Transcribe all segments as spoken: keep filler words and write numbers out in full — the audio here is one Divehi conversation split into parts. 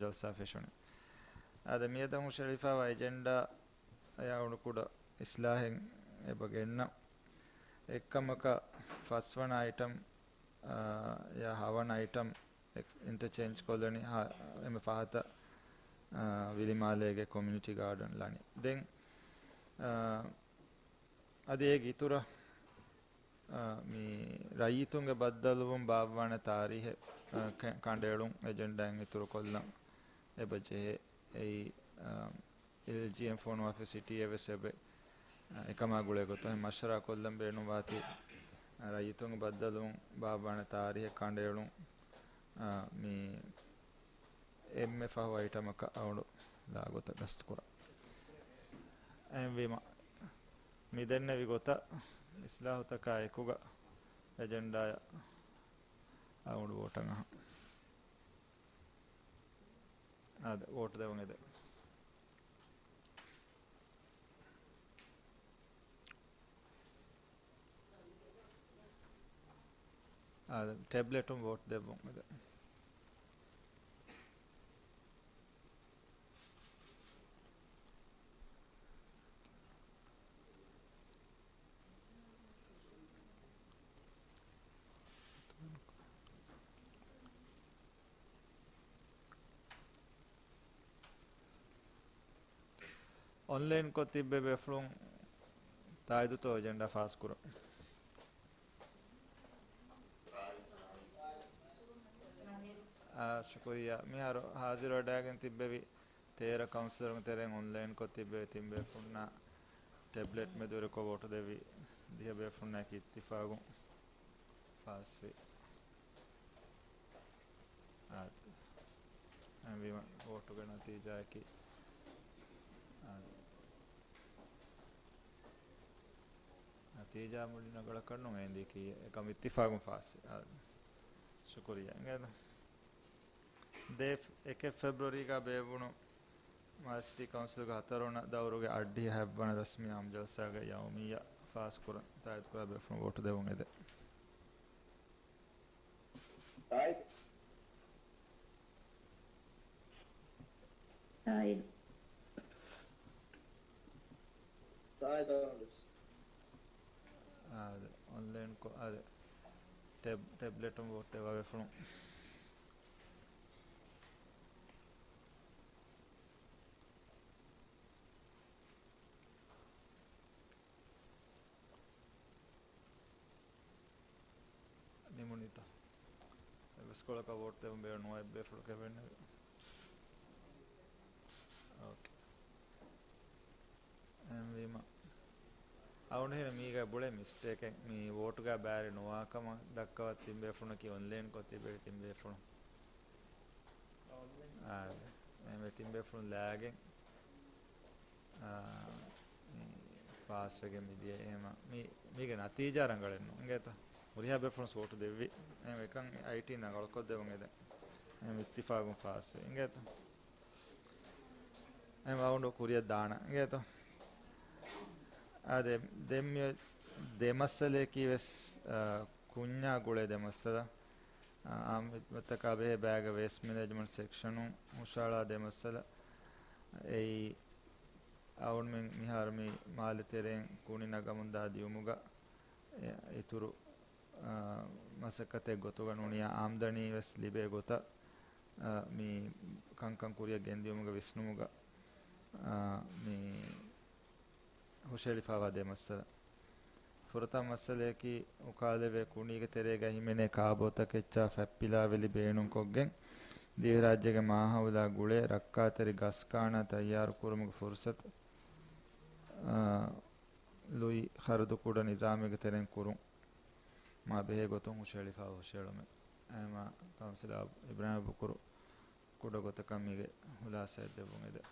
ޖަލްސާ ފެށުނީ. އާދެ، މިއަދަށް ހުށަހެޅިފައިވާ އެޖެންޑާ އަޔާ އުޑުކުޑަ އިސްލާހެއް އެބަ ގެންނަ. އެއްކަމަކަށް ފަސްވަނަ އައިޓަމް، އާ، އަޔާ ހަވަނަ އައިޓަމް އެކްސް-، އިންޓަޗޭންޖް ކޮށްލަނީ ހަ-، އެންމެ ފަހަތަށް، އާ، ވިލިމާލޭގެ ކޮމިއުނިޓީ ގާޑަން ލަނީ. ދެން، އާ، އަދި އޭގެ އިތުރަށް، އާ، މި ރައްޔިތުންގެ ބައްދަލުވުން ބާއްވާނެ ތާރީހެއް، އާ، ކެ-، ކަނޑައެޅުން އެޖެންޑާއިން އިތުރު ކޮށްލަން އެބަ ޖެހޭ. އެއީ، އާ، އެލްޖީއެމް ފޮނުވާފަ ސިޓީއެއް ވެސް އެބަ، އާ، އެކަމާ ގުޅޭ ގޮތުން މަޝްވަރާ ކޮށްލަން ބޭނުންވާތީ، އާ، ރައްޔިތުންގެ ބައްދަލުވުން ބާއްވާނެ ތާރީހެއް ކަނޑައެޅުން، އާ، މި އެންމެ ފަހު އައިޓަމަކަށް އައުނު ލާގޮތަށް ގަސްތުކުރަން. އެހެންވީމަ، މި ދެންނެވި ގޮތަށް އިސްލާހުތަކާ އެކުގަ އެޖެންޑާއަށް އައުނު ވޯޓަށް އަހަން. އާދެ، ވޯޓް ދެވުން އެދެ. އާދެ، ޓެބްލެޓުން ވޯޓް ދެއްވުން އެދެ. އޮންލައިންކޮށް ތިއްބެވި ބޭފުޅުން ތާއީދުތޯ އެޖެންޑާ ފާސްކުރަން؟ އާ، ޝުކުރިއްޔާ. މިހާރު ހާޒިރުވެޑައިގެން ތިއްބެވި ތޭރަ ކައުންސިލަރުންގެ ތެރެއިން އޮންލައިންކޮށް ތިއްބެވި ތިން ބޭފުޅުންނާ ޓެބްލެޓް މެދުވެރިކޮށް ވޯޓު ދެއްވި ދިހަ ބޭފުޅުންނާއެކީ އިއްތިފާގުން ފާސްވި. އާދެ. އެހެންވީމަ ވޯޓުގެ ނަތީޖާއަކީ، އާދެ، ނަތީޖާ މުޅި ރަނގަޅަކަށް ނޫން އެނގި ކީއެއް، އެކަމް އިއްތިފާގުން ފާސްވި. އާދެ. ޝުކުރިއްޔާ. އިނގޭތަ؟ ދެ، އެކެއް ފެބްރުވަރީގަ ބޭއްވުނު މާލެ ސިޓީ ކައުންސިލްގެ ހަތަރުވަނަ ދައުރުގެ އަށްޑިހަ ހަތްވަނަ ރަސްމީ އާއްމު ޖަލްސާގެ ޔައުމިއްޔާ ފާސްކުރަން ތާއީދުކުރާ ބޭފުޅުން ވޯޓު ދެއްވުން އެދެ. ތާއީދު. ތާއީދު. ތާއީދު. އާދެ، އޮންލައިން ކޮ-، އާދެ، ޓެބް-، ޓެބްލެޓުން ވޯޓް ދެއްވާ ބޭފުޅުން. ނިމުނީތަ؟ އެއްވެސް ކޮޅަކަށް ވޯޓް ދެވުން ބޭނުން ނުވާ އެއްބޭފުޅަކަށް ވެންނެވި. އޯކޭ. އެހެންވީމަ، އަޅުގަނޑު މީގަ ބުޅޭ މިސްޓޭކެއް، މި ވޯޓުގަ ބާރެއް ނުވާކަމަށް ދައްކަވާ ތިން ބޭފުޅުންނަކީ އޮންލައިންކޮށް ތިބޭ ތިން ބޭފުޅުން. އާ، އެހެންވެ ތިން ބޭފުޅުން ލާގެން، އާ، މި ފާސްވެގެން މިދިޔަ. އެހެމަ މި، މީގެ ނަތީޖާ ރަނގަޅެއްނު އިނގޭތަ؟ ހުރިހާ ބޭފުޅުން ވޯޓު ދެއްވި. އެހެންވެ އެކަން އައިޓީން ރަނގަޅުކޮށް ދެވުން އެދެން. އެހެން އިއްތިފާގުން ފާސްވެ އިނގޭތަ؟ އެހެން އައުނު ކުރިއަށް ދާނަ އިނގޭތޯ؟ އާދެ، ދެން މި ދެ މައްސަލަޔަކީ ވެސް، އާ، ކުންޏާ ގުޅޭ ދެ މައްސަލަ. އާ، އާއްމު ހިދުމަތްތަކާ ބެހޭ ބައިގެ ވޭސްޓް މެނޭޖްމަންޓް ސެކްޝަނުން ހުށަހަޅާ ދެ މައްސަލަ. އެއީ، އަޅުގަނޑުމެން މިހާރު މި މާލެ ތެރެއިން ކުނި ނަގަމުންދާ ދިޔުމުގަ، އެ، އިތުރު، އާ، މަސައްކަތެއް ގޮތުގަ ނޫނިޔާ އާމްދަނީ ވެސް ލިބޭ ގޮތަށް، އާ، މި ކަންކަން ކުރިއަށް ގެންދިޔުމުގެ ވިސްނުމުގަ، އާ، މި ހުށަހެޅިފައިވާ ދެ މައްސަލަ. ފުރަތަމަ މައްސަލަޔަކީ، އުކާލެވޭ ކުނީގެ ތެރޭގަ ހިމެނޭ ކާބޯތަކެއްޗާ ފަތްޕިލާވެލި ބޭނުންކޮށްގެން، ދިވެހިރާއްޖޭގެ މާހައުލާ ގުޅޭ ރައްކާތެރި ގަސްކާނާ ތައްޔާރުކުރުމުގެ ފުރުސަތު، އާ، ލުއި ޚަރަދުކުޑަ ނިޒާމެއްގެ ތެރެއިން ކުރުން މާ ބެހޭ ގޮތުން ހުށަހެޅިފައި ހުށަހެޅުމެއް. އެހެމަ ކައުންސިލާ އިބްރާހިމް ބުކުރު ކުޑަ ގޮތަކަށް މީގެ ހުލާސައެއް ދެއްވުން އެދެން.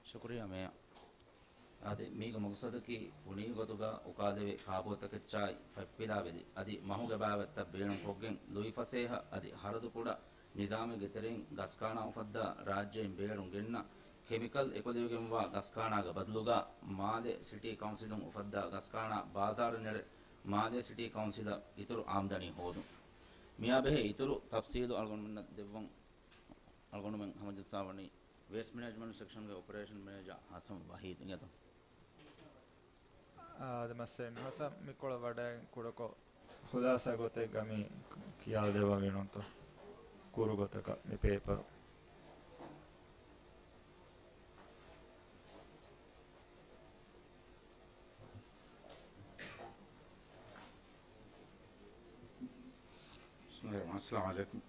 ޝުކުރިއްޔާ މޭޔަރ. އާދެ، މީގެ މަގުސަދަކީ ކުނީ ގޮތުގަ އުކާލެވޭ ކާބޯތަކެއްޗާއި ފަތްޕިލާވެލި އަދި މަހުގެ ބާވަތްތައް ބޭނުންކޮށްގެން ލުއިފަސޭހަ އަދި ހަރަދުކުޑަ ނިޒާމެއްގެ ތެރެއިން ގަސްކާނާ އުފައްދާ ރާއްޖެއިން ބޭރުން ގެންނަ ކެމިކަލް އެކުލެވިގެންވާ ގަސްކާނާގެ ބަދަލުގަ މާލެ ސިޓީ ކައުންސިލުން އުފައްދާ ގަސްކާނާ ބާޒާރު ނެރެ މާލެ ސިޓީ ކައުންސިލަށް އިތުރު އާމްދަނީ ހޯދުން. މިއާ ބެހޭ އިތުރު ތަފްސީލު އަޅުގަނޑުމެންނަށް ދެއްވަން އަޅުގަނޑުމެން ހަމަޖައްސާވަނީ ވޭސްޓް މެނޭޖްމަންޓް ސެކްޝަންގެ އޮޕަރޭޝަން މެނޭޖާ ހަސަން ވަހީދު އިނގޭތަ؟ އާދެ، މައްސަލަ ހަސަން މިކޮޅަށް ވަޑައި ކުޑަކޮށް ހުލާސާ ގޮތެއްގަ މި ކިޔާދެއްވަން ވީނުންތަ؟ ކުރު ގޮތަކަށް މި ޕޭޕަރު. ބިސްމިﷲ އައްރަޙްމާނި އައްރަޙީމް.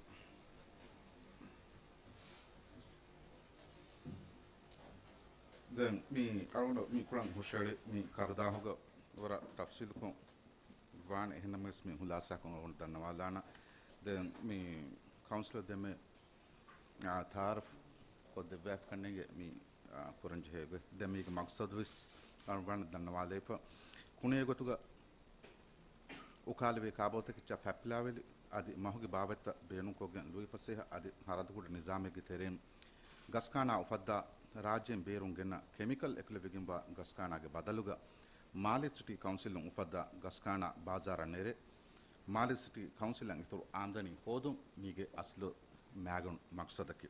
ދެން މި އަޅުގަނޑު މި ކުޅަން ހުށައެޅި މި ކަރުދާހުގަ ވަރަށް ތަފްސީލުކޮށް ވާނެ، އެހެންނަމަވެސް މި ހުލާސާކޮށް އަޅުގަނޑު ދަންނަވާލާނަ. ދެން މި ކައުންސިލަށް ދެމެ، އާ، ތައާރަފް ކޮށްދެއްވާފަ ކަންނޭނގެ މި، އާ، ކުރަންޖެހޭ ގޮތް. ދެން މީގެ މަގްސަދުވެސް އަޅުގަނޑު ދަންނަވާލައިފަ. ކުނި އެގޮތުގަ އުކާލެވޭ ކާބޯތަކެއްޗާ ފަތްޕިލާވެލި އަދި މަހުގެ ބާވަތްތައް ބޭނުންކޮށްގެން ލުއިފަސޭހަ އަދި ހަރަދުކުޑަ ނިޒާމެއްގެ ތެރެއިން ގަސްކާނާ އުފައްދާ ރާއްޖޭން ބޭރުން ގެންނަ ކެމިކަލް އެކުލެވިގެންވާ ގަސްކާނާގެ ބަދަލުގަ މާލެ ސިޓީ ކައުންސިލުން އުފައްދާ ގަސްކާނާ ބާޒާރަށް ނެރެ، މާލެ ސިޓީ ކައުންސިލަށް އިތުރު އާމްދަނީ ހޯދުން މީގެ އަސްލު މައިގަނޑު މަގްސަދަކީ.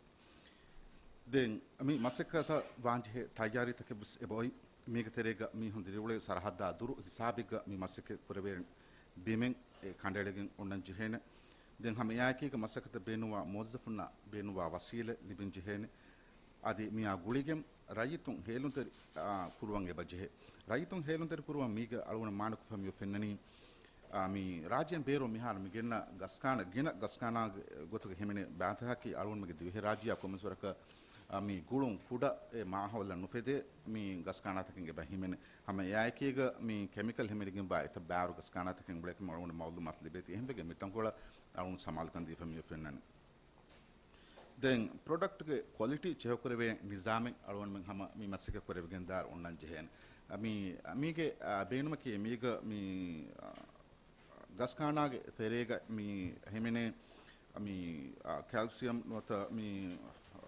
ދެން މި މަސައްކަތަށް ވާންޖެހޭ ތައްޔާރީތަކެއްވެސް އެބައޮތް. މީގެ ތެރޭގަ މީހުން ދިރިއުޅޭ ސަރަހައްދާ ދުރު ހިސާބެއްގަ މި މަސައްކަތް ކުރެވޭނެ ބިމެއް އެ ކަނޑައެޅިގެން އޮންނަން ޖެހޭނެ. ދެން ހަމަ އެއާއެކީގަ މަސައްކަތަށް ބޭނުންވާ މުވައްޒަފުންނަށް ބޭނުންވާ ވަސީލަތް ލިބެން ޖެހޭނެ. އަދި މިއާ ގުޅިގެން ރައްޔިތުން ހޭލުންތެރި، އާ، ކުރުވަން އެބަ ޖެހޭ. ރައްޔިތުން ހޭލުންތެރި ކުރުވަން މީގަ އަޅުގަނޑު މާނަކޮށްފަ މިއޮތް ފެންނަނީ، އާ، މި ރާއްޖޭން ބޭރު މިހާރު މި ގެންނަ ގަސްކާނަ، ގިނަ ގަސްކާނާ ގޮތުގަ ހިމެނޭ ބައިތަކަކީ އަޅުގަނޑުމެންގެ ދިވެހިރާއްޖެއާ ކޮންމެސް ވަރަކަށް، އާ، މި ގުޅުން ކުޑަ އެ މާހައުލަށް ނުފެދޭ މި ގަސްކާނާތަކެއް އެބަ ހިމެނޭ. ހަމަ އެއާއެކީގަ މި ކެމިކަލް ހިމެނިގެންވާ އެތައް ބާރު ގަސްކާނާތަކެއް އުޅޭކަމަށް އަޅުގަނޑު މައުލޫމާތު ލިބޭތީ. އެހެންވެގެން މި ތަންކޮޅަށް އަޅުގަނޑު ސަމާލުކަން ދީފަ މިއޮތް ފެންނަނީ. ދެން ޕްރޮޑަކްޓްގެ ކޮލިޓީ ޗެކް ކުރެވޭ ނިޒާމެއް އަޅުގަނޑުމެން ހަމަ މި މަސައްކަތް ކުރެވިގެންދާއިރު އޮންނަން ޖެހޭނެ. މީ، މީގެ، އާ، ބޭނުމަކީ މީގަ މި، އާ، ގަސްކާނާގެ ތެރޭގަ މި ހިމެނޭ މި، އާ، ކެލްސިއަމް ނުވަތަ މި، އާ،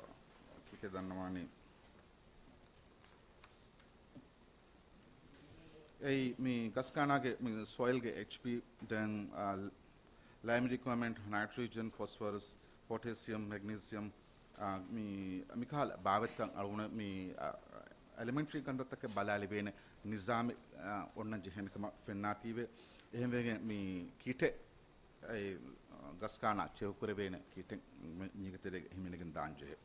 ކިކެ ދަންނަވާނީ. އެއީ މި ގަސްކާނާގެ މި ސޮއިލްގެ އެޗްޕީ، ދެން، އާ، ލައިމް ރިކުއަރމަންޓް، ނައިޓްރިޖަން، ފޮސްފަރަސް، ޕޮޓޭސިއަމް، މެގްނީސިއަމް، އާ، މި، މިކަހަލަ ބާވަތްތައް އަޅުގަނޑު މި، އާ، އެލިމެންޓްރީ ކަންތައްތަކެއް ބަލާލެވޭނެ ނިޒާމެއް، އާ، އޮންނަން ޖެހޭނެ ކަމަށް ފެންނާތީވެ. އެހެންވެގެން މި ކިޓެއް، އެ، ގަސްކާނާ ޗެކް ކުރެވޭނެ ކިޓެއް މި، މީގެ ތެރޭގަ ހިމެނިގެން ދާން ޖެހޭ.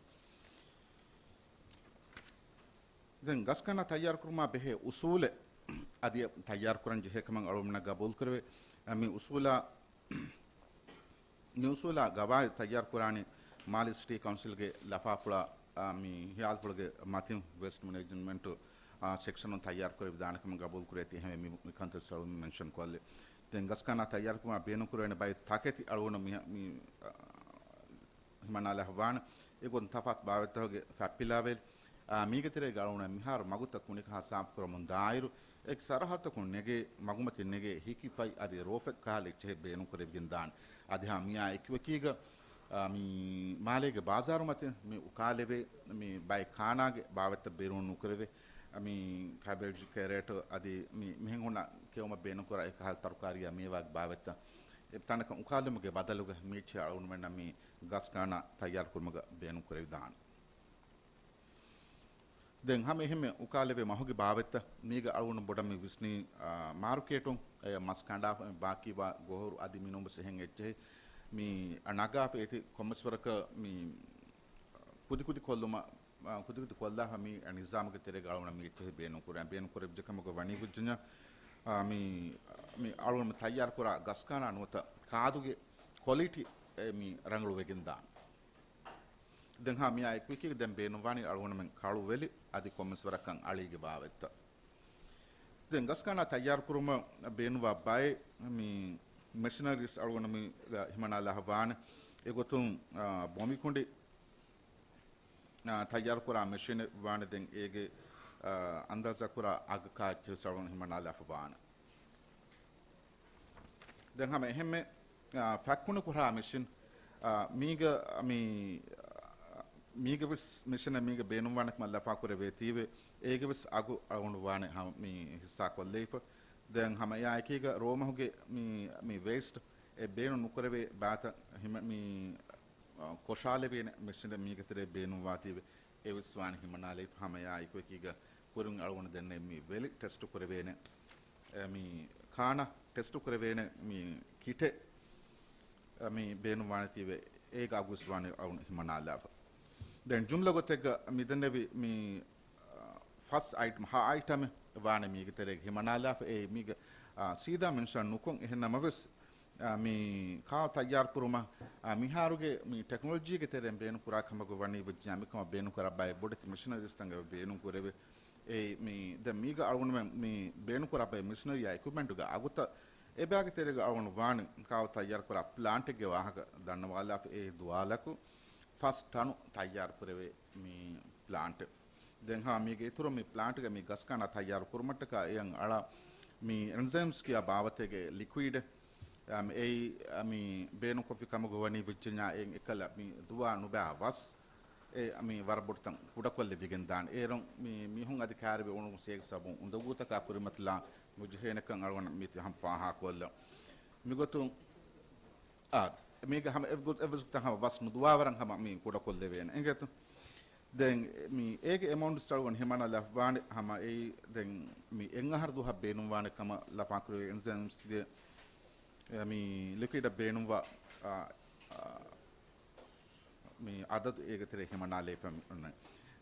ދެން ގަސްކަންނާ ތައްޔާރުކުރުމާ ބެހޭ އުސޫލެއް އަދި ތައްޔާރުކުރަން ޖެހޭ ކަމަށް އަޅުގަނޑުމެންނަށް ގަބޫލުކުރެވޭ. މި އުސޫލާ، މި އުސޫލާ ގަވާއިދު ތައްޔާރުކުރާނީ މާލެ ސިޓީ ކައުންސިލްގެ ލަފާފުޅާ، އާ، މި ހިޔާލުފުޅުގެ މަތިން ވޭސްޓް މެނޭޖްމަންޓު، އާ، ސެކްޝަނުން ތައްޔާރުކުރެވިދާނެ ކަމަށް ގަބޫލުކުރޭތީ. އެހެންވެ މި ކަންތައް ސަޅުން މެންޝަން ކޮށްލި. ދެން ގަސްކަންނާ ތައްޔާރުކުރުމާ ބޭނުންކުރެވޭނެ ބައެއް ތަކެތި އަޅުގަނޑު މި، މި، އާ، ހިމަނާލާފަ ވާނެ. އެގޮތުން ތަފާތު ބާވަތްތަކުގެ ފަތްޕިލާވެލި، އާ، މީގެ ތެރޭގަ އަޅުގަނޑަށް މިހާރު މަގުތައް ކުނިކަހާ ސާފުކުރަމުން ދާއިރު، އެކި ސަރަހައްދަކުން ނެގޭ، މަގުމަތިން ނެގޭ ހިކި ފަތް އަދި ރޯފަތް ކަހަލަ އެއްޗެހި ބޭނުންކުރެވިގެން ދާނެ. އަދި ހާ މިއާ އެކިވެކީގަ، އާ، މި މާލޭގެ ބާޒާރު މަތިން މި އުކާލެވޭ، މި ބައެއް ކާނާގެ ބާވަތްތައް ބޭނުން ނުކުރެވޭ، މި ކެބޭޖް، ކެރޭޓް އަދި މި މިހެން ހުންނަ ކެއުމަށް ބޭނުންކުރާ އެކަހަލަ ތަރުކާރީއާ މޭވާގެ ބާވަތްތައް އެ ތަނަކަށް އުކާލުމުގެ ބަދަލުގަ މީޗެއް އަޅުގަނޑުމެންނަށް މި ގަސްކާނާ ތައްޔާރުކުރުމުގަ ބޭނުންކުރެވިދާނެ. ދެން ހަމަ އެހެންމެ އުކާލެވޭ މަހުގެ ބާވަތްތައް މީގަ އަޅުގަނޑު ބޮޑަށް މި ވިސްނީ، އާ، މާރުކޭޓުން އެ މަސް ކަނޑާފަ ބާކީވާ ގޮހޮރު އަދި މިނޫންވެސް އެހެން އެއްޗެހި މި ނަގާފަ އޭތި ކޮންމެސްވަރަކަށް މި ކުދިކުދި ކޮށްލުމަށް، އާ، ކުދިކުދި ކޮށްލާފަ މި ނިޒާމުގެ ތެރޭގަ އަޅުގަނޑަށް މި އެއްޗެހި ބޭނުންކުރޭ. ބޭނުންކުރެވިއްޖެ ކަމުގަ ވަނީ ކުއްޖެއް، އާ، މި، މި އަޅުގަނޑު ތައްޔާރުކުރާ ގަސްކާނާ ނުވަތަ ކާދުގެ ކޮލިޓީ އެ މި ރަނގަޅުވެގެން ދާނެ. ދެން ހާ މިއާ އެކުއެކީގަ ދެން ބޭނުންވާނީ އަޅުގަނޑުމެން ކަޅުވެލި އަދި ކޮންމެސް ވަރަކަށް އަޅީގެ ބާވަތްތައް. ދެން ގަސްކާނާ ތައްޔާރުކުރުމަށް ބޭނުންވާ ބައެއް މި މެޝިނަރީސް އަޅުގަނޑު މި ހިމަނާލާފަ ވާނެ. އެގޮތުން، އާ، ބޮނބިކުނޑި، އާ، ތައްޔާރުކުރާ މެޝިނެއް ވާނެ. ދެން އޭގެ، އާ، އަންދާޒާކުރާ އަގަކާ އެއްޗެހި އަޅުގަނޑު ހިމަނާލާފަ ވާނެ. ދެން ހަމަ އެހެންމެ، އާ، ފަތްކުނި ކުރާ މެޝިން، އާ، މީގަ، މީ، މީގަ ވެސް މެޝިނެއް މީގަ ބޭނުންވާނެ ކަމަށް ލަފާކުރެވޭތީވެ، އޭގެ ވެސް އަގު އަޅުގަނޑު ވާނެ ހަމަ މި ހިއްސާ ކޮށްލައިފަ. ދެން ހަމަ އެއާ އެކީގަ ރޯމަހުގެ މި، މި ވޭސްޓް އެ ބޭނުން ނުކުރެވޭ ބާތައް ހިމަ-، މި، އާ، ކޮށާލެވޭނެ މެޝިނެއް މީގެ ތެރޭ ބޭނުންވާތީވެ އެވެސް ވާނެ ހިމަނާލެވިފަ. ހަމަ އެއާ އެކުއެކީގަ ކުރިން އަޅުގަނޑު ދެންނެވި މި ވެލި ޓެސްޓު ކުރެވޭނެ، އެ، މި ކާނަ ޓެސްޓު ކުރެވޭނެ މި ކިޓެއް، އެ، މި ބޭނުންވާނެތީވެ އޭގަ އަގުސް ވާނެ އަޅުގަނޑު ހިމަނާލާފަ. ދެން ޖުމްލަ ގޮތެއްގަ މި ދެންނެވި މި ފަސް އައިޓަމް، ހަ އައިޓަމެއް ވާނެ މީގެ ތެރޭގަ ހިމަނާލާފަ. އެ މީގަ، އާ، ސީދާ މެންޝަން ނުކޮށް، އެހެން ނަމަވެސް، އާ، މި ކާ ތައްޔާރު ކުރުމަށް، އާ، މިހާރުގެ މި ޓެކްނޮލޮޖީގެ ތެރެއިން ބޭނުން ކުރާ ކަމަކު ވަނީ ވެއްޖެ މިކަމަށް ބޭނުން ކުރާ ބައެއް ބޮޑެތި މެޝިނަރީސް ތަން ބޭނުން ކުރެވޭ. އެ މި ދެން މީގަ އަޅުގަނޑުމެން މި ބޭނުން ކުރާ ބައެއް މެޝިނަރީއާ އިކުއިޕްމަންޓުގެ އަގުތައް އެބައިގެ ތެރޭގަ އަޅުގަނޑު ވާނެ ކާ ތައްޔާރު ކުރާ ޕްލާންޓެއްގެ ވާހަކަ ދަންނަވާލާފަ. އެ ދުވާލަކު ފަސް ޓަނު ތައްޔާރު ކުރެވޭ މި ޕްލާންޓެއް. ދެން ހާ މީގެ އިތުރުން މި ޕްލާންޓްގެ މި ގަސްކާނާ ތައްޔާރު ކުރުމަށްޓަކާ އެއަށް އަޅާ މި އެންޒައިމްސް ކިޔާ ބާވަތެއްގެ ލިކުއިޑެއް، އާ، އެއީ، އާ، މި ބޭނުންކޮށްފި ކަމުގަ ވަނީ ވެއްޖެންޏާ އެއް އެކަލަ މި ދުވާ ނުބާ ވަސް އެ މި ވަރަށް ބޮޑުތަން ކުޑަކޮށްލެވިގެން ދާނެ. އޭރުން މި މީހުން އަދި ކާރިބެ އުނުމު ސޭގެ ސަބުން އުނދަގޫތަކާ ކުރިމަތިލާ ނުޖެހޭނެކަން އަޅުގަނޑަށް މީތި ހަމަ ފާހާކޮށްލަ. މިގޮތުން އާ، މީގެ ހަމަ އެއްގޮ-، އެއްވެސް ގޮތަށް ހަމަ ވަސް ނުދުވާވަރަށް ހަމަ މި ކުޑަކޮށްލެވޭނެ އިނގޭތޯ. ދެން މި އޭގެ އެމައުންޓް އަޅުގަނޑު ހިމަނާލާފަ ވާނެ ހަމަ އެއީ ދެން މި އެއް އަހަރު ދުވަހަށް ބޭނުންވާނެ ކަމަށް ލަފާކުރެވޭ އެންޒައިމްސްގެ، އެ، މި ލިކުއިޑަށް ބޭނުންވާ، އާ، އާ، މި އަދަދު އޭގެ ތެރޭ ހިމަނާލެވިފަ މި އޮންނަނީ.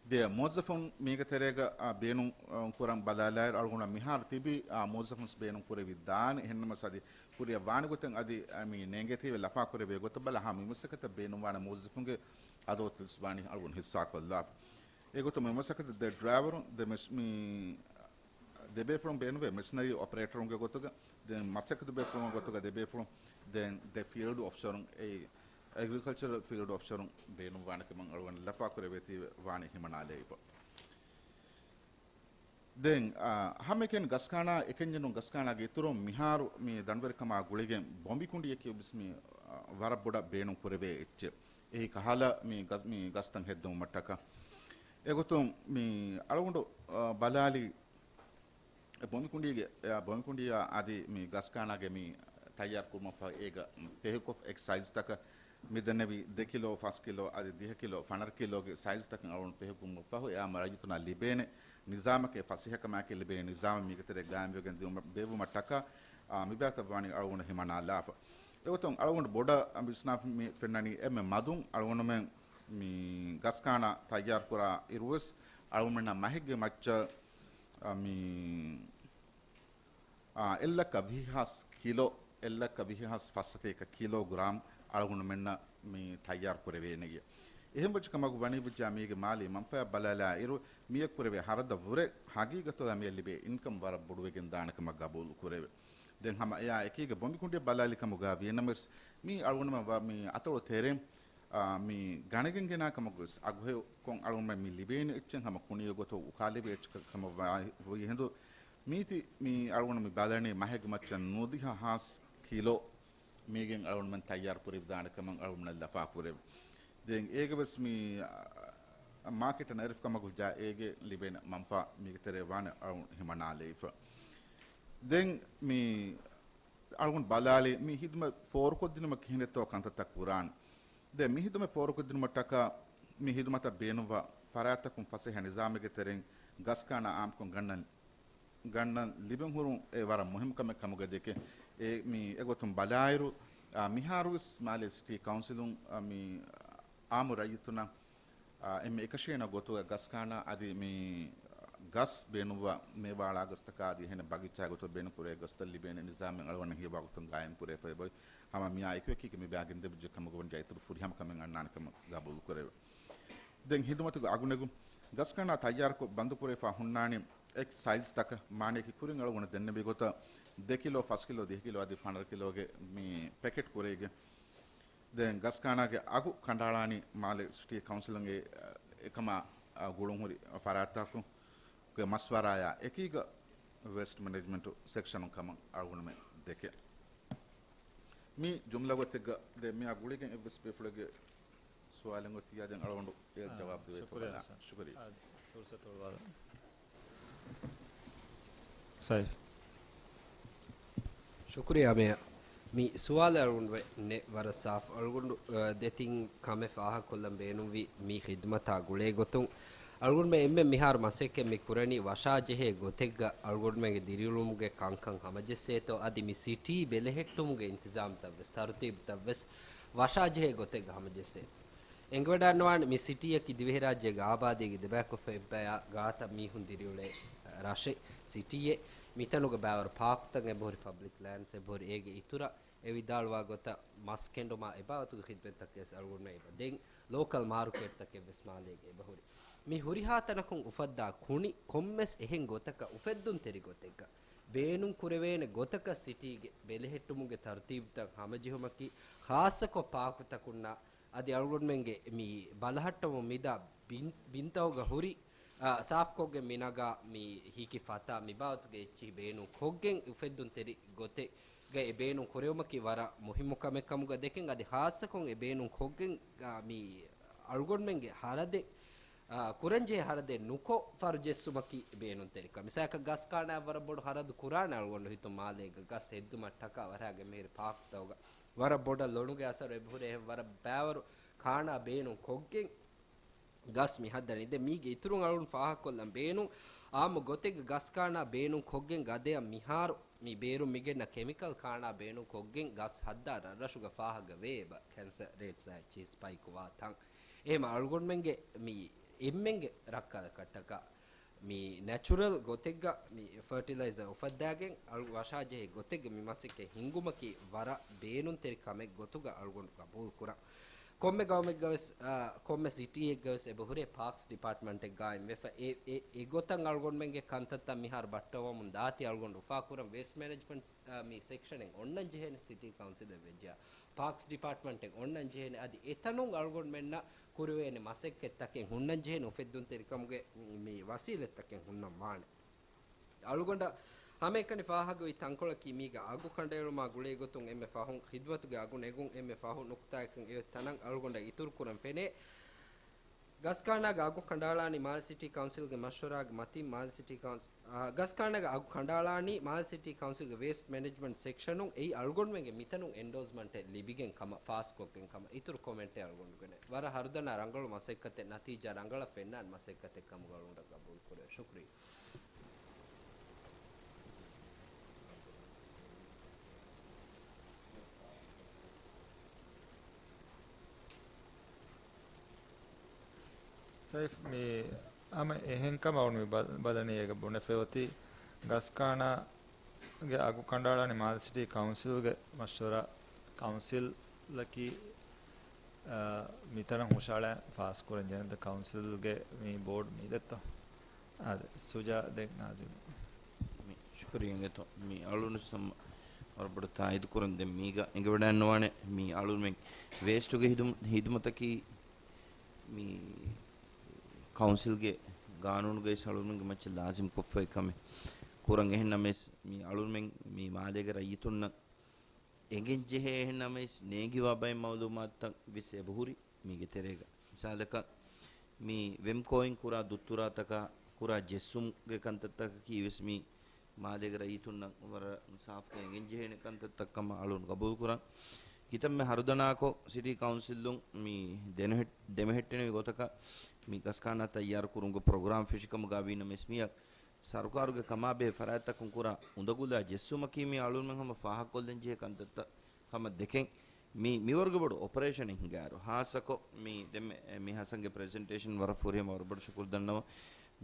ދެ މުވައްޒަފުން މީގެ ތެރޭގަ، އާ، ބޭނުން، އާ، ކުރަން ބަލާލާއިރު އަޅުގަނޑަށް މިހާރު ތިބި، އާ، މުވައްޒަފުން ބޭނުން ކުރެވި ދާނެ. އެހެންނަމަސް އަދި ކުރިއަށް ވާނެ ގޮތެއް އަދި، އާ، މި ނޭނގޭތީވެ ލަފާ ކުރެވޭ ގޮތަށް ބަލާ ހަމަ މި މަސައްކަތަށް ބޭނުންވާނެ މުވައްޒަފުންގެ އަދަދު އަތޮޅުވެސް ވާނީ އަޅުގަނޑު ހިއްސާކޮށްލާފަ. އެގޮތުން މި މަސައްކަތަށް ދެ ޑްރައިވަރުން، ދެ މެސް-، މި ދެ ބޭފުޅުން ބޭނުންވޭ މެޝިނަރީ އޮޕަރޭޓަރުންގެ ގޮތުގަ، ދެން މަސައްކަތު ބޭފުޅުންގެ ގޮތުގަ ދެ ބޭފުޅުން، ދެން ދެ ފީލްޑް އޮފިސަރުން، އެ އެގްރިކަލްޗަރަލް ފީލްޑް އޮފިސަރުން ބޭނުންވާނެ ކަމަށް އަޅުގަނޑު ލަފާ ކުރެވޭތީ ވާނީ ހިމަނާލެވިފަ. ދެން، އާ، ހަމައެކަނި ގަސްކާނާ އެކެންޏެއް ނޫން ގަސްކާނާގެ އިތުރުން މިހާރު މި ދަނޑުވެރިކަމާ ގުޅިގެން ބޮނބިކުނޑިއެކި ވެސް މި، އާ، ވަރަށް ބޮޑަށް ބޭނުން ކުރެވޭ އެއްޗެއް. އެހި ކަހަލަ މި ގަސް-، މި ގަސްތައް ހެއްދެވުމަށްޓަކާ. އެގޮތުން މި އަޅުގަނޑު، އާ، ބަލާލީ އެ ބޮނބިކުނޑީގެ، އެ ބޮނބިކުނޑިއާ އަދި މި ގަސްކާނާގެ މި ތައްޔާރު ކުރުމަށް ފަހު އޭގަ ޕެހެކޮށް އެކް ސައިޒްތަކަށް މި ދެންނެވި ދެ ކިލޯ، ފަސް ކިލޯ އަދި ދިހަ ކިލޯ، ފަނަރަ ކިލޯގެ ސައިޒްތަކަށް އަޅުގަނޑު ޕެހެކުމަށް ފަހު އެއާ މަ ރައްޔިތުންނަށް ލިބޭނެ ނިޒާމަކީ ފަސޭހަކަމާއެކީ ލިބޭނެ ނިޒާމެއް މީގެ ތެރޭ ގާއިމްވެގެން ދިއުމަށް ބޭއްވުމަށްޓަކާ، އާ، މި ބާތައް ވާނީ އަޅުގަނޑު ހިމަނާލާފަ. އެގޮތުން އަޅުގަނޑު ބޮޑަށް ވިސްނާފަ މި ފެންނަނީ އެންމެ މަދުން އަޅުގަނޑުމެން މި ގަސްކާނާ ތައްޔާރުކުރާ އިރުވެސް އަޅުގަނޑުމެންނަށް މަހެއްގެ މައްޗަށް އަ، މި، އާ، އެއްލައްކަ ވިހި ހާސް ކިލޯ، އެއްލައްކަ ވިހި ހާސް ފައްސަތޭކަ ކިލޯގްރާމް އަޅުގަނޑުމެންނަށް މި ތައްޔާރު ކުރެވޭނެ. އެހެން ވެއްޖެ ކަމަކު ވަނީ ވެއްޖާ މީގެ މާލީ މަންފާއަށް ބަލާލާ އިރު، މިއަށް ކުރެވޭ ހަރަދަށް ވުރެ ހަގީގަތުގަ މިއަށް ލިބޭ އިންކަމް ވަރަށް ބޮޑުވެގެން ދާނެ ކަމަށް ގަބޫލު ކުރެވޭ. ދެން ހަމަ އެއާ އެކީގަ ބޮނބިކުނޑިއަށް ބަލާލި ކަމުގަ ވީނަމަވެސް، މީ އަޅުގަނޑުމެން ވަ-، މި އަތޮޅު ތެރޭ، އާ، މި ގަނެގެން ގެނާ ކަމަކުވެސް އަގުހެޔޮކޮށް އަޅުގަނޑުމެން މި ލިބޭނެ އެއްޗެއް ހަމަ ކުނިއެއް ގޮތަށް އުކާލެވޭ އެއްޗަކަށް ކަމަށް ވާ-، ވީ ހިނދު، މީތި މި އަޅުގަނޑު މި ބަލަނީ މަހެއްގެ މައްޗަށް ނުވަދިހަ ހާސް ކިލޯ މީގެން އަޅުގަނޑުމެން ތައްޔާރު ކުރެވިދާނެ ކަމަށް އަޅުގަނޑުމެން ލަފާ ކުރެވި. ދެން އޭގެ ވެސް މި، އަ، މާކެޓަށް ނެރެފަ ކަމަކު ޖާ އޭގެ ލިބޭނެ މަންފާ މީގެ ތެރޭ ވާނެ އަޅުގަނޑު ހިމަނާލެވިފަ. ދެން މި އަޅުގަނޑު ބަލާލި މި ހިދުމަތް ފޯރުކޮށްދިނުމަށް ކިހިނެއްތޯ ކަންތައްތައް ކުރާނެ. ދެން މި ހިދުމަތް ފޯރުކޮށްދިނުމަށްޓަކާ މި ހިދުމަތަށް ބޭނުންވާ ފަރާތްތަކުން ފަސޭހަ ނިޒާމެއްގެ ތެރެއިން ގަސްކާނާ އާއްމުކޮށް ގަންނަން، ގަންނަން ލިބެން ހުރުން އެ ވަރަށް މުހިންމު ކަމެއް ކަމުގަ ދެކެ. އެ މި އެގޮތުން ބަލާއިރު، އާ، މިހާރުވެސް މާލޭ ސިޓީ ކައުންސިލުން، އާ، މި އާއްމު ރައްޔިތުންނަށް އާ، އެންމެ އެކަށޭނަ ގޮތުގަ ގަސްކާނާ އަދި މި ގަސް ބޭނުންވާ މޭވާއަޅާ ގަސްތަކާ އަދި އެހެނެއް ބަގީޗާގެ ގޮތުގަ ބޭނުން ކުރޭ ގަސްތައް ލިބޭނެ ނިޒާމެއް އަޅުގަނޑަށް ހިޔަވާ ގޮތުން ގާއިމް ކުރެވިފައި އޮތް. ހަމަ މިއާ އެކުއެކީގަ މި ބާ ގެންދެވިއްޖެ ކަމަކު ވަންޖާ އިތުރު ފުރިހަމަ ކަމެއް އަންނާނެ ކަމަށް ގަބޫލު ކުރެވޭ. ދެން ހިދުމަތުގެ އަގުނެގުން ގަސްކާނާ ތައްޔާރުކޮށް ބަންދުކުރެވިފަ ހުންނާނީ އެކް ސައިޒްތަކަށް މާނަޔަކީ ކުރިން އަޅުގަނޑު ދެންނެވި ގޮތަށް ދެ ކިލޯ، ފަސް ކިލޯ، ދިހަ ކިލޯ އަދި ފަނަރަ ކިލޯގެ މި ޕެކެޓް ކުރެވިގެން ދެން ގަސްކާނާގެ އަގު ކަނޑައަޅާނީ މާލެ ސިޓީ ކައުންސިލުންގެ އެކަމާ ގުޅުންހުރި ފަރާތްތަކުގެ މަޝްވަރާއާ އެކީގަ ވޭސްޓް މެނޭޖްމަންޓް ސެކްޝަނުން ކަމަށް އަޅުގަނޑުމެން ދެކެ. މި ޖުމްލަ ގޮތެއްގަ ދެ މިއާ ގުޅިގެން އެއްވެސް ބޭފުޅެއްގެ ސުވާލެއް އޮތިއްޔާ ދެން އަޅުގަނޑު އެ ޖަވާބު ދެވޭތޯ ބަލާ. ޝުކުރިއްޔާ. ޝުކުރިއްޔާ. ސައިފް. ޝުކުރިއްޔާ މޭޔަރ. މި ސުވާލެއް އަޅުގަނޑު ނެ ވަރަށް ސާފު. އަޅުގަނޑު، އަ، ދެތިން ކަމެއް ފާހަގަކޮށްލަން ބޭނުންވީ މި ޚިދުމަތާ ގުޅޭ ގޮތުން. އަޅުގަނޑުމެ އެންމެ މިހާރު މަސައްކަތް މި ކުރަނީ ވަށާޖެހޭ ގޮތެއްގަ އަޅުގަނޑުމެންގެ ދިރިއުޅުމުގެ ކަންކަން ހަމަޖެއްސޭތޯ، އަދި މި ސިޓީ ބެލެހެއްޓުމުގެ އިންތިޒާމްތައްވެސް، ތަރުތީބުތައްވެސް ވަށާޖެހޭ ގޮތެއްގަ ހަމަޖެއްސޭތޯ. އެނގިވަޑައިންނަވާނެ މި ސިޓީއަކީ ދިވެހިރާއްޖޭގެ އާބާދީގެ ދެބައިކުށް އެއްބަޔާ ގާތަށް މީހުން ދިރިއުޅޭ ރަށެއް. ސިޓީއެއް. މިތަނުގަ ބައިވަރު ޕާކުތައް އެބަހުރި، ޕަބްލިކް ލޭންޑްސް އެބަހުރި، އޭގެ އިތުރަށް އެ ވިދާޅުވާ ގޮތަށް މަސް ކެނޑުމާ އެބާވަތުގެ ޚިދުމަތްތަކެއް ވެސް އަޅުގަނޑުމެން އެބަ ދޭން. ލޯކަލް މާރުކޭޓްތަކެއް ވެސް މާލޭގަ އެބަހުރި. މި ހުރިހާ ތަނަކުން އުފައްދާ ކުނި ކޮންމެސް އެހެން ގޮތަކަށް އުފެއްދުންތެރި ގޮތެއްގަ ބޭނުން ކުރެވޭނެ ގޮތަކަށް ސިޓީގެ ބެލެހެއްޓުމުގެ ތަރުތީބުތައް ހަމަޖެހުމަކީ، ޚާއްޞަކޮށް ޕާކުތަކުންނާ އަދި އަޅުގަނޑުމެންގެ މި ބަލަހައްޓަމުން މިދާ ބިން-، ބިންތަކުގަ ހުރި، އާ، ސާފުކޮށްގެން މި ނަގާ މި ހިކި ފަތާ މި ބާވަތުގެ އެއްޗިހި ބޭނުން ކޮށްގެން އުފެއްދުންތެރި ގޮތެއްގަ އެ ބޭނުން ކުރެވުމަކީ ވަރަށް މުހިއްމު ކަމެއް ކަމުގަ ދެކެން، އަދި ޚާއްޞަކޮށް އެ ބޭނުން ކޮށްގެން، އާ، މި އަޅުގަނޑުމެންގެ ހަރަދެއް، އާ، ކުރަންޖެހޭ ހަރަދެއް ނުކޮށް ފަރު ޖެއްސުމަކީ ބޭނުންތެރިކަން. މިސާލަކަށް ގަސް ކާނާއަށް ވަރަށް ބޮޑު ހަރަދު ކުރާނެ އަޅުގަނޑު ހިތުން މާލޭގަ ގަސް ހެއްދުމަށްޓަކާ ވަރަށް އެންމެހިރި ޕާކުތަކުގަ ވަރަށް ބޮޑަށް ލޮނުގެ އަސަރު އެބަހުރޭ، އެހެން ވަރަށް ބައިވަރު ކާނާ ބޭނުން ކޮށްގެން ގަސް މި ހައްދަނީ. ދެން މީގެ އިތުރުން އަޅުން ފާހަގަކޮށްލަން ބޭނުން އާއްމު ގޮތެއްގަ ގަސް ކާނާ ބޭނުން ކޮށްގެން ގަދަޔަށް މިހާރު މި ބޭރުން މިގެންނަ ކެމިކަލް ކާނާ ބޭނުން ކޮށްގެން ގަސް ހައްދާ ރަށްރަށުގަ ފާހަގަ ވޭ އެބަ ކެންސަރ ރޭޓްސް އެއްޗިހި ސްޕައިކް ވާ ތަން. އެހެމަ އަޅުގަނޑުމެންގެ މި އެންމެންގެ ރައްކާލަކަށްޓަކާ މި ނެޗުރަލް ގޮތެއްގަ މި ފަރޓިލައިޒަރ އުފައްދާގެން އަޅު ވަށާޖެހޭ ގޮތެއްގަ މި މަސައްކަތް ހިންގުމަކީ ވަރަށް ބޭނުންތެރި ކަމެއް ގޮތުގަ އަޅުގަނޑު ގަބޫލުކުރަން. ކޮންމެ ގައުމެއްގަވެސް، އާ، ކޮންމެ ސިޓީއެއްގަވެސް އެބަހުރޭ ޕާކްސް ޑިޕާޓްމަންޓެއް ގާއިމްވެފަ. އެ، އެ، އެގޮތަށް އަޅުގަނޑުމެންގެ ކަންތައްތައް މިހާރު ބައްޓަވަމުން ދާތީ އަޅުގަނޑު އުފާކުރަން ވޭސްޓް މެނޭޖްމަންޓް، އާ، މި ސެކްޝަނެއް އޮންނަން ޖެހޭނެ ސިޓީ ކައުންސިލެއް ވެއްޖެޔާ. ޕާކްސް ޑިޕާޓްމަންޓެއް އޮންނަން ޖެހޭނެ. އަދި އެތަނުން އަޅުގަނޑުމެންނަށް ކުރެވޭނެ މަސައްކަތްތަކެއް ހުންނަން ޖެހޭނެ އުފެއްދުންތެރިކަމުގެ މި ވަސީލަތްތަކެއް ހުންނަން ވާނެ. އަޅުގަނޑަށް ހަމައެކަނި ފާހަގަވި ތަންކޮޅަކީ މީގަ އަގު ކަނޑައެޅުމާ ގުޅޭ ގޮތުން އެންމެ ފަހުން ޚިދުމަތުގެ އަގު ނެގުން އެންމެ ފަހު ނުކުތާއަކަށް އެއޮތް ތަނަށް އަޅުގަނޑަށް އިތުރުކުރަން ފެނޭ. ގަސްކާނާގެ އަގު ކަނޑައަޅާނީ މާލެ ސިޓީ ކައުންސިލްގެ މަޝްވަރާގެ މަތިން މާލެ ސިޓީ ކައުންސި-، އާ، ގަސްކާނާގެ އަގު ކަނޑައަޅާނީ މާލެ ސިޓީ ކައުންސިލްގެ ވޭސްޓް މެނޭޖްމަންޓް ސެކްޝަނުން. އެއީ އަޅުގަނޑުމެންގެ މިތަނުން އެންޑޯސްމަންޓެއް ލިބިގެން ކަމަށް ފާސްކޮށްގެން ކަމަށް. އިތުރު ކޮމެންޓެއް އަޅުގަނޑުގެ ނެތް. ވަރަށް ހަރުދަނާ ރަނގަޅު މަސައްކަތެއް، ނަތީޖާ ރަނގަޅަށް ފެންނާނެ މަސައްކަތެއް ކަމުގަ އަޅުގަނޑަށް ގަބޫލުކުރޭ. ޝުކުރިއްޔާ. ސައިފް، މި ހަމަ އެހެން ކަމަށް އަޅުގަނޑު މި ބަ-، ބަލަނީ އޭގަ ބުނެފައި އޮތީ ގަސްކާނާގެ އަގު ކަނޑައަޅާނީ މާލެ ސިޓީ ކައުންސިލްގެ މަޝްވަރާ. ކައުންސިލަކީ، އާ، މިތަނަށް ހުށަހަޅާ ފާސްކުރަން ޖެހޭނެ ކައުންސިލްގެ މި ބޯޑް މީދެއްތޯ. އާދެ، ސުޖާ ދެން ނާޒިމް. މި ޝުކުރިއްޔާ އިނގޭތޯ. މި އަޅުގަނޑު ސަމް ވަރަށް ބޮޑަށް ތާއީދު ކުރަން. ދެން މީގަ އެނގިވަޑައިންނަވާނެ މި އަޅުގަނޑުމެން ވޭސްޓުގެ ހިދުމަ-، ހިދުމަތަކީ މި ކައުންސިލްގެ ގާނޫނުގައި އަޅުގަނޑުމެންގެ މައްޗަށް ލާޒިމް ކޮށްފައި ކަމެއް. ކުރަން އެހެން ނަމަވެސް، މި އަޅުގަނޑުމެން މި މާލޭގެ ރައްޔިތުންނަށް އެނގެން ޖެހޭ އެހެން ނަމަވެސް، ނޭނގިވާ ބައެއް މައުލޫމާތުތައް ވެސް އެބަހުރި މީގެ ތެރޭގަ. މިސާލަކަށް، މި ވެމްކޯއިން ކުރާ ދުއްތުރާތަކާ ކުރާ ޖެއްސުމުގެ ކަންތައްތަކަކީ ވެސް މި މާލޭގެ ރައްޔިތުންނަށް ވަރަށް ސާފުކޮށް އެނގެން ޖެހޭނެ ކަންތައްތައް ކަމަށް އަޅުން ގަބޫލުކުރަން. ކިތަންމެ ހަރުދަނާކޮށް، ސިޓީ ކައުންސިލުން މި ދެނެހެއް-، ދެމެހެއްޓެނިވި ގޮތަކަށް މި ގަސްކާނާ ތައްޔާރު ކުރުމުގެ ޕްރޮގްރާމް ފެށިކަމުގަ ވީނަމަވެސް، މިއަށް ސަރުކާރުގެ ކަމާބެހޭ ފަރާތްތަކުން ކުރާ އުނދަގުލާ ޖެއްސުމަކީ މި އަޅުންމެން ހަމަ ފާހަގަކޮށްލަން ޖެހޭ ކަންތައްތައް ހަމަ ދެކެން. މި، މިވަރުގެ ބޮޑު އޮޕަރޭޝަނެއް ހިނގާއިރު، ހާއްސަކޮށް މި ދެންމެ-، މި ހަސަންގެ ޕްރެޒެންޓޭޝަން ވަރަށް ފުރިހަމަ، ވަރަށް ބޮޑަށް ޝުކުރު ދަންނަވަން.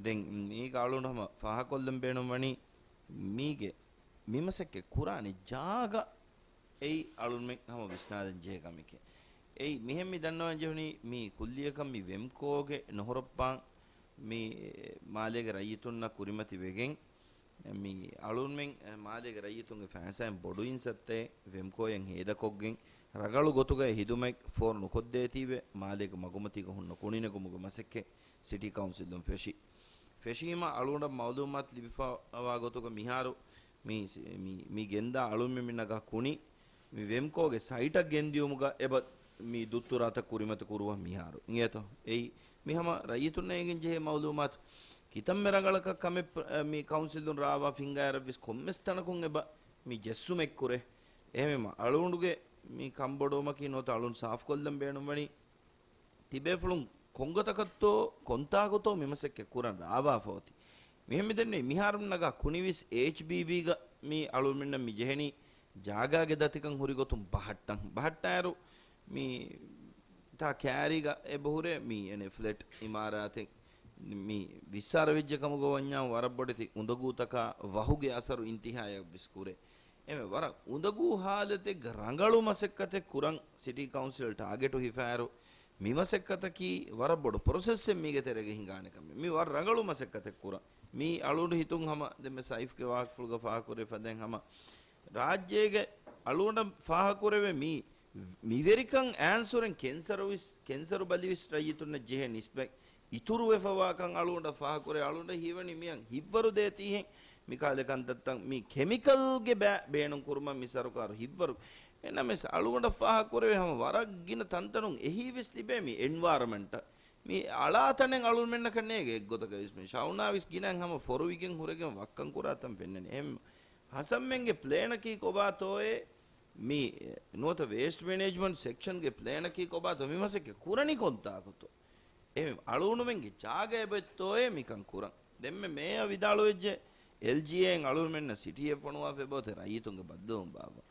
ދެން މީގަ އަޅުން ހަމަ ފާހަގަކޮށްލަން ބޭނުންވަނީ މީގެ މި މަސައްކަތް ކުރާނެ ޖާގަ އެއީ އަޅުންމެން ހަމަ ވިސްނާލަން ޖެހޭ ކަމެކޭ. އެއީ މިހެން މި ދަންނަވަން ޖެހުނީ މި ކުއްލިއަކަށް މި ވެމްކޯގެ ނުހުރައްޕާން މި މާލޭގެ ރައްޔިތުންނަށް ކުރިމަތި ވެގެން، މި އަޅުންމެން މާލޭގެ ރައްޔިތުންގެ ފައިސާއިން ބޮޑު އިންސައްތައެއް ވެމްކޯއަށް ހޭދަކޮށްގެން، ރަގަޅު ގޮތުގައި ހިދުމަތް ފޯރު ނުކޮށްދޭތީވެ، މާލޭގެ މަގުމަތީގަ ހުންނަ ކުނިނެގުމުގެ މަސައްކަތް ސިޓީ ކައުންސިލުން ފެށި. ފެށީމަ އަޅުގަނޑަށް މައުލޫމާތު ލިބިފަވާ ގޮތުގަ މިހާރު މި، މި، މި ގެންދާ އަޅުންމެން މި ނަގާ ކުނި މި ވެމްކޯގެ ސައިޓަށް ގެންދިޔުމުގަ އެބަ މި ދުއްތުރާތައް ކުރިމަތި ކުރުވަން މިހާރު. އިނގޭތޯ؟ އެއީ މި ހަމަ ރައްޔިތުންނަށް އެނގެން ޖެހޭ މައުލޫމާތު. ކިތަންމެ ރަނގަޅަކަށް ކަމެއް ޕް-، މި ކައުންސިލުން ރާވާ ފިނގާއިރަށްވެސް ކޮންމެސް ތަނަކުން އެބަ މި ޖެއްސުމެއް ކުރޭ. އެހެންވީމަ، އަޅުގަނޑުގެ މި ކަންބޮޑުވުމަކީ ނުވަތަ އަޅުން ސާފުކޮށްލަން ބޭނުންވަނީ، ތިބޭފުޅުން ކޮންގޮތަކަށްތޯ، ކޮންތާކުތޯ މިމަސައްކަތް ކުރަން ރާވާފަ އޮތީ. މިހެން މިދެންނެވި މިހާރު ނަގާ ކުނިވިސް އޭޗްބީބީގަ މި އަޅުމެންނަށް މި ޖެހެނީ ޖާގާގެ ދަތިކަން ހުރި ގޮތުން ބަހައްޓަން. ބަހައްޓާއިރު މި ތާ ކައިރީގަ އެބަހުރޭ މި އެނެ ފްލެޓް އިމާރާތެއް މި ވިއްސާރަ ވެއްޖެ ކަމުގަ ވަންޏާ ވަރަށް ބޮޑެތި އުނދަގޫތަކާ ވަހުގެ އަސަރު އިންތިހާޔަށް ވެސް ކުރޭ. އެމެ ވަރަށް އުނދަގޫ ހާލަތެއްގަ ރަނގަޅު މަސައްކަތެއް ކުރަން ސިޓީ ކައުންސިލް ޓާގެޓު ހިފާއިރު، މި މަސައްކަތަކީ ވަރަށް ބޮޑު ޕްރޮސެސްއެއް މީގެ ތެރޭގަ ހިނގާނެ ކަމެއް. މި ވަރަށް ރަނގަޅު މަސައްކަތެއް ކުރަން. މީ އަޅުގަނޑު ހިތުން ހަމަ ދެންމެ ސައިފްގެ ވާހަކަފުޅުގަ ފާހަގަކުރެ ފަދައިން ހަމަ ރާއްޖޭގެ އަޅުގަނޑަށް ފާހަގަކުރެވޭ މި މިވެރިކަން އާންސުރެން ކެންސަރު ވިސް، ކެންސަރު ބަލިވިސް ރައްޔިތުންނަށް ޖެހޭ ނިސްބަތް އިތުރުވެފަވާކަން އަޅުގަނޑަށް ފާހަގަކުރޭ. އަޅުގަނޑަށް ހީވަނީ މިއަން ހިއްވަރު ދޭތީހެން މިކާލެ ކަންތައްތައް މި ކެމިކަލްގެ ބައި ބޭނުން ކުރުމަށް މި ސަރުކާރު ހިއްވަރު. އެނަމެސް އަޅުގަނޑަށް ފާހަގަކުރެވޭ ހަމަ ވަރަށް ގިނަ ތަންތަނުން އެހީވެސް ލިބޭ މި އެންވާރަމެންޓަށް. މި އަޅާ ތަނެއް އަޅުމެންނަކަށް ނޭނގެ އެއްގޮތަކަށް ވެސް. މި ޝައުނާ ވެސް ގިނައިން ހަމަ ފޮރުވިގެން ހުރެގެން ވައްކަން ކުރާ ތަން ފެންނަނީ. އެހެން ހަސަންމެންގެ ޕްލޭނަކީ ކޮބާތޯއޭ؟ މި ނުވަތަ ވޭސްޓް މެނޭޖްމަންޓް ސެކްޝަންގެ ޕްލޭނަކީ ކޮބާތޯ؟ މި މަސައްކަތް ކުރަނީ ކޮންތާކުތޯ؟ އެ އަޅުގަނޑުމެންގެ ޖާގަ އެބައޮތްތޯއޭ މިކަން ކުރަން؟ ދެންމެ މޭޔަ ވިދާޅުވެއްޖެ، އެލްޖީއޭއިން އަޅުގަނޑުމެންނަށް ސިޓީއެއް ފޮނުވާފަ އެބައޮތޭ ރައްޔިތުންގެ ބައްދަލުވުން ބާއްވާ.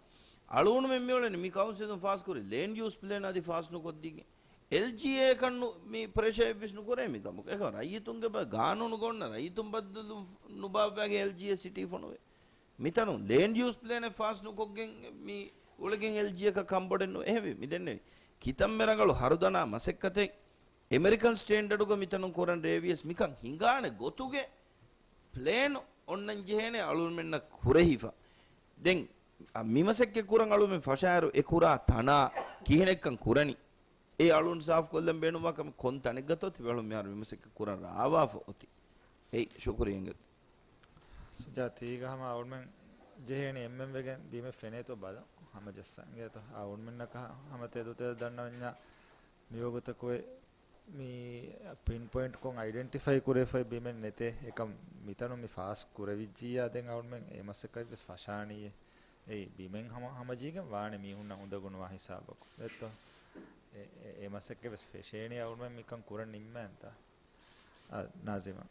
އަޅުގަނޑުމެން މިއުޅެނީ މި ކައުންސިލުން ފާސްކުރި ލޭންޑް ޔޫސް ޕްލޭން އަދި ފާސް ނުކޮށްދީގެން. އެލްޖީއޭއަކަށް ނު-، މި ޕްރެޝަރެއްވެސް ނުކުރޭ މިކަމަކު. އެކަމަކު ރައްޔިތުންގެ ބަ-، ގާނޫނުގަ އޮންނަ ރައްޔިތުން ބައްދަލު ނުބާއްވާގެން އެލްޖީއޭ ސިޓީ ފޮނުވޭ. މިތަނުން ލޭންޑް ޔޫސް ޕްލޭނެއް ފާސް ނުކޮށްގެން މި އުޅެގެން އެލްޖީއޭއަކަށް ކަންބޮޑެއް ނު-، އެހެންވީ މި ދެންނެވި ކިތަންމެ ރަނގަޅު ހަރުދަނާ މަސައްކަތެއް އެމެރިކަން ސްޓޭންޑަޑުގަ މިތަނުން ކުރަން ރޭވިޔަސް މިކަން ހިނގާނެ ގޮތުގެ ޕްލޭން އޮންނަން ޖެހޭނެ އަޅުމެންނަށް ކުރެހިފަ. ދެން މި މަސައްކަތް ކުރަން އަޅުމެން ފަށާއިރު އެ ކުރާ ތަނާ ކިހިނެއްކަން ކުރަނީ؟ އެ އަޅުން ސާފުކޮށްލަން ބޭނުންވާ ކަމެއް ކޮން ތަނެއްގަތޯ ތިބޭފުޅުން މިހާރު މި މަސައްކަތް ކުރަން ރާވާފަ އޮތީ. އެއީ ޝުކުރިއްޔާ އިނގޭތޯ. ސުޖާ ތީގަ ހަމަ އަޅުމެން ޖެހޭނީ އެންމެން ވެގެން ބިމެއް ފެނޭތޯ ބަލަން ހަމަޖައްސަން އިނގޭތޯ. އަޅުމެންނަކަށް ހަމަ ތެދު ތެދު ދަންނަވަންޏާ މިވަގުތަކު މި ޕިން ޕޮއިންޓްކޮށް އައިޑެންޓިފައި ކުރެވިފައި ބިމެއް ނެތޭ. އެކަމް މިތަނުން މި ފާސް ކުރެވިއްޖިއްޔާ ދެން އަޅުމެން އެ މަސައްކަތްވެސް ފަށާނީއޭ. އެއީ ބިމެއް ހަމަ ހަމަޖީގެން ވާނެ މީހުންނަށް އުނދަގޫނުވާ ހިސާބަކު. ދެއްތޯ؟ އެ، އެ، އެ މަސައްކަތްވެސް ފެށޭނީ އަޅުމެން މިކަން ކުރަން ނިންމައިންތަ؟ އާ، ނާޒިމާ.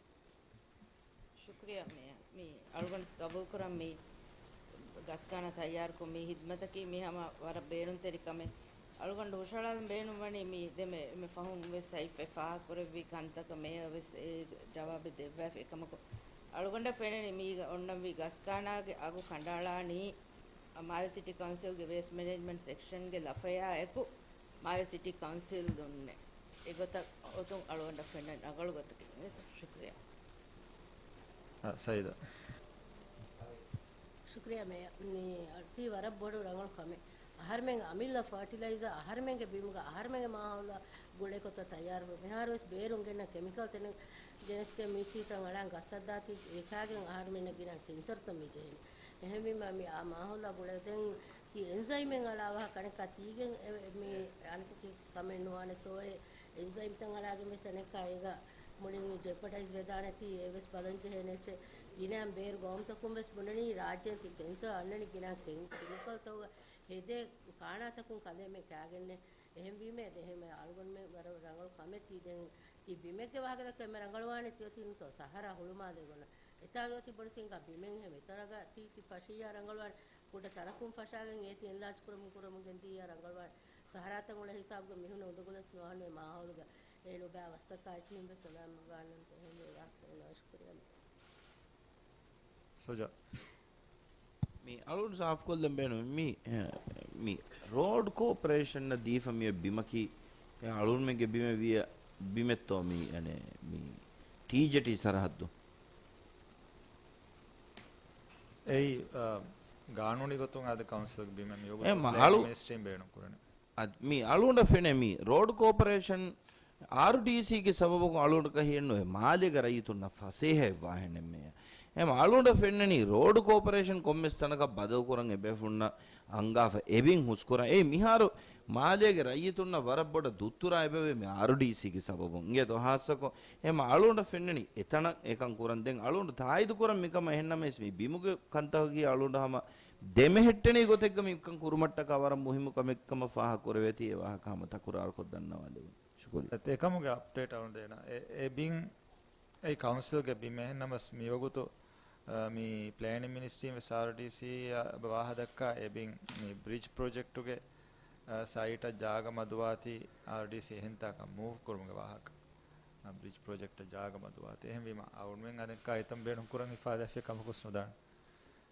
ޝުކުރިއްޔާ މޭޔަރ. މި އަޅުގަނޑު ގަބޫލުކުރަން މި ގަސްކާނާ ތައްޔާރުކޮށް މި ހިދްމަތަކީ މި ހަމަ ވަރަށް ބޭނުންތެރި ކަމެއް. އަޅުގަނޑު ހުށަހަޅާލަން ބޭނުންވަނީ މި ދެމެ އެންމެ ފަހުން ވެސް ސައިފް އެ ފާހަގަކުރެއްވި ކަންތަކަށް މޭޔަރ ވެސް އެ ޖަވާބެއް ދެއްވާފަ. އެކަމަކު އަޅުގަނޑަށް ފެނެނީ މީގަ އޮންނަންވީ ގަސްކާނާގެ އަގު ކަނޑައަޅާނީ މާލެ ސިޓީ ކައުންސިލްގެ ވޭސްޓް މެނޭޖްމަންޓް ސެކްޝަންގެ ލަފަޔާ އެކު މާލެ ސިޓީ ކައުންސިލުންނޭ. އެގޮތަށް އޮތުން އަޅުގަނޑަށް ފެންނަން ރަނގަޅު ގޮތަކީ. ޝުކުރިއްޔާ. އާ، ސައީދާ. ޝުކުރިއްޔާ މޭޔަރ. މި އަދި ވަރަށް ބޮޑު ރަނގަޅު ކަމެއް. އަހަރެމެން އަމިއްލަ ފާޓިލައިޒާ އަހަރެމެންގެ ބިމުގަ އަހަރެމެންގެ މާހައުލާ ގުޅޭ ކޮށްތައް ތައްޔާރުވޭ. މިހާރުވެސް ބޭރުން ގެންނަ ކެމިކަލް ތަނެއް ގެނެސްގެން މީ ޗީތައް އަޅާން ގަސްތައް ދާތީ އެކާގެން އަހަރެމެންނަށް ގިނަ ކެންސަރުތައް މި ޖެހެނީ. އެހެންވީމަ މި އާ މާހައުލާ ގުޅޭ ދެން ތި އެންޒައިމެއް އަޅާ ވާހަކަ އަނެއްކާ ތީގެން އެ، މި އަނެކަކީ ކަމެއް ނުވާނެތޯއޭ. އެންޒައިމްތައް އަޅާގެން ވެސް އަނެއްކާ އޭގަ މުޅިން ޖެޕަޑައިޒް ވެދާނެތީ އެވެސް ބަލަން ޖެހޭނެ އެއްޗެއް. ގިނައިން ބޭރު ގައުމުތަކުން ވެސް ބުނަނީ ރާއްޖޭން ތި ކެންސަރ އަންނަނީ ގިނަ ކެ-، ކެމިކަލްތަކުގަ ހެދޭ ކާނާތަކުން ކަލޭމެ ކާގެންނެ. އެހެންވީމެ ދެހެމެ އަޅުގަނޑުމެން ވަރަށް ރަނގަޅު ކަމެއް ތީ ދެން ތި ބިމެއްގެ ވާހަކަ ދައްކަ އެންމެ ރަނގަޅުވާނެ ތި އޮތީ ނުތޯ ސަހަރާ ހުޅުމާލޭ ގޮނަ. އެތާގަ އޮތީ ބޮޑު ސިންގާ ބިމެއް ހެމެ ތަނަގަ ތީ ތި ފަށިއްޔާ ރަނގަޅުވާނެ. ކުޑަ ތަނަކުން ފަށާގެން އޭތި އެންލާޖް ކުރަމުން ކުރަމުން ގެންދިއްޔާ ރަނގަޅުވާނެ. ސަހަރާތައް އުޅޭ ހިސާބުގަ މިހުންނަ އުނދަގުލަސް ނުވާނެ މާހައުލުގަ. އެ ނުބައި ވަސްތަކާ އެއްޗިހިން ވެސް އޮންނާން ވާނަން އެހެންވެ ވާހަކަ ޝުކުރިއްޔާ. ސުޖާ. މި އަޅުން ސާފުކޮށްލަން ބޭނުން މި، އެ، މި ރޯޑް ކޯޕަރޭޝަންއަށް ދީފަ މި ބިމަކީ، އެ، އަޅުންމެންގެ ބިމެއް ވިޔަ ބިމެއްތޯ މި، އަނެ، މި ޓީޖެޓީ ސަރަހައްދު؟ އެއީ، އަ، ގާނޫނީ ގޮތުން އާދެ ކައުންސިލްގެ ބިމެއް މިވަގުތު އެ މަ-، ޕްލޭނިން އަޅު-، މިނިސްޓްރީން ބޭނުން ކުރަނީ. އަދި މި އަޅުގަނޑަށް ފެނޭ މި ރޯޑް ކޯޕަރޭޝަން އާރުޑީސީގެ ސަބަބުން އަޅުގަނޑަކަށް ހިއެއްނުވޭ މާލޭގެ ރައްޔިތުންނަށް ފަސޭހައެއް ވާހެނެއް މޭޔަ. އެހެން އަޅުގަނޑަށް ފެންނަނީ ރޯޑް ކޯޕަރޭޝަން ކޮންމެސް ތަނަކަށް ބަދަލުކުރަން އެބޭފުޅުންނަށް އަންގާފަ އެބިން ހުސްކުރަން. އެއީ މިހާރު މާލޭގެ ރައްޔިތުންނަށް ވަރަށް ބޮޑަށް ދުއްތުރާ އެބަވޭ މި އާރުޑީސީގެ ސަބަބުން. އިނގޭތޯ ހާއްސަކޮށް އެހެން އަޅުގަނޑަށް ފެންނަނީ އެތަނަށް އެކަން ކުރަން. ދެން އަޅުގަނޑު ތާއީދު ކުރަން މިކަމަށް އެހެންނަމަވެސް މި ބިމުގެ ކަންތަކަކީ އަޅުގަނޑު ހަމަ ދެމެހެއްޓެނީ ގޮތެއްގަ މިކަން ކުރުމަށްޓަކާ ވަރަށް މުހިއްމު ކަމެއް ކަމަށް ފާހަގަކުރެވޭތީ އެ ވާހަކަ ހަމަ ތަކުރާރުކޮށް ދަންނަވާލެވުން. ޝުކުރިއްޔާ. އެކަމުގެ އަޕްޑޭޓް އަޅުން ދޭނަ. އެ، އެ ބިން އެ ކައުންސިލްގެ ބިމެއް ނަމަސް މިވަގުތު، އަ، މި ޕްލޭނިން މިނިސްޓްރީން ވެސް އާރްޑީސީ އަށް ވާހަ ދައްކާ އެ ބިން މި ބްރިޖް ޕްރޮޖެކްޓުގެ، އަ، ސައިޓަށް ޖާގަ މަދުވާތީ އާރްޑީސީ އެހެންތާކަށް މޫވް ކުރުމުގެ ވާހަކަ. އަ، ބްރިޖް ޕްރޮޖެކްޓަށް ޖާގަ މަދުވާތީ. އެހެންވީމަ އަޅުމެން އަނެއްކާ އެތަން ބޭނުން ކުރަން ހިފާލާފިޔާ ކަމަކުސް ނުދާނެ.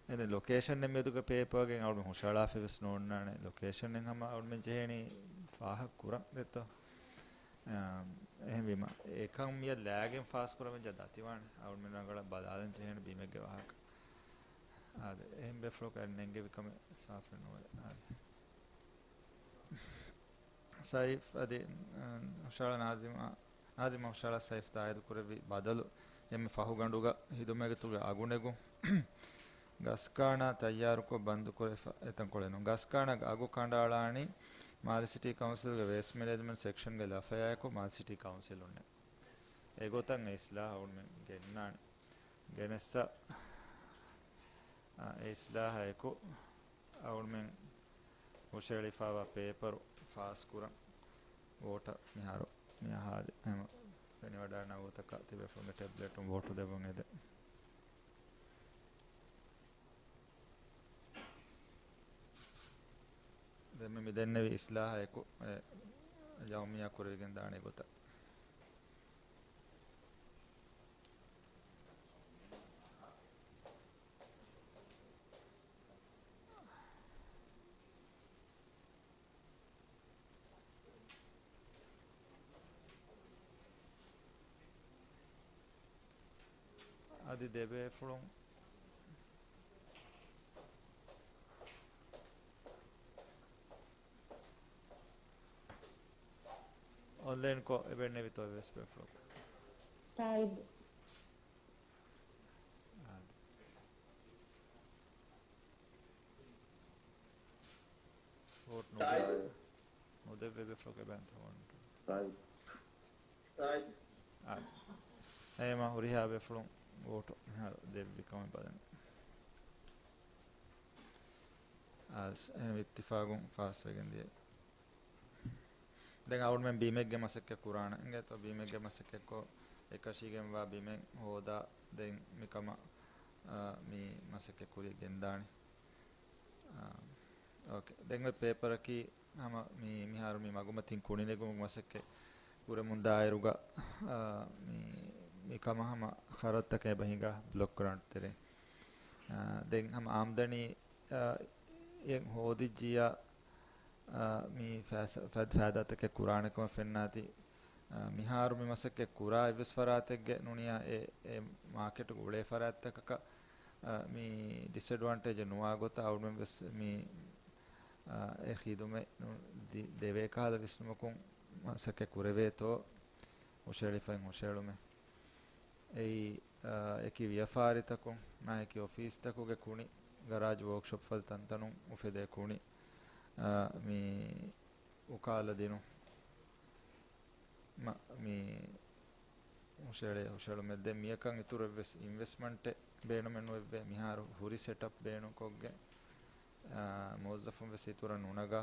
އެން ލޮކޭޝަން އެއް މެދުގެ ޕޭޕާގެން އަޅުމެން ހުށައަޅާފައި ވެސް ނޯންނާނެ. ލޮކޭޝަން އެއް ހަމަ އަޅުމެން ޖެހޭނީ ފާހަގަ ކުރަން ދެއްތޯ. އާ، އެހެންވީމަ އެކަން މިޔަށް ލާގެން ފާސް ކުރަމެން ޖަ ދަތިވާނެ. އަޅުމެން ރަނގަޅަށް ބަލާލަން ޖެހޭނެ ބިމެއްގެ ވާހަކަ. އާދެ، އެހެން ބޭފުޅަކަށް ނެންގެވި ކަމެއް ސާފެއް ނުވޭ. އާދެ. ސައިފް އަދި، އަ، ހުށަހަޅާ ނާޒިމް، އަ، ނާޒިމް ހުށަހަޅާ ސައިފް ތާއީދު ކުރެއްވި ބަދަލު އެންމެ ފަހުގަނޑުގަ ހިދުމަތްގެ ތުގެ އަގުނެގުން ގަސްކާނާ ތައްޔާރުކޮށް ބަންދުކުރެވިފަ އެތަންކޮޅެއް ނޫން. ގަސްކާނާގެ އަގު ކަނޑައަޅާނީ މާލެ ސިޓީ ކައުންސިލްގެ ވޭސްޓް މެނޭޖްމަންޓް ސެކްޝަންގެ ލަފަޔާއެކު މާލެ ސިޓީ ކައުންސިލުންނެއް. އެގޮތަށް އެ އިސްލާހަށް އަޅުމެން ގެންނާނެ. ގެނެއްސަ، އަ، އެ އިސްލާހަށް އެކު އަޅުމެން ހުށަހެޅިފައިވާ ޕޭޕަރު ފާސްކުރަން ވޯޓަށް މިހާރު މި އަހާލި ހަމަ ފެނިވަޑައިގަންނަވާ ގޮތަކަށް ތިބޭފުޅުންގެ ޓެބްލެޓުން ވޯޓު ދެއްވަން އެދެން. ދެންމެ މި ދެންނެވި އިސްލާހާއެކު އެ ޔައުމިއްޔާ ކުރެވިގެން ދާނެ ގޮތަށް. އަދި ދެބޭފުޅުން އޮންލައިންކޮށް އެބައެއް ނެވިތޯ އެއްވެސް ބޭފުޅަކު. ތާއީދު. އާދެ. ވޯޓް ނުދެ-، ތާއީދު. ނުދެއްވޭ ބޭފުޅަކު އެބައިންތޯ ވޯޓް. ތާއީދު. ތާއީދު. އާދެ. އެހެންވީމަ ހުރިހާ ބޭފުޅުން ވޯޓު މިހާރު ދެއްވި ކަމެއް ބަލަން. އާ، އެހެން އިއްތިފާގުން ފާސްވެގެން ދިޔަ. ދެން އަޅުމެން ބިމެއްގެ މަސައްކަތް ކުރާނަން އިނގޭތޯ، ބިމެއްގެ މަސައްކަތްކޮށް އެކަށީގެންވާ ބިމެއް ހޯދާ ދެން މިކަމަށް، އާ، މި މަސައްކަތް ކުރިޔަށް ގެންދާނެ. އާ، އޯކޭ. ދެން އޮތް ޕޭޕަރަކީ ހަމަ މި، މިހާރު މި މަގުމަތިން ކުނި ނެގުމުގެ މަސައްކަތް ކުރަމުންދާއިރުގަ، އާ، މި، މިކަމަށް ހަމަ ޚަރަދުތަކެއް އެބަ ހިނގާ ބްލޮކް ގްރާންޓް ތެރޭ. އާ، ދެން ހަމަ އާމްދަނީ، އާ، އެ ހޯދިއްޖިއްޔާ، އާ، މި ފައިސާ، ފައި-، ފައިދާތަކެއް ކުރާނެ ކަމަށް ފެންނާތީ، އާ، މިހާރު މި މަސައްކަތް ކުރާ އެއްވެސް ފަރާތެއްގެ ނޫނިއްޔާ އެ، އެ މާކެޓުގަ އުޅޭ ފަރާތްތަކަކަށް، އާ، މި ޑިސްއެޑްވާންޓޭޖެއް ނުވާ ގޮތަށް އަޅުމެން ވެސް މި، އާ، އެ ޚިދުމަތް ނު-، ދި-، ދެވޭ ކަހަލަ ވިސްނުމަކުން މަސައްކަތް ކުރެވޭތޯ ހުށަހެޅިފައި ހުށަހެޅުމެއް. އެއީ، އާ، އެކި ވިޔަފާރިތަކުން، ނާ އެކި އޮފީސްތަކުގެ ކުނި، ގަރާޖް، ވޯކްޝޮޕް ފަދަ ތަންތަނުން އުފެދޭ ކުނި، އާ، މި އުކާލަ ދިނުން. މަ-، މި ހުށަހެޅޭ ހުށަހެޅުމެއް ދެން މިޔަކަށް އިތުރު އެއްވެސް އިންވެސްޓްމަންޓެއް ބޭނުމެއް ނުވެއްވޭ. މިހާރު ހުރި ސެޓަޕް ބޭނުންކޮށްގެން، އާ، މުވައްޒަފުން ވެސް އިތުރަށް ނުނަގާ،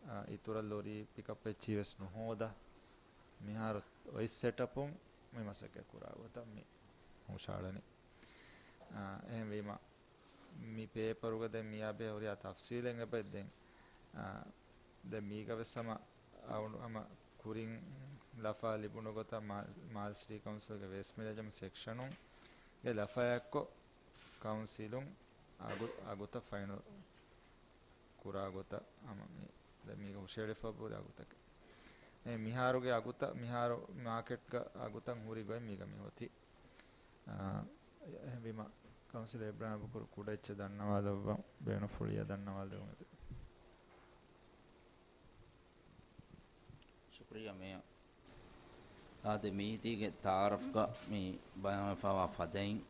އާ، އިތުރަށް ލޮރީ ޕިކަޕް އެއްޗިހި ވެސް ނުހޯދާ. މިހާރު އޮތް ސެޓަޕުން މި މަސައްކަތް ކުރާ ގޮތަށް މި ހުށަހަޅަނީ. އާ، އެހެންވީމަ، މި ޕޭޕަރުގަ ދެން މިޔާ ބެހޭ ހުރިހާ ތަފްސީލެއް އެބައޮތް ދެން، އާ، ދެން މީގަ ވެސް ހަމަ އަޅު-، ހަމަ ކުރިން ލަފާ ލިބުނު ގޮތަށް މާ-، މާލެ ސިޓީ ކައުންސިލްގެ ވޭސްޓް މެނޭޖްމަންޓް ސެކްޝަނުންގެ ލަފަޔާއެއްކޮށް ކައުންސިލުން އަގު-، އަގުތައް ފައިނަލް ކުރާ ގޮތަށް ހަމަ މި-، ދެން މީގަ ހުށަހެޅިފަ ބުރި އަގުތަކެއް. އެ މިހާރުގެ އަގުތައް، މިހާރު މާކެޓްގަ އަގުތައް ހުރި ގޮތް މީގަ މި އޮތީ. އާ، އެހެންވީމަ، ކައުންސިލަރ އިބްރާހިމް ބުކުރު ކުޑައެއްޗެއް ދަންނަވާލައްވަން ބޭނުންފުޅިއްޔާ ދަންނަވާލެވުން އެދެން. ޝުކުރިއްޔާ މޭޔަރ. އާދެ، މީތީގެ ތައާރަފްގަ މި ބަޔާންވެފައިވާ ފަދައިން،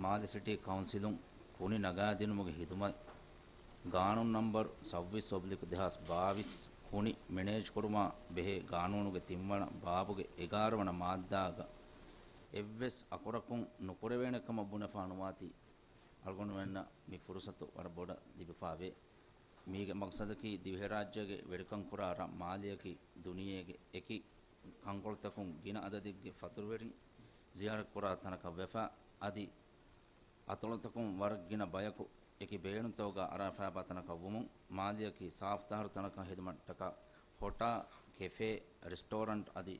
މާލެ ސިޓީ ކައުންސިލުން ކުނި ނަގާދިނުމުގެ ހިދުމަތް ގާނޫނު ނަންބަރު ސައްބީސް އޮބްލިކް ދެހާސް ބާވީސް ކުނި މެނޭޖްކުރުމާ ބެހޭ ގާނޫނުގެ ތިންވަނަ ބާބުގެ އެގާރަ ވަނަ މާއްދާގަ އެއްވެސް އަކުރަކުން ނުކުރެވޭނެ ކަމަށް ބުނެފާ ނުވާތީ، އަޅުގަނޑުމެންނަށް މި ފުރުސަތު ވަރަށް ބޮޑަށް ލިބިފާވޭ. މީގެ މަގްސަދަކީ ދިވެހިރާއްޖޭގެ ވެރިކަން ކުރާ ރަށް މާލެއަކީ ދުނިޔޭގެ އެކި ކަންކޮޅުތަކުން ގިނަ އަދަދެއްގެ ފަތުރުވެރިން ޒިޔާރަތްކުރާ ތަނަކަށް ވެފަ، އަދި އަތޮޅުތަކުން ވަރަށް ގިނަ ބަޔަކު އެކި ބޭނުންތަކުގަ އަރާފާބާ ތަނަކަށް ވުމުން، މާލެއަކީ ސާފުތާހިރު ތަނަކަށް ހެދުމަށްޓަކާ ހޮޓާ، ކެފޭ، ރެސްޓޯރަންޓް އަދި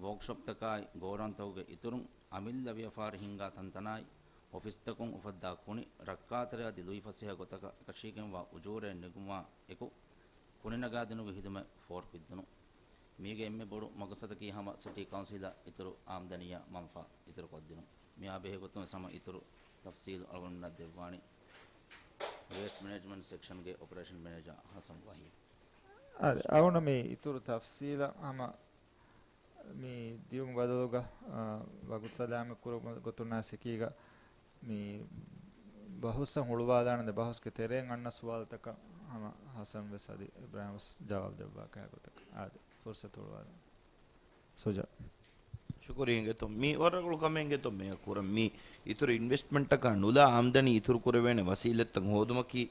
ވޯކްޝޮޕްތަކާއި، ގޯޑައުންތަކުގެ އިތުރުން އަމިއްލަ ވިޔަފާރި ހިންގާ ތަންތަނާއި، އޮފީސްތަކުން އުފައްދާ ކުނި، ރައްކާތެރި އަދި ލުއިފަސޭހަ ގޮތަކަށް އެކަށީގެންވާ އުޖޫރައެއް ނެގުމާ އެކު، ކުނިނަގާދިނުމުގެ ހިދުމަތް ފޯރުކޮށްދިނުން. މީގެ އެންމެ ބޮޑު މަގުސަދަކީ ހަމަ ސިޓީ ކައުންސިލަށް އިތުރު އާމްދަނީއާ މަންފާ އިތުރުކޮށްދިނުން. މިއާ ބެހޭގޮތުން ވެސް ހަމަ އިތުރު ތަފްސީލު އަޅުގަނޑުމެންނަށް ދެއްވާނީ ވޭސްޓް މެނޭޖްމަންޓް ސެކްޝަންގެ އޮޕަރޭޝަން މެނޭޖާ ހަސަން ވަހީދު. އާދެ، އަޅުގަނޑު މި އިތުރު ތަފްސީލަށް ހަމަ މި ދިޔުމުގެ ބަދަލުގަ، އާ، ވަގުތު ސަލާމަތް ކުރުމުގެ ގޮތުން ސިޓީގަ މި ބަހުސްއަށް ހުޅުވާލާނެ. ދެ ބަހުސްގެ ތެރެއިން އަންނަ ސުވާލުތަކަށް ހަމަ ހަސަން ވެސް އަދި އިބްރާހިމް ވެސް ޖަވާބު ދެއްވާ ކަހަލަ ގޮތަކަށް. އާދެ، ފުރުސަތު ހުޅުވާލަން. ސުޖާ. ޝުކުރިއްޔާ އިނގޭތޯ. މީ ވަރަށް ރަނގަޅު ކަމެއް އިނގޭތޯ މިއަށް ކުރަން. މީ އިތުރު އިންވެސްޓްމަންޓަކާ ނުލާ އާމްދަނީ އިތުރު ކުރެވޭނެ ވަސީލަތްތައް ހޯދުމަކީ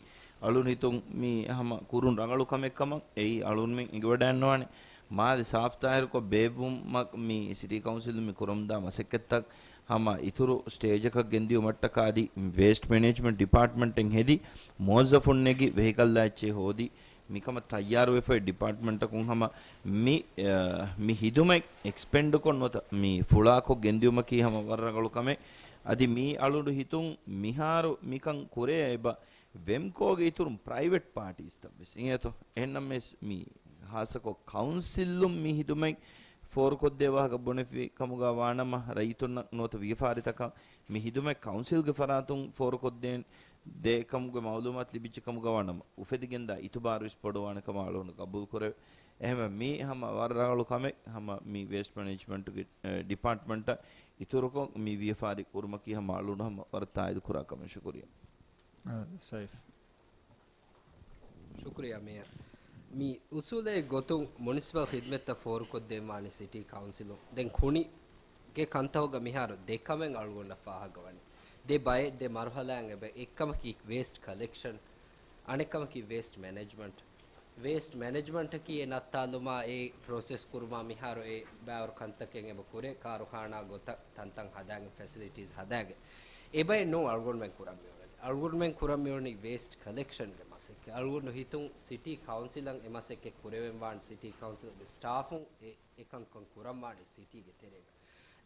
އަޅުން ހިތުން މީ ހަމަ ކުރުން ރަނގަޅު ކަމެއް ކަމަށް އެއީ އަޅުންމެން އެނގިވަޑައިގަންނަވާނެ. މާލެ ސާފުތާހިރުކޮށް ބޭއްވުމަށް މި ސިޓީ ކައުންސިލުން މި ކުރަމުންދާ މަސައްކަތްތައް ހަމަ އިތުރު ސްޓޭޖަކަށް ގެންދިޔުމަށްޓަކާ އަދި ވޭސްޓް މެނޭޖްމަންޓް ޑިޕާޓްމަންޓެއް ހެދި މުވައްޒަފުން ނެގި ވެހިކަލްއާ އެއްޗެއް ހޯދި މިކަމަށް ތައްޔާރުވެފައި ޑިޕާޓްމަންޓަކުން ހަމަ މި، އަ، މި ހިދުމަތް އެކްސްޕެންޑްކޮށް ނުވަތަ މި ފުޅާކޮށް ގެންދިޔުމަކީ ހަމަ ވަރަށް ރަނގަޅު ކަމެއް. އަދި މީ އަޅުގަނޑު ހިތުން މިހާރު މިކަން ކުރޭ އެބަ ވެމްކޯގެ އިތުރުން ޕްރައިވެޓް ޕާޓީސްތައް ވެސް އިނގޭތޯ. އެހެންނަމަވެސް މި ހާއްސަކޮށް ކައުންސިލުން މި ހިދުމަތް ފޯރުކޮށްދޭ ވާހަކަ ބުނެފި ކަމުގަ ވާނަމަ، ރައްޔިތުންނަށް ނުވަތަ ވިޔަފާރިތަކަށް މި ހިދުމަތް ކައުންސިލްގެ ފަރާތުން ފޯރުކޮށްދޭން ދޭ ކަމުގެ މައުލޫމާތު ލިބިއްޖެ ކަމުގަ ވާނަމަ، އުފެދިގެންދާ އިތުބާރު ވެސް ބޮޑުވާނެ ކަމަށް އަޅުގަނޑު ގަބޫލު ކުރެވޭ. އެހެންވެ، މީ ހަމަ ވަރަށް ރަނގަޅު ކަމެއް. ހަމަ މި ވޭސްޓް މެނޭޖްމަންޓުގެ، އެ، ޑިޕާޓްމަންޓަށް އިތުރުކޮށް މި ވިޔަފާރި ކުރުމަކީ ހަމަ އަޅުގަނޑު ހަމަ ވަރަށް ތާއީދު ކުރާ ކަމެއް. ޝުކުރިއްޔާ. އާ، ސައިފް. ޝުކުރިއްޔާ މޭޔަރ. މި އުސޫލެއް ގޮތުން މުނިސިޕަލް ޚިދްމަތްތައް ފޯރުކޮށްދޭން ވާނީ ސިޓީ ކައުންސިލުން. ދެން ކުނިގެ ކަންތަކުގަ މިހާރު ދެ ކަމެއް އަޅުގަނޑަށް ފާހަގަވަނީ. ދެ ބައެއް ދެ މަރުހަލާއިން އެބަ އެއްކަމަކީ ވޭސްޓް ކަލެކްޝަން، އަނެއްކަމަކީ ވޭސްޓް މެނޭޖްމަންޓް. ވޭސްޓް މެނޭޖްމަންޓަކީ އެ ނައްތާލުމާ އެ ޕްރޮސެސް ކުރުމާ މިހާރު އެ ބައިވަރު ކަންތަކެއް އެބަ ކުރޭ، ކާރުޚާނާ ގޮތަށް ތަންތަން ހަދާގެން، ފެސިލިޓީސް ހަދާގެން. އެބައެއް ނޫން އަޅުގަނޑުމެން ކުރަން މިއުޅެނީ. އަޅުގަނޑުމެން ކުރަން މިއުޅެނީ ވޭސްޓް ކަލެކްޝަންގެ މަސައްކަތް. އަޅުގަނޑު ހިތުން ސިޓީ ކައުންސިލަށް އެ މަސައްކަތް ކުރެވެން ވާން، ސިޓީ ކައުންސިލްގެ ސްޓާފުން އެ، އެކަންކަން ކުރަން ވާނީ ސިޓީގެ ތެރޭގަ.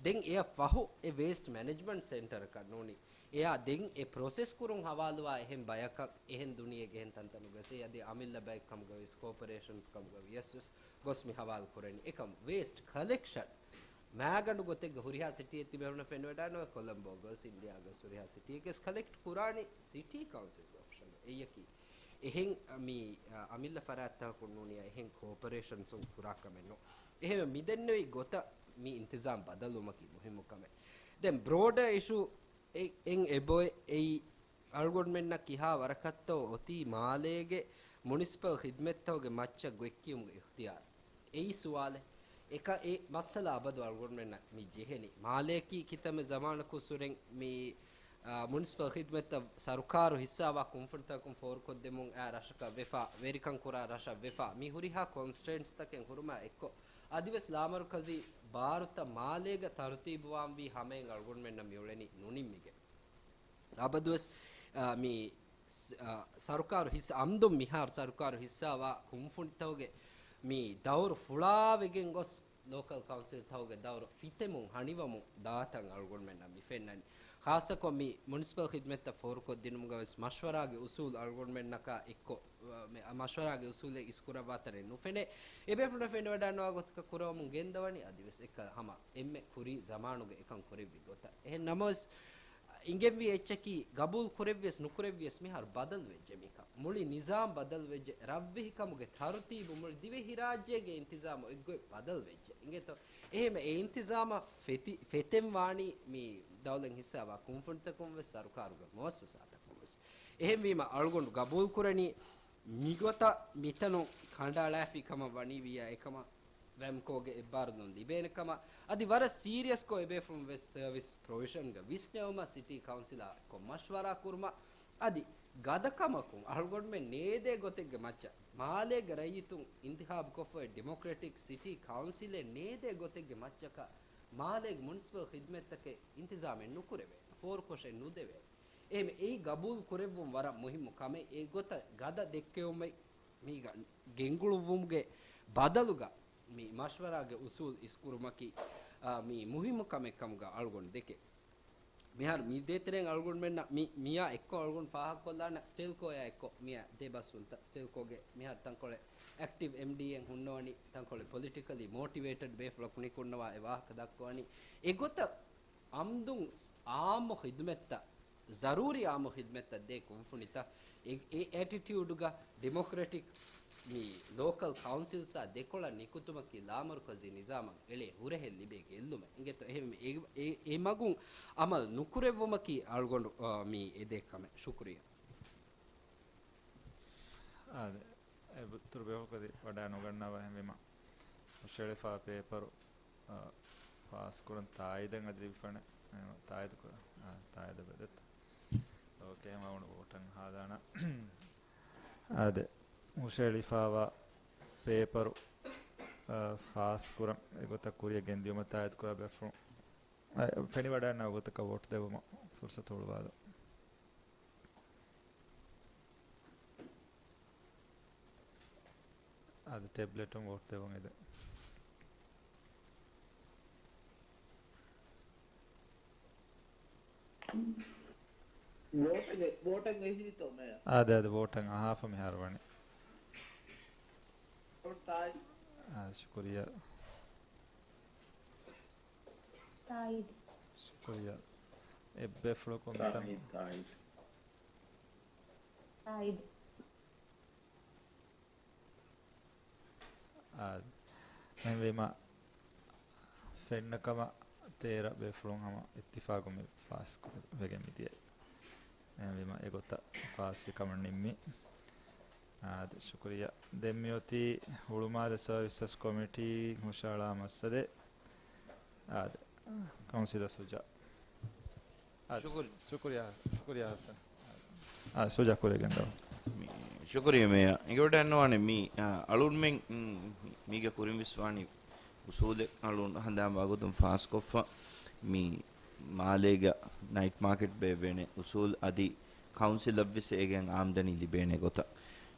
ދެން އެއަށް ފަހު އެ ވޭސްޓް މެނޭޖްމަންޓް ސެންޓަރަކަށް ނޫނީ. އެއާ ދެން އެ ޕްރޮސެސް ކުރުން ހަވާލުވާ އެހެން ބަޔަކަށް އެހެން ދުނިޔޭގެ އެހެން ތަންތަނުގަ ވެސް އެ އަދި އަމިއްލަ ބައެއް ކަމުގަ ވެސް ކޯޕަރޭޝަންސް ކަމުގަ ވިޔަސް ވެސް ގޮސް މި ހަވާލު ކުރަނީ. އެކަމް ވޭސްޓް ކަލެކްޝަން މާގަނޑު ގޮތެއްގަ ހުރިހާ ސިޓީއެއް ތިބޭފުޅުންނަށް ފެނިވަޑައިނުވޭ، ކޮލަމްބޯ ގޮސް އިންޑިޔާ ގޮސް ހުރިހާ ސިޓީއެއްގަސް ކަލެކްޓް ކުރާނީ ސިޓީ ކައުންސިލްގެ އޮފިޝަލް އެއްޔަކީ. އެހެން މި، އަ، އަމިއްލަ ފަރާތްތަކަކުން ނޫނިއްޔާ އެހެން ކޯޕަރޭޝަންސުން ކުރާ ކަމެއް ނޫން. އެހެންވެ މި ދެންނެވި ގޮތަށް މި އިންތިޒާމް ބަދަލުވުމަކީ މުހިއްމު ކަމެއް. ދެން ބްރޯޑަ އިޝޫ އެ-، އެއް އެބޮތް އެއީ އަޅުގަނޑުމެންނަށް ކިހާ ވަރަކަށްތޯ އޮތީ މާލޭގެ މުނިސިޕަލް ޚިދްމަތްތަކުގެ މައްޗަށް ގޮތްކިޔުމުގެ އިޚްތިޔާރު. އެއީ ސުވާލެއް. އެކަ-، އެ މައްސަލަ އަބަދު އަޅުގަނޑުމެންނަށް މި ޖެހެނީ. މާލެއަކީ ކިތަންމެ ޒަމާނަކު ސުރެން މި، އާ، މުނިސިޕަލް ޚިދްމަތްތައް ސަރުކާރު ހިއްސާވާ ކުންފުނިތަކުން ފޯރުކޮށްދެމުން އާ ރަށަކަށް ވެފާ، ވެރިކަން ކުރާ ރަށަށް ވެފާ، މި ހުރިހާ ކޮންސްޓްރެއިންޓްސްތަކެއް ހުރުމާ އެއްކޮށް، އަދިވެސް ލާމަރުކަޒީ ބާރުތައް މާލޭގަ ތަރުތީބުވާންވީ ހަމައިން އަޅުގަނޑުމެންނަށް މިއުޅެނީ ނުނިންމިގެން. އަބަދުވެސް، އާ، މި ސް-، އާ، ސަރުކާރު ހިއްސާ، އަމްދުން މިހާރު ސަރުކާރު ހިއްސާވާ ކުންފުނިތަކުގެ މި ދައުރު ފުޅާވެގެން ގޮސް، ލޯކަލް ކައުންސިލްތަކުގެ ދައުރު ފިތެމުން ހަނިވަމުން ދާތަން އަޅުގަނޑުމެންނަށް މި ފެންނަނީ. ޚާއްޞަކޮށް މި މުނިސިޕަލް ޚިދްމަތްތައް ފޯރުކޮށްދިނުމުގަ ވެސް މަޝްވަރާގެ އުސޫލް އަޅުގަނޑުމެންނަކާ އެއްކޮށް، މި މަޝްވަރާގެ އުސޫލެއް އިސްކުރައްވާތަނެއް ނުފެނޭ. އެބޭފުޅުންނަށް ފެނިވަޑައިނުވާ ގޮތަކަށް ކުރަމުން ގެންދަވަނީ އަދިވެސް އެކަ ހަމަ އެންމެ ކުރީ ޒަމާނުގެ އެކަން ކުރެއްވި ގޮތަށް. އެހެން ނަމަވެސް، އިނގެންވީ އެއްޗަކީ، ގަބޫލު ކުރެއްވިޔަސް ނުކުރެއްވިޔަސް މިހާރު ބަދަލުވެއްޖެ މިކަން. މުޅި ނިޒާމް ބަދަލުވެއްޖެ، ރަށްވެހިކަމުގެ ތަރުތީބު، މުޅި ދިވެހިރާއްޖޭގެ އިންތިޒާމު އެއްގޮތް ބަދަލުވެއްޖެ. އިނގޭތޯ؟ އެހެން އެ އިންތިޒާމަށް ފެތި-، ފެތެން ވާނީ މި ދައުލަތް ހިއްސާވާ ކުންފުނިތަކުން ވެސް ސަރުކާރުގެ މުއައްސަސާތަކުން ވެސް. އެހެންވީމަ އަޅުގަނޑު ގަބޫލު ކުރަނީ މިގޮތަށް މިތަނުން ކަނޑައަޅާފި ކަމަށް ވަނީ ވިއްޔާ އެކަމަށް ރެމްކޯގެ އެއްބާރުލުން ލިބޭނެ ކަމަށް، އަދި ވަރަށް ސީރިއަސްކޮށް އެބޭފުޅުން ވެސް ސަރވިސް ޕްރޮވިޝަންގަ ވިސްނެވުމަށް ސިޓީ ކައުންސިލާ އެއްކޮށް މަޝްވަރާ ކުރުމަށް، އަދި ގަދަކަމަކުން އަޅުގަނޑުމެން ނޭދޭ ގޮތެއްގެ މައްޗަށް، މާލޭގެ ރައްޔިތުން އިންތިހާބުކޮށްފައި ޑިމޮކްރެޓިކް ސިޓީ ކައުންސިލެއް ނޭދޭ ގޮތެއްގެ މައްޗަކަށް މާލޭގެ މުނިސިޕަލް ޚިދްމަތްތަކެއް އިންތިޒާމެއް ނުކުރެވޭނެ، ފޯރުކޮށެއް ނުދެވޭނެ. އެހެން އެއީ ގަބޫލު ކުރެއްވުން ވަރަށް މުހިއްމު ކަމެއް. އެ ގޮތަށް ގަދަ ދެއްކެވުމެއް މީގަ ގެންގުޅުއްވުމުގެ ބަދަލުގަ މި މަޝްވަރާގެ އުސޫލް އިސްކުރުމަކީ، އާ، މީ މުހިއްމު ކަމެއް ކަމުގަ އަޅުގަނޑު ދެކެ. މިހާރު މި ދޭތެރެއިން އަޅުގަނޑުމެންނަށް މި، މިއާ އެއްކޮށް އަޅުގަނޑު ފާހަގަކޮށްލާނަ ސްޓެލްކޯއާ އެއްކޮށް މިއާ ދެ ބަސްވުންތައް ސްޓެލްކޯގެ މިހާރު ތަންކޮޅެއް އެކްޓިވް އެމްޑީއެން ހުންނަވަނީ، ތަންކޮޅެއް ޕޮލިޓިކަލީ މޯޓިވޭޓެޑް ބޭފުޅަކު ނިކުންނަވާ އެ ވާހަކަ ދައްކަވަނީ. އެގޮތަށް އަމްދުން އާއްމު ޚިދުމަތްތައް، ޒަރޫރީ އާއްމު ޚިދުމަތްތައް ދޭ ކުންފުނިތައް، އެ، އެ އެޓިޓިއުޑުގަ ޑިމޮކްރެޓިކް މި ލޯކަލް ކައުންސިލްސާ ދެކޮޅަށް ނިކުތުމަކީ ލާމަރުކަޒީ ނިޒާމަށް އެޅޭ ހުރަހެއް ލިބޭ ގެއްލުމެއް. އިނގޭތޯ؟ އެހެން އެ، އެ، އެ މަގުން އަމަލް ނުކުރެއްވުމަކީ އަޅުގަނޑު، އާ، މި އެދޭ ކަމެއް. ޝުކުރިއްޔާ. އާދެ، އެ ބު-، ތުރު ބޭފުޅު ކަދި ވަޑައި ނުގަންނަވާ އެހެންވީމަ، ހުށައެޅިފާ ޕޭޕަރު، އާ، ފާސްކުރަން ތާއީދެއް އަދި ލިބިފާނެ، އާ، ތާއީދު ކުރާ، އާ، ތާއީދު ބެދެއްތަ؟ އޯކޭ، މަ ވަނު ވޯޓަށް ހާދާނަ. އާދެ، ހުށައެޅިފާވާ ޕޭޕަރު، އާ، ފާސްކުރަން އެގޮތަށް ކުރިއަށް ގެންދިޔުމަށް ތާއީދު ކުރާ ބޭފުޅުން، އާ، ފެނިވަޑައިގަންނަވާ ގޮތަކަށް ވޯޓް ދެއްވުމަށް ފުރުސަތު ހުޅުވާލަ. އަދި ޓެބްލެޓުން ވޯޓް ދެވުން އެދެން. ވޯޓަށް، ވޯޓަށް އެހީތޯ މޭޔަ؟ އާދެ، އާދެ، ވޯޓަށް އަހާފަ މިހާރު ވަނީ. ވޯޓް ތާއީ. އާ، ޝުކުރިއްޔާ. ތާއީދު. ޝުކުރިއްޔާ. އެއްބޭފުޅަކު މިތަން. ތާއީދު، ތާއީދު. ތާއީދު. އާ، އެހެންވީމަ، ފެންނަ ކަމަށް ތޭރަ ބޭފުޅުން ހަމަ އިއްތިފާގު މި ފާސް ވެގެން މިދިޔަ. އެހެންވީމަ، އެގޮތަށް ފާސްވި ކަމަށް ނިންމި. އާދެ، ޝުކުރިއްޔާ. ދެން މިއޮތީ ހުޅުމާލެ ސަރވިސަސް ކޮމިޓީ ހުށަހަޅާ މައްސަލައެއް. އާދެ، ކައުންސިލަރ ސުޖާ. އާދެ، ޝުކުރި-، ޝުކުރިއްޔާ، ޝުކުރިއްޔާ ހަސަން. އާދެ، ސުޖާ ކުރިއަށް ގެންދަވާ. މި-، ޝުކުރިއްޔާ މޭޔާ. އެނގިވަޑައިގަންނަވާނެ މި، އާ، އަޅުންމެން، މް، މީގެ ކުރިން ވިސްވާނީ އުސޫލެއް އަޅުން ހަނދާން ވާގޮތުން ފާސްކޮށްފަ، މި މާލޭގަ ނައިޓް މާކެޓް ބޭއްވޭނެ އުސޫލް އަދި ކައުންސިލަށްވެސް އޭގެން އާމްދަނީ ލިބޭނެ ގޮތަށް.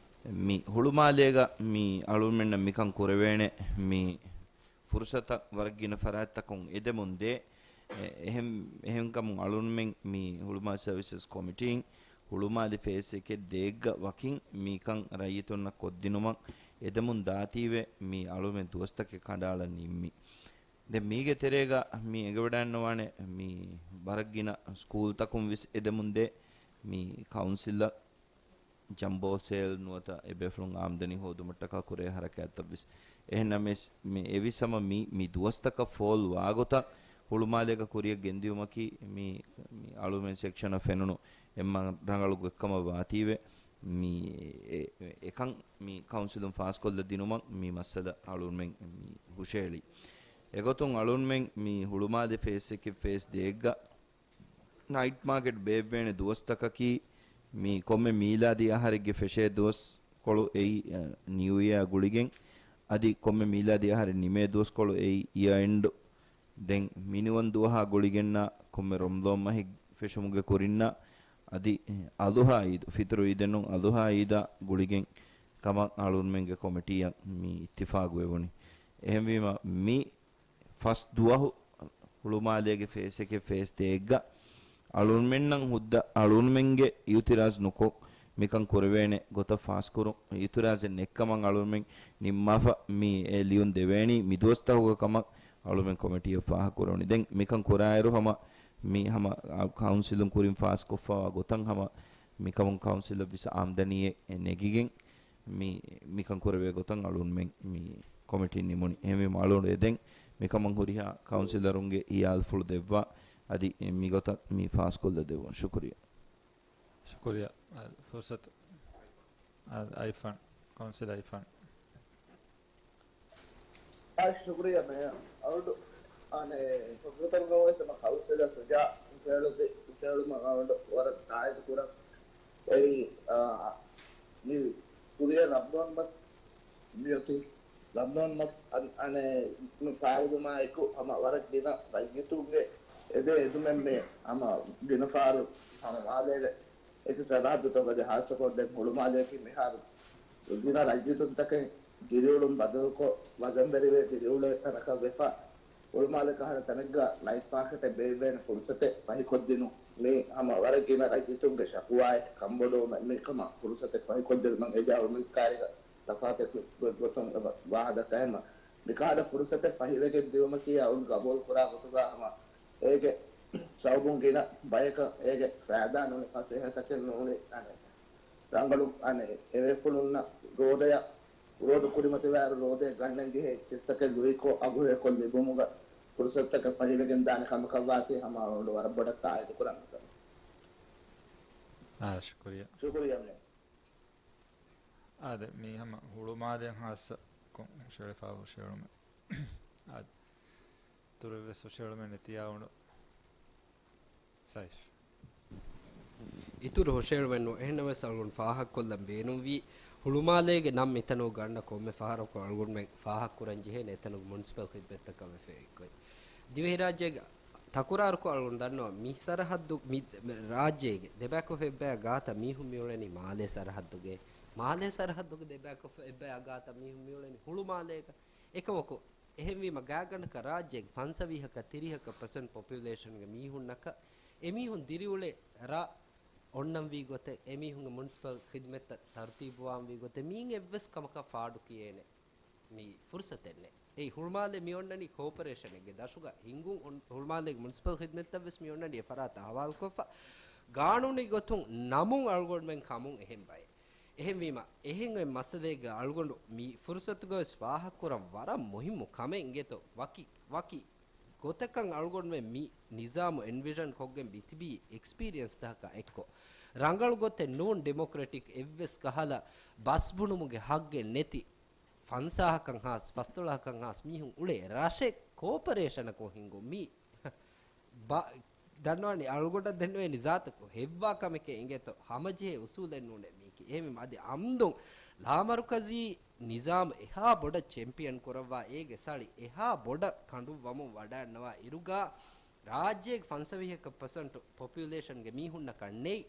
މި ހުޅުމާލޭގަ މި އަޅުންމެންނަށް މިކަން ކުރެވޭނެ މި ފުރުސަތަށް ވަރަށް ގިނަ ފަރާތްތަކުން އެދެމުން ދޭ. އެ-، އެހެން-، އެހެންކަމުން އަޅުންމެން މި ހުޅުމާލެ ސަރވިސަސް ކޮމިޓީން ހުޅުމާލެ ފޭސް އެކެއް ދޭއްގަ ވަކިން މިކަން ރައްޔިތުންނަށް ކޮށްދިނުމަށް އެދެމުން ދާތީވެ މި އަޅުމެން ދުވަސްތަކެއް ކަނޑައަޅަން ނިންމީ. ދެން މީގެ ތެރޭގަ މި އެނގިވަޑައިންނަވާނެ މި ވަރަށް ގިނަ ސްކޫލްތަކުން ވެސް އެދެމުން ދޭ މި ކައުންސިލަށް ޖަމްބޯ ސޭލް ނުވަތަ އެބޭފުޅުން އާމްދަނީ ހޯދުމަށްޓަކާ ކުރޭ ހަރަކާތްތައްވެސް. އެހެންނަމަވެސް، މި އެވިސަމަ މި، މި ދުވަސްތަކަށް ފޯލް ވާގޮތަށް ހުޅުމާލޭގަ ކުރިއަށް ގެންދިޔުމަކީ، މި، މި އަޅުމެން ސެކްޝަނަށް ފެނުނު އެއްމަ ރަނގަޅު ގޮތްކަމަށް ވާތީވެ، މި އެ-، އެކަން މި ކައުންސިލުން ފާސްކޮށްލަ ދިނުމަށް މި މައްސަލަ އަޅުމެން މި ހުށައެޅީ. އެގޮތުން އަޅުމެން މި ހުޅުމާލެ ފޭސް އެކެއް ފޭސް ދޭއްގަ ނައިޓް މާކެޓް ބޭއްވޭނެ ދުވަސްތަކަކީ، މި ކޮންމެ މީލާދީ އަހަރެއްގެ ފެށޭ ދުވަސްކޮޅު އެއީ، އަ، ނިއު އިޔާ ގުޅިގެން، އަދި ކޮންމެ މީލާދީ އަހަރެއް ނިމޭ ދުވަސްކޮޅު އެއީ އިޔަ އެންޑް. ދެން މިނިވަން ދުވަހާ ގުޅިގެންނާ ކޮންމެ ރަމަޟާން މަހެއް ފެށުމުގެ ކުރިންނާ، އަދި އަޟުޙާ ޢީދު، ފިޠުރު ޢީދެއް ނޫން، އަޟުޙާ ޢީދާ ގުޅިގެން ކަމަށް އަޅުންމެންގެ ކޮމިޓީއަށް މި އިއްތިފާޤުވެވުނީ. އެހެންވީމަ، މި ފަސް ދުވަހު ހުޅުމާލޭގެ ފޭސް އެކެއް ފޭސް ދޭއްގަ އަޅުންމެންނަށް ހުއްދަ އަޅުންމެންގެ އިއުތިރާޒް ނުކޮށް، މިކަން ކުރެވޭނެ ގޮތަށް ފާސްކުރުން، އިއުތިރާޒެއް ނެއްކަމަށް އަޅުންމެން ނިންމާފަ، މި އެ ލިޔުން ދެވޭނީ މި ދުވަސްތަކުގަ ކަމަށް އަޅުމެން ކޮމިޓީއަށް ފާހަގަކުރެވުނީ. ދެން މިކަން ކުރާއިރު ހަމަ މި ހަމަ ކައުންސިލުން ކުރިން ފާސްކޮށްފަވާ ގޮތަށް ހަމަ މިކަމުން ކައުންސިލަށް ވެސް އާމްދަނީއެއް ނެގިގެން، މި، މިކަން ކުރެވޭ ގޮތަށް އަޅުންމެން މި ކޮމިޓީން ނިމުނީ. އެހެންވީމަ އަޅުގަނޑު އެދެން މިކަމަށް ހުރިހާ ކައުންސިލަރުންގެ ހިޔާލުފުޅު ދެއްވާ، އަދި މިގޮތަށް މި ފާސްކޮށްލަ ދެއްވުން. ޝުކުރިއްޔާ. ޝުކުރިއްޔާ. އަ، ފުރުސަތު. އަ، އައިފާން، ކައުންސިލަރ އައިފާން. އާ، ޝުކުރިއްޔާ މޭޔަރ. އަޅުގަނޑު އަނެއް ފުރުސަތު ވެސް އެމަ ކައުންސިލަރ ސުޖާ ހުށައެޅުއްވި ހުށައެޅުމަށް އަޅުގަނޑު ވަރަށް ތާއީދު ކުރަން. އެއީ، އާ، މި ކުރިއަށް ރަމްޟާން މަސް މިއޮތީ. ރަމްޟާން މަސް އަން-، އަނެއް ފާޅުވުމާ އެކު ހަމަ ވަރަށް ގިނަ ރައްޔިތުންގެ އެދޭ އެދުމެއް މި ހަމަ ގިނަ ފަހަރު ހަމަ މާލޭގެ އެކި ސަރަހައްދުތަކުގައި ހާއްސަކޮށް ދެން ހުޅުމާލެއަކީ މިހާރު ގިނަ ރައްޔިތުންތަކެއް ދިރިއުޅުން ބަދަލުކޮށް، ވަޒަންވެރިވެ ދިރިއުޅޭ ތަނަކަށް ވެފަ. ހުޅުމާލެ ކަހަލަ ތަނެއްގަ ނައިޓް މާކެޓެއް ބޭއްވޭނެ ފުރުސަތެއް ފަހިކޮށްދިނުން. މީ ހަމަ ވަރަށް ގިނަ ރައްޔިތުންގެ ޝަކުވާއެއް ކަންބޮޑުވުމެއް މީ ކަމަށް ފުރުސަތެއް ފަހިކޮށްދިނުމަށް އެޖާ އުޅުންކާރިގަ ތަފާތު ގޮތްގޮތުން އެބަ ވާހަކަ ކަހެމަ. މިކަހަލަ ފުރުސަތެއް ފަހިވެގެން ދިއުމަކީ އަޅުން ގަބޫލު ކުރާ ގޮތުގަ ހަމަ އޭގެ ސަބަބުން ގިނަ ބަޔަކަށް އޭގެ ފައިދާ ނޫނީ ފަސޭހަތަކެއް ނޫނީ އަނެއް ރަނގަޅު އަނެއް އެވެފުޅުންނަށް ރޯދަޔަށް، ރޯދަ ކުރިމަތިވާއިރު ރޯދަޔަށް ގަންނަން ޖެހޭ އެއްޗިސްތަކެއް ލުއިކޮށް އަގުހެޔޮކޮށް ލިބުމުގަ ފުރުސަތުތަކެއް ފަހިވެގެން ދާނެ ކަމަކަށްވާތީ ހަމަ އަޅުގަނޑު ވަރަށް ބޮޑަށް ތާއީދު ކުރަން މިކަމަށް. އާ، ޝުކުރިއްޔާ. ޝުކުރިއްޔާ މޭ. އާދެ، މީ ހަމަ ހުޅުމާލެއަށް ހާއްސަކޮށް ހުށައެޅިފާ ހުށައެޅުމެއް. އާދެ، އިތުރު އެއްވެސް ހުށައެޅުމެއް ނެތިޔާ އުނޑު. ސައިފް. އިތުރު ހުށައެޅުމެއް ނޫން. އެހެންނަމަވެސް އަޅުގަނޑު ފާހަގަކޮށްލަން ބޭނުންވީ، ހުޅުމާލޭގެ ނަން މިތަނުގަ ގަންނަ ކޮންމެ ފަހަރަކު އަޅުގަނޑުމެން ފާހަގަކުރަން ޖެހޭނެ އެތަނުގެ މުނިސިޕަލް ޚިދްމަތްތަކަށް ވެފަ އެއްގޮތް. ދިވެހިރާއްޖޭގެ ތަކުރާރުކޮށް އަޅުގަނޑު ދަންނަވަން މި ސަރަހައްދު، މި ރާއްޖޭގެ ދެބަޔަކު އެއްބަޔާ ގާތަށް މީހުން މިއުޅެނީ މާލޭ ސަރަހައްދުގައޭ. މާލޭ ސަރަހައްދުގެ ދެބަޔަކު އެއްބަޔާ ގާތަށް މީހުން މިއުޅެނީ ހުޅުމާލޭގަ. އެކަމަކު، އެހެންވީމަ ގާތްގަނޑަކަށް ރާއްޖޭގެ ފަންސަވީހަކަށް ތިރީހަކަށް ޕަސެންޓް ޕޮޕިއުލޭޝަންގެ މީހުންނަކަށް އެމީހުން ދިރިއުޅޭ ރަށް އޮންނަންވީ ގޮތެއް، އެމީހުންގެ މުނިސިޕަލް ޚިދްމަތްތައް ތަރުތީބުވާންވީ ގޮތެއް، މީން އެއްވެސް ކަމަކަށް ފާޑު ކިޔޭނެ މި ފުރުސަތެއްނެއް. އެއީ ހުޅުމާލެ މި އޮންނަނީ ކޯޕަރޭޝަނެއްގެ ދަށުގަ ހިންގުން އޮން-، ހުޅުމާލޭގެ މުނިސިޕަލް ޚިދްމަތްތައް ވެސް މި އޮންނަނީ އެ ފަރާތަށް ހަވާލުކޮށްފަ، ގާނޫނީ ގޮތުން ނަމުން އަޅުގަނޑުމެން ކަމުން އެހެން ބައެއް. އެހެންވީމަ، އެހެން އޮތް މައްސަލައެއްގަ އަޅުގަނޑު މި ފުރުސަތުގަވެސް ފާހަގަކުރަން ވަރަށް މުހިއްމު ކަމެއް އިނގޭތޯ، ވަކި، ވަކި ގޮތަކަށް އަޅުގަނޑުމެން މި ނިޒާމު އެންވިޝަން ކޮށްގެން މިތިބީ އެކްސްޕީރިއަންސްތަކަކާ އެއްކޮށް، ރަނގަޅު ގޮތެއް ނޫން ޑިމޮކްރެޓިކް އެއްވެސް ކަހަލަ ބަސް ބުނުމުގެ ހައްގެއް ނެތި، ފަންސާހަކަށް ހާސް، ފަސްދޮޅަހަކަށް ހާސް މީހުން އުޅޭ ރަށެއް ކޯޕަރޭޝަނަކުން ހިންގުން މީ. ބަ-، ދަންނަވަނީ އަޅުގަނޑަށް ދެންނެވޭނީ ޒާތަކު ހެއްވާ ކަމެކޭ އިނގޭތޯ، ހަމަޖެހޭ އުސޫލެއް ނޫނޭ މީކީ. އެހެންވީމަ އަދި އަމްދުން ލާމަރުކަޒީ ނިޒާމް އެހާ ބޮޑަށް ޗެމްޕިއަން ކުރައްވާ، އޭގެ ސަޅި އެހާ ބޮޑަށް ކަނޑުއްވަމުން ވަޑައިންނަވާ އިރުގަ، ރާއްޖޭގެ ފަންސަވީހަކަށް ޕަސެންޓު ޕޮޕިއުލޭޝަންގެ މީހުންނަކަށް ނެތް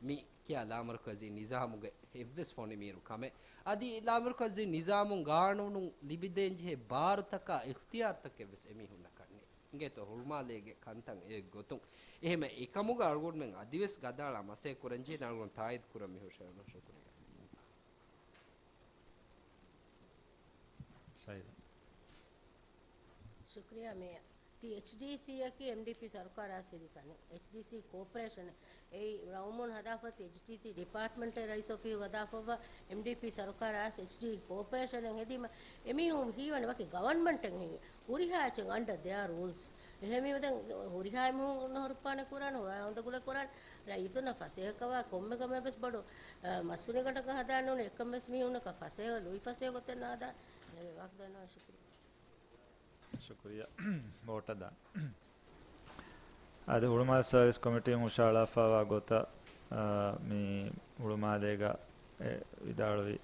މި ކިޔާ ލާމަރުކަޒީ ނިޒާމުގެ އެއްވެސް ފޮނިމީރު ކަމެއް. އަދި ލާމަރުކަޒީ ނިޒާމުން ގާނޫނުން ލިބިދޭންޖެހޭ ބާރުތަކާ އިޚްތިޔާރުތަކެއްވެސް އެމީހުންނަކަށް ނެތް. އިނގޭތޯ ހުޅުމާލޭގެ ކަންތައް އެ ގޮތުން. އެހެމަ އެކަމުގަ އަޅުގަނޑުމެން އަދިވެސް ގަދައަޅާ މަސައްކަތް ކުރަންޖެހޭ އަޅުގަނޑު ތާއީދު ކުރަން މި ހުށައެޅުނު. ޝުކުރިއްޔާ. ސައިދަ. ޝުކުރިއްޔާ މޭޔަރ. ތި އެޗްޑީސީއަކީ އެމްޑީޕީ ސަރުކާރާ ސިރި ތަނެއް. އެޗްޑީސީ ކޯޕަރޭޝަނެއް. އެއީ ރައުމުން ހަދާފަ އެޗްޑީސީ ޑިޕާޓްމަންޓެއް ރައީސް އޮފީހު ހަދާފައްވާ އެމްޑީޕީ ސަރުކާރާ އެޗްޑީސީ ކޯޕަރޭޝަނެއް ހެދީމަ އެމީހުން ހީވަނީ ވަކި ގަވަންމަންޓެއް ހިނގި. ހުރިހާ އެއްޗެއް އަންޑަ ދެއާ ރޫލްސް. އެހެންވީމަ ދެން ހުރިހާ އެމީހުން ހުންނަ ހުރުފާނެއް ކުރާނެ، ހުރިހާ އުނދަގުލެއް ކުރާނެ. ރައްޔިތުންނަށް ފަސޭހަކަވާ ކޮންމެ ކަމެއް ވެސް ބޮޑު، އަ، މަސްތުނިގަނޑަކަށް ހަދާނެ ނޫން، އެކަން ވެސް މީހުންނަކަށް ފަސޭހަ، ލުއިފަސޭހަ ގޮތެއް ނާދާނެ. އެހެންވެ ވާހަކަ ދަންނަވަން ޝުކުރިއްޔާ. ޝުކުރިއްޔާ. ވޯޓަށް ދާން. އަދި ހުޅުމާލެ ސަރވިސް ކޮމިޓީން ހުށަހަޅާފައިވާ ގޮތަށް، އާ، މި ހުޅުމާލޭގަ އެ ވިދާޅުވި،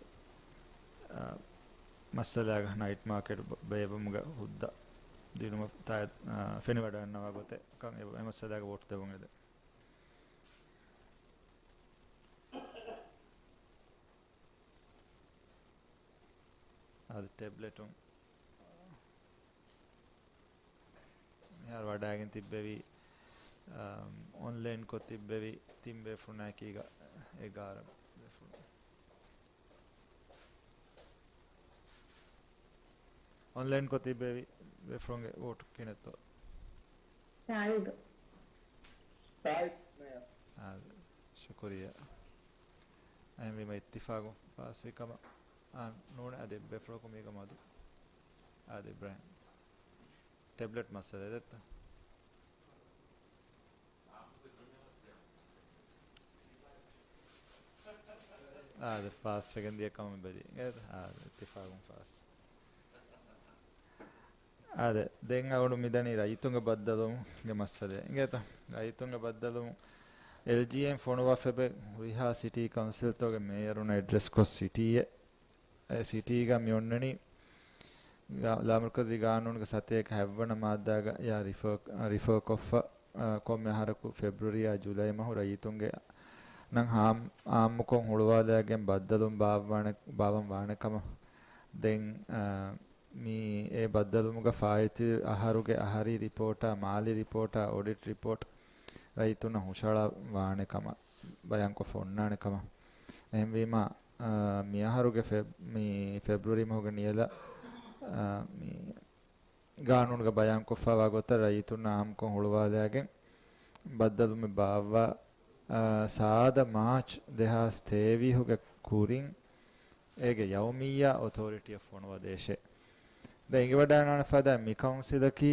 އާ، މައްސަލާގަ ނައިޓް މާކެޓް ބ-، ބޭއްވުމުގެ ހުއްދަ ދިނުމަށް ތާ-، އާ، ފެނިވަޑައިގަންނަވާ ގޮތެއް ކަން އެ، އެ މައްސަލާގަ ވޯޓް ދެވުން އެދެން. އަދި ޓެބްލެޓުން މިހާރު ވަޑައިގެން ތިއްބެވި، އަ، އޮންލައިންކޮށް ތިއްބެވި ތިން ބޭފުޅުންނާއެކީގަ އެގާރަ ބޭފުޅުން. އޮންލައިންކޮށް ތިއްބެވި ބޭފުޅުންގެ ވޯޓު ކިހިނެއްތޯ؟ ތާއީދު. ތާއީދު މޭޔަރ. އާ، ޝުކުރިއްޔާ. އެހެންވީމަ އިއްތިފާގުން ފާސްވި ކަމަށް، އާ، ނޫނެ އަދި ބޭފުޅަކު މީގަ މަދު. އާދެ އިބްރާހިމް. ޓެބްލެޓް މައްސަލައެއް ދެއްތަ؟ އާދެ، ފާސްވެގެން ދިޔަ ކަމަށް މި ބެލީ. އާދެ، އިއްތިފާގުން ފާސް. އާދެ، ދެން އަޅު މިދަނީ ރައްޔިތުންގެ ބައްދަލުވުމުގެ މައްސަލަ އިނގޭތަ؟ ރައްޔިތުންގެ ބައްދަލުވުން އެލްޖީއޭން ފޮނުވާފަ އެބަ ހުރިހާ ސިޓީ ކައުންސިލްތަކުގެ މޭޔަރުން އެޑްރެސްކޮށް ސިޓީއެއް، އެ ސިޓީގަ މި އޮންނަނީ ގާ-، ލާމަރުކަޒީ ގާނޫނުގެ ސަތޭކަ ހަތްވަނަ މާއްދާގަ ޔާ ރިފަރ، ރިފަރކޮށްފަ، އާ، ކޮންމެ އަހަރަކު ފެބްރުއަރީއާ ޖުލައި މަހު ރައްޔިތުންގެ ނަން ހާމް-، އާއްމުކޮށް ހުޅުވާލައިގެން ބައްދަލުވުން ބާއްވާނެ-، ބާއްވަން ވާނެ ކަމަށް. ދެން، އާ، މި އެ ބައްދަލުވުމުގަ ފާއިތުވި އަހަރުގެ އަހަރީ ރިޕޯޓާ، މާލީ ރިޕޯޓާ، އޮޑިޓް ރިޕޯޓް ރައްޔިތުންނަށް ހުށަހަޅަ ވާނެ ކަމަށް، ބަޔާންކޮށްފަ އޮންނާނެ ކަމަށް. އެހެންވީމަ، އާ، މި އަހަރުގެ ފެ-، މި ފެބްރުއަރީ މަހުގެ ނިޔަލަށް، އާ، މި ގާނޫނުގަ ބަޔާންކޮށްފައިވާ ގޮތަށް ރައްޔިތުންނާ އާއްމުކޮށް ހުޅުވާލައިގެން ބައްދަލުވުމެއް ބާއްވާ، އާ، ސާދަ މާޗް ދެހާސް ތޭވީހުގެ ކުރިން އޭގެ ޔައުމިއްޔާ އޮތޯރިޓީއަށް ފޮނުވަދޭށޭ. ދެން އެނގިވަޑައިގަންނާނެ ފަދަ މި ކައުންސިލަކީ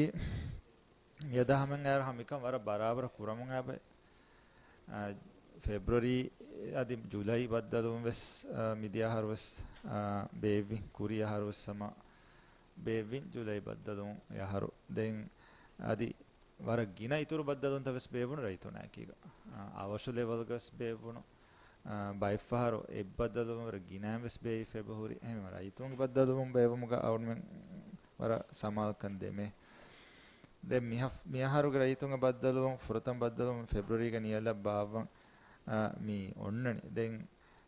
މިއަދާ ހަމައަށް އައިރު ހަމަ މިކަން ވަރަށް ބަރާބަރަށް ކުރަމުން އައިބައި. އާ، ފެބްރުއަރީ އަދި ޖުލައި ބައްދަލުވުން ވެސް، އާ، މިދިޔަ އަހަރު ވެސް، އާ، ބޭއްވި، ކުރީ އަހަރު ވެސް ހަމަ ބޭއްވިން ޖުލައި ބައްދަލުވުން އެ އަހަރު. ދެން އަދި ވަރަށް ގިނަ އިތުރު ބައްދަލުވުންތައް ވެސް ބޭއްވުނު ރައްޔިތުންނާ އެކީގަ. އާ، އަވަށު ލެވަލްގަ ވެސް ބޭއްވުނު. އާ، ބައެއްފަހަރު އެއްބައްދަލުވުން ވަރަށް ގިނައިން ވެސް ބޭއްވިފަ އެބަހުރި. އެހެންވީމަ ރައްޔިތުންގެ ބައްދަލުވުން ބޭއްވުމުގަ އަޅުމެން ވަރަށް ސަމާލުކަން ދެމޭ. ދެން މިހަފް-، މިއަހަރުގެ ރައްޔިތުންގެ ބައްދަލުވުން، ފުރަތަމަ ބައްދަލުވުން ފެބްރުއަރީގެ ނިޔަލަށް ބާއްވަން، އާ، މި އޮންނަނީ. ދެން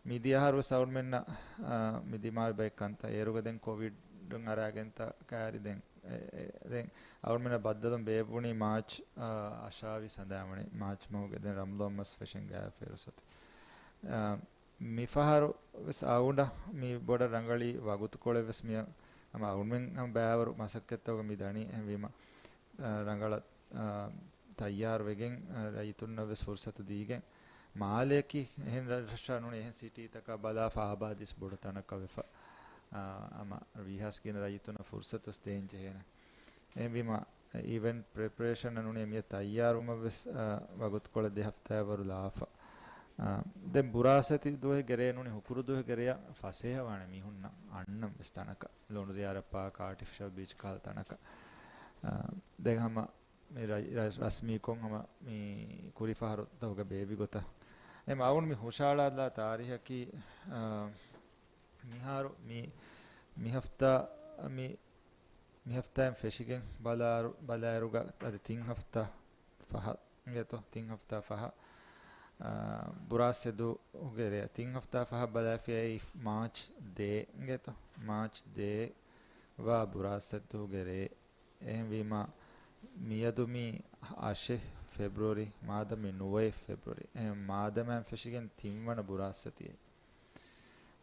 މިދިޔަ އަހަރު ވެސް އަޅުމެންނަށް، އާ، މި ދިމާވި ބައެއް ކަންތައް އޭރުގަ ދެން ކޮވިޑުން އަރާގެންތާ ކައިރި ދެން، އެ، އެ، ދެން އަޅުމެންނަށް ބައްދަލުވުން ބޭއްވުނީ މާޗް، އާ، އަށާވީސް ހަނދާންވަނީ މާޗް މަހުގެ ދެން ރަމަޟާން މަސް ފެށިގެން ގާތް ފޭރު ސޮތި. އާ، މިފަހަރު ވެސް އަޅުގަނޑަށް މި ބޮޑަށް ރަނގަޅީ ވަގުތުކޮޅެއް ވެސް މިއަށް ހަމަ އަޅުމެން ހަމަ ބައިވަރު މަސައްކަތްތަކުގަ މި ދަނީ. އެހެންވީމަ، އާ، ރަނގަޅަށް، އާ، ތައްޔާރުވެގެން، އާ، ރައްޔިތުންނަށް ވެސް ފުރުސަތު ދީގެން، މާލެއަކީ އެހެން ރަށްރަށާ ނޫނީ އެހެން ސިޓީތަކާ ބަލާފަ އާބާދީސް ބޮޑު ތަނަކަށް ވެފަ، އާ، ހަމަ ވީހާސް ގިނަ ރައްޔިތުންނަށް ފުރުސަތު ވެސް ދޭން ޖެހޭނެ. އެހެންވީމަ، އިވެންޓް ޕްރެޕަރޭޝަނަށް ނޫނީ މިއަށް ތައްޔާރުވުމަށް ވެސް، އާ، ވަގުތުކޮޅެއް ދެ ހަފްތާއަށްވަރު ލާފަ. އާ، ދެން ބުރާސްތި ދުވަހެއްގެ ރޭ ނޫނީ ހުކުރު ދުވަހެއްގެ ރެޔަށް ފަސޭހަވާނެ މީހުންނަށް އަންނަން ވެސް ތަނަކަށް، ލޮނު ޒިޔާރަތް ޕާކް، އާޓިފިޝަލް ބީޗް ކަހަލަ ތަނަކަށް. އާ، ދެން ހަމަ މި ރަ-، ރަ-، ރަސްމީކޮށް ހަމަ މި ކުރި ފަހަރު ތަކުގަ ބޭއްވި ގޮތަށް. އެމް އަޅުގަނޑު މި ހުށައަޅާލާ ތާރީހަކީ، އާ، މިހާރު މި، މި ހަފްތާ، މި، މި ހަފްތާއިން ފެށިގެން ބަލާއިރު-، ބަލާއިރުގަ އަދި ތިން ހަފްތާ ފަހަށް އިނގޭތޯ، ތިން ހަފްތާ ފަހަށް، އާ، ބުރާސްތި ދުވަހުގެ ރޭ، ތިން ހަފްތާ ފަހަށް ބަލާފިޔައީ މާޗް ދޭއް އިނގޭތޯ، މާޗް ދޭއް ވާ ބުރާސްތި ދުވަހުގެ ރޭ. އެހެންވީމަ، މިއަދު މީ އަށެއް ފެބްރުއަރީ، މާދަމާ މީ ނުވައެއް ފެބްރުއަރީ. އެހެން މާދަމާއިން ފެށިގެން ތިންވަނަ ބުރާސްތިއެއް.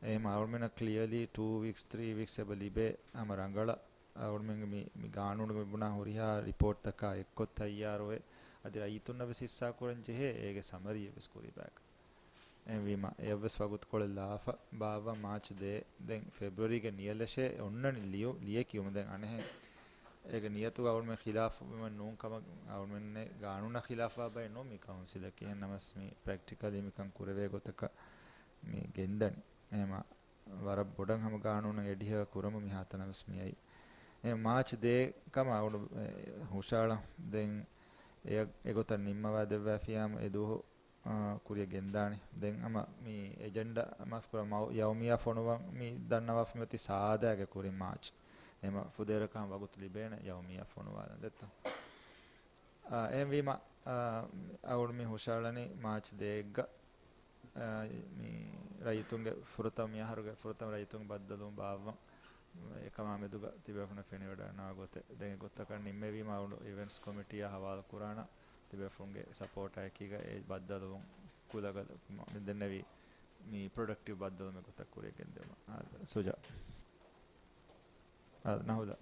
އެހެން އަޅުމެންނަށް ކްލިއަރލީ ޓޫ ވީކްސް، ތްރީ ވީކްސް އެބަ ލިބޭ. ހަމަ ރަނގަޅަށް އަޅުމެންގެ މި، މި ގާނޫނުގަ މި ބުނާ ހުރިހާ ރިޕޯޓްތަކާ އެއްކޮށް ތައްޔާރުވެ، އަދި ރައްޔިތުންނަށް ވެސް ހިއްސާކުރަން ޖެހޭ އޭގެ ސަމަރީއެއް ވެސް ކުރީބާގަ. އެހެންވީމަ، އެއަށްވެސް ވަގުތުކޮޅެއް ލާފަ، ބާއްވާ މާޗް ދޭއް، ދެން ފެބްރުއަރީގެ ނިޔަލަށޭ އޮންނަނީ ލިޔު-، ލިޔެ ކިޔުމަށް. ދެން އަނެއްހެން އޭގެ ނިޔަތުގަ އަޅުމެން ޚިލާފުވުމެއް ނޫން ކަމަށް، އަޅުމެންނެއް ގާނޫނާ ޚިލާފުވާ ބައެއް ނޫން މި ކައުންސިލަކީ. އެހެން ނަމަސް މި ޕްރެކްޓިކަލީ މިކަން ކުރެވޭ ގޮތަކަށް މި ގެންދަނީ. އެހެމަ ވަރަށް ބޮޑަށް ހަމަ ގާނޫނަށް އެޑިހޭ ކުރަމުން މިހާތަނަށް ވެސް މިއައީ. އެ މާޗް ދޭއް ކަމަށް އަޅު-، އެ، ހުށައަޅަން. ދެން އެ، އެގޮތަށް ނިންމަވާ ދެއްވާފިޔާމު އެ ދުވަހު އާ، ކުރިއަށް ގެންދާނެ. ދެން ހަމަ މި އެޖެންޑާ މާފުކުރާ މައު-، ޔައުމިއްޔާ ފޮނުވަން މި ދަންނަވާފަ މިއޮތީ ސާދައިގެ ކުރިން މާޗް. އެހެމަ ފުދޭވަރަކަށް ވަގުތު ލިބޭނެ ޔައުމިއްޔާ ފޮނުވާލަން ދެއްތޯ. އާ، އެހެންވީމަ، އާ، އަޅުގަނޑު މި ހުށައަޅަނީ މާޗް ދޭއްގަ، އާ، މި ރައްޔިތުންގެ ފުރަތަމަ، މި އަހަރުގެ ފުރަތަމަ ރައްޔިތުން ބައްދަލުވުން ބާއްވަން. އެކަމާ މެދުގަ ތިބޭފުޅުންނަށް ފެނިވަޑައިގަންނަވާ ގޮތެއް. ދެން އެ ގޮތަކަށް ނިންމެވީމަ އަޅުގަނޑު އިވެންޓްސް ކޮމިޓީއާ ހަވާލު ކުރާނަން. ތިބޭފުޅުންގެ ސަޕޯޓާ އެކީގަ އެ ބައްދަލުވުން ކުލަގަދަ މި ދެންނެވި މި ޕްރޮޑަކްޓިވް ބައްދަލުވުމެއް ގޮތަށް ކުރިއަށް ގެންދެވުމަށް. އާ، ސުޖާ. އާ، ނަހުލާ.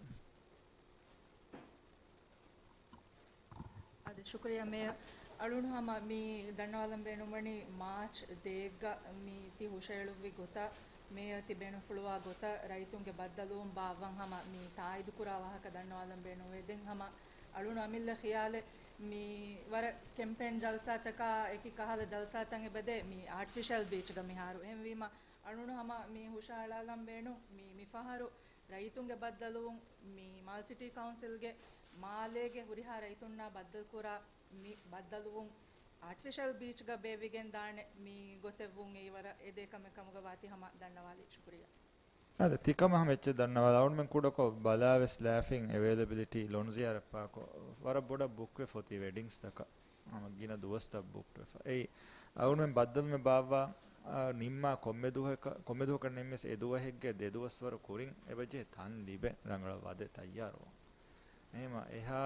އާދެ، ޝުކުރިއްޔާ މޭޔަރ. އަޅުން ހަމަ މި ދަންނަވާލަން ބޭނުންވަނީ މާޗް ދޭއްގަ މި ތި ހުށައެޅުއްވި ގޮތަށް މޭޔަރ ތި ބޭނުންފުޅުވާ ގޮތަށް ރައްޔިތުންގެ ބައްދަލުވުން ބާއްވަން ހަމަ މި ތާއީދުކުރާ ވާހަކަ ދަންނަވާލަން ބޭނުންވޭ. ދެން ހަމަ އަޅުން އަމިއްލަ ޚިޔާލެއް މި ވަރަށް ކެމްޕޭން ޖަލްސާތަކާ އެކި ކަހަލަ ޖަލްސާތައް އެބަދޭ މި އާޓިފިޝަލް ބީޗްގަ މިހާރު. އެހެންވީމަ، އަޅުނު ހަމަ މި ހުށަހަޅާލަން ބޭނު މި، މި ފަހަރު ރައްޔިތުންގެ ބައްދަލުވުން، މި މާލް ސިޓީ ކައުންސިލްގެ މާލޭގެ ހުރިހާ ރައްޔިތުންނާ ބައްދަލުކުރާ މި ބައްދަލުވުން އާޓިފިޝަލް ބީޗްގަ ބޭއްވިގެން ދާނެ މި ގޮތެއްވުން އެއީ ވަރަށް އެދޭ ކަމެއް ކަމުގަ ވާތީ ހަމަ ދަންނަވާލީ. ޝުކުރިއްޔާ. އާދެ، ތިކަމަށް ހަމަ އެއްޗެއް ދަންނަވާލަ. އަޅުމެން ކުޑަކޮށް ބަލާވެސް ލާފިން އެވެއިލެބިލިޓީ ލޮނުޒިޔާރަތް ޕާކު ވަރަށް ބޮޑަށް ބުކްވެފަ އޮތީ ވެޑިންގްސްތަކަށް. ހަމަ ގިނަ ދުވަސްތައް ބުކްވެފަ. އެއީ، އަޅުމެން ބައްދަލުމެއް ބާއްވާ، އާ، ނިންމާ ކޮންމެ ދުވަހަކަށް، ކޮންމެ ދުވަހަކަށް ނިންމެސް އެ ދުވަހެއްގެ ދެ ދުވަސްވަރު ކުރިން އެބަޖެހޭ ތަން ލިބެން ރަނގަޅަށް ވަދެ ތައްޔާރުވަން. އެހެމަ އެހާ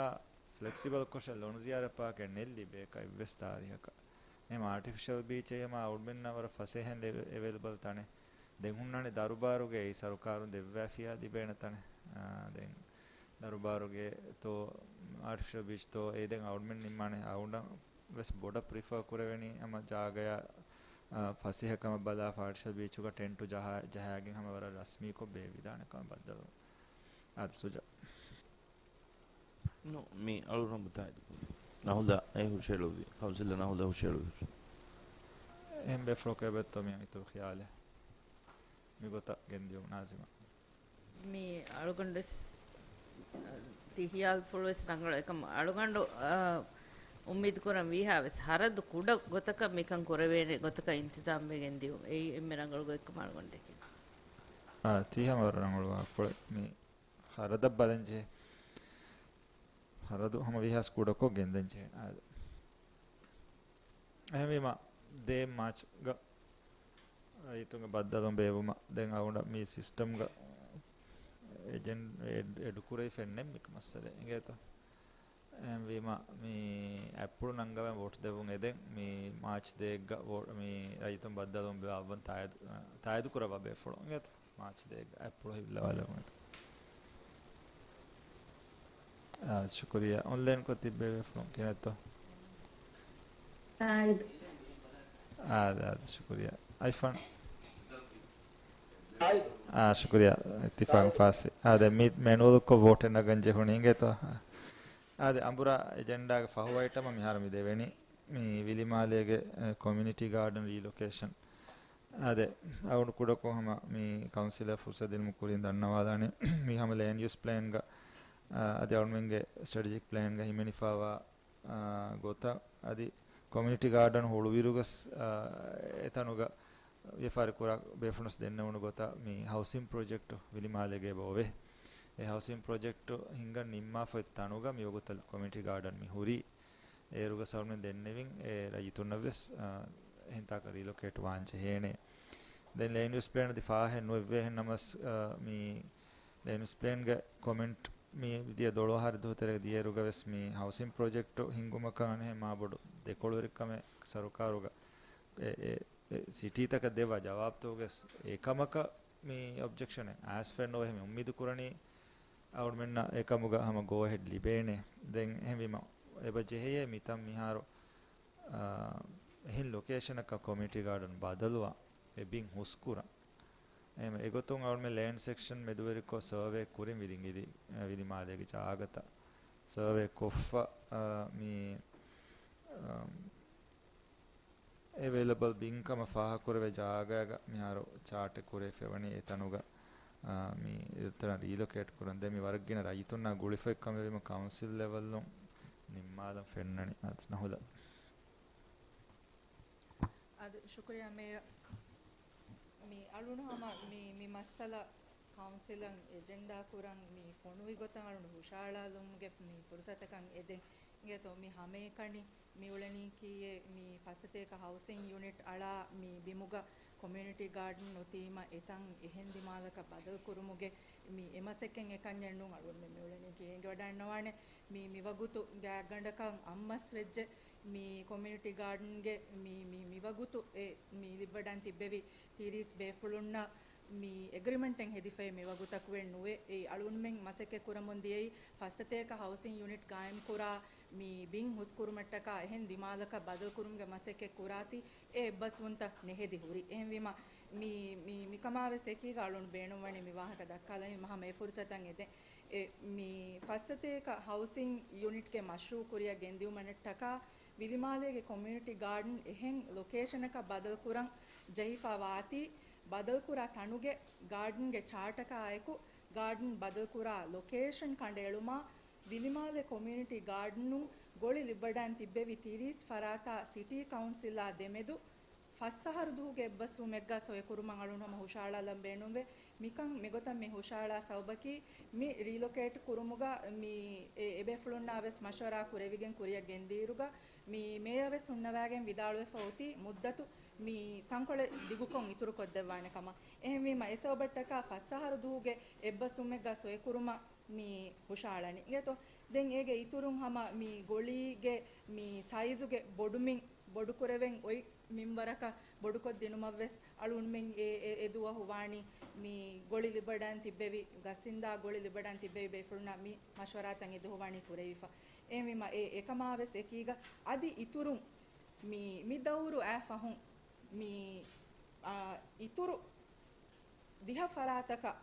ފްލެކްސިބަލް ކޮށެއް ލޮނުޒިޔާރަތް ޕާކެއް ނެތް ލިބޭކަށް އެއްވެސް ތާރީހަކަށް. އެހެމަ އާޓިފިޝަލް ބީޗެއް ހަމަ އަޅުމެންނަށް ވަރަށް ފަސޭހައިން އެވެ-، އެވެލެބަލް ތަނެއް. ދެން ހުންނާނެ ދަރުބާރުގެ އެއީ ސަރުކާރުން ދެއްވާފިޔާ ލިބޭނެ ތަނެއް. އާ، ދެން ދަރުބާރުގެ ތޯ އާޓިފިޝަލް ބީޗް ތޯ އެ ދެން އަޅުމެން ނިންމާނެ އަޅުގަނޑަށް ވެސް ބޮޑަށް ޕްރިފަރ ކުރެވެނީ ހަމަ ޖާގަޔާ، އާ، ފަސޭހަކަމަށް ބަލާފަ އާޓިފިޝަލް ބީޗުގަ ޓެންޓު ޖަހާ، ޖަހާގެން ހަމަ ވަރަށް ރަސްމީކޮށް ބޭއްވިދާނެ ކަމަށް ބައްދަލު. އާދެ ސުޖާ. ނޫ، މި އަޅުގަނޑު ތާއީދު ކުރީ. ނަހުލާ އެ ހުށައެޅުއްވި. ކައުންސިލަރ ނަހުލާ ހުށައެޅުއްވި. އެހެން ބޭފުޅަކު އެބައޮތްތޯ މި އިތުރު ޚިޔާލެއް؟ މިގޮތަށް ގެންދިޔުން ނާޒިމާ. މި އަޅުގަނޑުވެސް، އަ، ތި ޚިޔާލުފުޅުވެސް ރަނގަޅު. އެކަމް އަޅުގަނޑު، އަ، އުއްމީދު ކުރަން ވީހާވެސް ހަރަދު ކުޑަ ގޮތަކަށް މިކަން ކުރެވޭނެ ގޮތަކަށް އިންތިޒާމްވެގެން ދިޔުން. އެއީ އެންމެ ރަނގަޅު ގޮތްކަމަށް އަޅުގަނޑު ދެކެން. އާ، ތީ ހަމަ ވަރަށް ރަނގަޅު ވާހަކަފުޅެއް. މި ހަރަދަށް ބަލަން ޖެހޭ. ހަރަދު ހަމަ ވީހާވެސް ކުޑަކޮށް ގެންދަން ޖެހޭ. އާދެ. އެހެންވީމަ، ދޭއް މާޗްގަ ރައްޔިތުންގެ ބައްދަލުވުން ބޭއްވުމަށް ދެން އަޅުގަނޑަށް މި ސިސްޓަމްގަ އެޖެން-، އެޑް-، އެޑުކުރެވިފައެއް ނެތް މިކަމަށް އެނގޭތޯ. އެހެންވީމަ، މި އަތްޕުޅު ނަންގަވަން ވޯޓް ދެއްވުން އެދެން މި މާޗް ދޭއްގަ ވޯ-، މި ރައްޔިތުން ބައްދަލުވުން ބާއްވަން ތާއިދު، ތާއިދު ކުރައްވާ ބޭފުޅުން އެނގޭތޯ. މާޗް ދޭއްގަ އަތްޕުޅު ހިއްލަވާލެވުން އެދެން. އާ، ޝުކުރިއްޔާ. އޮންލައިންކޮށް ތިއްބެވި ބޭފުޅުން ކިހިނެއްތޯ؟ އާދެ، އާދެ، ޝުކުރިއްޔާ. އައިފޯން. އާ، ޝުކުރިއްޔާ. އިއްތިފާގު ފާސް. އާދެ، މި މެނުއަލްކޮށް ވޯޓެއް ނަގަން ޖެހުނީ އިނގޭތޯ. އާދެ، އަނބުރާ އެޖެންޑާގެ ފަހު އައިޓަމަށް މިހާރު މި ދެވެނީ. މި ވިލިމާލޭގެ، އެ، ކޮމިއުނިޓީ ގާޑަން ރީލޮކޭޝަން. އާދެ، އަޅުގަނޑު ކުޑަކޮށް ހަމަ މި ކައުންސިލަށް ފުރުސަތު ދިނުމަށް ކުރިން ދަންނަވާލާނެ. މި ހަމަ ލޭންޑް ޔޫސް ޕްލޭންގަ، އާ، އަދި އަޅުމެންގެ ސްޓްރެޓެޖިކް ޕްލޭންގަ ހިމެނިފައިވާ، އާ، ގޮތަށް އަދި ކޮމިއުނިޓީ ގާޑަން ހުޅުވިރުގަސް، އާ، އެތަނުގަ ވިޔަފާރި ކުރާ ބޭފުޅުންސް ދެންނެވުނު ގޮތަށް މި ހައުސިން ޕްރޮޖެކްޓު ވިލިމާލޭގަ އެބަ އޮވޭ. އެ ހައުސިން ޕްރޮޖެކްޓު ހިންގަން ނިންމާފައި ތަނުގަ މިވަގުތަށް ކޮމިއުނިޓީ ގާޑަން މި ހުރީ. އޭރުގަ ސަރުން ދެންނެވިން އެ ރައްޔިތުންނަށް ވެސް، އާ، އެހެން ތާކަށް ރީލޮކޭޓް ވާން ޖެހޭނެ. ދެން ލޭންޑް ޔޫސް ޕްލޭން އަދި ފާހެއް ނުވެއްވޭ އެހެން ނަމަސް، އާ، މި ލޭންޑް ޔޫސް ޕްލޭންގެ ކޮމެންޓް މި ދިޔަ ދޮޅު އަހަރު ދުވަހު ތެރޭގަ ދިޔައިރުގަ ވެސް މި ހައުސިން ޕްރޮޖެކްޓު ހިންގުމަކަށް އަނެއް މާ ބޮޑު ދެކޮޅުވެރިކަމެއް ސަރުކާރުގަ އެ، އެ، އެ ސިޓީތަކަށް ދެއްވާ ޖަވާބުތަކުގެ އެކަމަކަށް މި އޮބްޖެކްޝަނެއް އައިސްފައެއް ނުވޭ މި އުއްމީދު ކުރަނީ. އަޅުމެންނަށް އެކަމުގަ ހަމަ ގޯ އެހެޑް ލިބޭނެ. ދެން އެހެންވީމަ އެބަ ޖެހެޔޭ މިތަން މިހާރު، އާ، އެހެން ލޮކޭޝަނަކަށް ކޮމިއުނިޓީ ގާޑަން ބަދަލުވާ އެ ބިން ހުސްކުރަން. އެހެން އެގޮތުން އަޅުމެން ލޭންޑް ސެކްޝަން މެދުވެރިކޮށް ސަރވޭ ކުރިން ވިލިނގިލި، އަ، ވިލިމާލޭގެ ޖާގަތައް ސަރވޭ ކޮށްފަ، އަ، މި، އަ، އެވެއިލަބަލް ބިން ކަމަށް ފާހަގަކުރެވޭ ޖާގައިގަ މިހާރު ޗާޓެއް ކުރެވިފައިވަނީ އެތަނުގަ، އާ، މި އެތަނަށް ރީލޮކޭޓް ކުރަން. ދެން މި ވަރަށް ގިނަ ރައްޔިތުންނާ ގުޅިފައި ކަމެވީމަ ކައުންސިލް ލެވެލްއުން ނިންމާލަން ފެންނަނީ. އާދެ، ނަހުލާ. އާދެ، ޝުކުރިއްޔާ މޭޔަރ. މި އަޅުނު ހަމަ މި، މި މައްސަލަ ކައުންސިލަށް އެޖެންޑާ ކުރަން މި ފޮނުވި ގޮތަށް އަޅުނު ހުށަހަޅާލުމުގެ މި ފުރުސަތަކަށް އެދެން އިނގޭތޯ މި ހަމައެކަނި މި އުޅެނީކީއެއް މި ފަސްސަތޭކަ ހައުސިން ޔުނިޓް އަޅާ މި ބިމުގަ ކޮމިއުނިޓީ ގާޑަން އޮތީމަ އެތަން އެހެން ދިމާލަކަށް ބަދަލު ކުރުމުގެ މި އެ މަސައްކަތް އެކަންޏެއް ނޫން. އަޅުގަނޑުމެން މި އުޅެނީކީ އެނގިވަޑައިގަންނަވާނެ މި މިވަގުތު ގާތްގަނޑަކަށް އައްމަސް ވެއްޖެ މި ކޮމިއުނިޓީ ގާޑަންގެ މި، މި، މިވަގުތު އެ މި ލިބިވަޑައިގެން ތިއްބެވި ތިރީސް ބޭފުޅުންނަށް މި އެގްރިމެންޓެއް ހެދިފައި މިވަގުތަކުވެސް ނުވެ. އެ އަޅުގަނޑުމެން މަސައްކަތް ކުރަމުން ދިޔައީ ފަސްސަތޭކަ ހައުސިން ޔުނިޓް ގާއިމް ކުރާ މި ބިން ހުސްކުރުމަށްޓަކާ އެހެން ދިމާލަކަށް ބަދަލުކުރުމުގެ މަސައްކަތް ކުރާތީ އެ އެއްބަސްވުންތައް ނެހެދި ހުރި. އެހެންވީމަ މި، މި، މިކަމާ ވެސް އެކީގަ އަޅުން ބޭނުންވަނީ މި ވާހަކަ ދައްކާލަން ހަމަ އެ ފުރުސަތަށް އެދެން. އެ، މި ފައްސަތޭކަ ހައުސިން ޔުނިޓްގެ މަޝްރޫއު ކުރިއަށް ގެންދިއުމަށްޓަކާ ވިލިމާލޭގެ ކޮމިއުނިޓީ ގާޑަން އެހެން ލޮކޭޝަނަކަށް ބަދަލުކުރަން ޖެހިފަ ވާތީ، ބަދަލުކުރާ ތަނުގެ ގާޑަންގެ ޗާޓަކާއެކު، ގާޑަން ބަދަލުކުރާ ލޮކޭޝަން ކަނޑައެޅުމާ، ވިލިމާލެ ކޮމިއުނިޓީ ގާޑަނުން ގޮޅި ލިބަޑައިން ތިއްބެވި ތިރީސް ފަރާތާ ސިޓީ ކައުންސިލާ ދެމެދު ފަސް އަހަރު ދުހުގެ އެއްބަސްވުމެއްގަ ސޮއެކުރުމަށް އަޅުން ހަމަ ހުށައަޅާލަން ބޭނުންވޭ. މިކަން މިގޮތަށް މި ހުށައަޅާ ސަބަބަކީ، މި ރީލޮކޭޓް ކުރުމުގަ މި އެ، އެބޭފުޅުންނާ ވެސް މަޝްވަރާ ކުރެވިގެން ކުރިއަށް ގެންދިއިރުގަ، މި މޭޔަރ ވެސް ހުންނަވައިގެން ވިދާޅުވެފަ އޮތީ މުއްދަތު މި ތަންކޮޅެއް ދިގުކޮށް އިތުރުކޮށްދެއްވާނެ ކަމަށް. އެހެންވީމަ، އެ ސަބަބަށްޓަކާ ފަސް އަހަރު ދުހުގެ އެއްބަސްވުމެއްގަ ސޮއެކުރުމަށް މި ހުށައަޅަނީ. އިނގޭތޯ؟ ދެން އޭގެ އިތުރުން ހަމަ މި ގޮޅީގެ މި ސައިޒުގެ ބޮޑުމިން ބޮޑުކުރެވެން އޮތް މިންވަރަކަށް ބޮޑުކޮށްދިނުމަށްވެސް އަޅުންމެން އެ، އެ، އެ ދުވަހު ވާނީ މި ގޮޅި ލިބަޑައިން ތިއްބެވި، ގަސްއިންދާ ގޮޅި ލިބަޑައިން ތިއްބެވި ބޭފުޅުންނަށް މި މަޝްވަރާތައް އެ ދުވަހު ވަނީ ކުރެވިފަ. އެހެންވީމަ އެ އެކަމާވެސް އެކީގަ އަދި އިތުރުން މި، މި ދައުރު އާ ފަހުން މި، އާ، އިތުރު ދިހަ ފަރާތަކަށް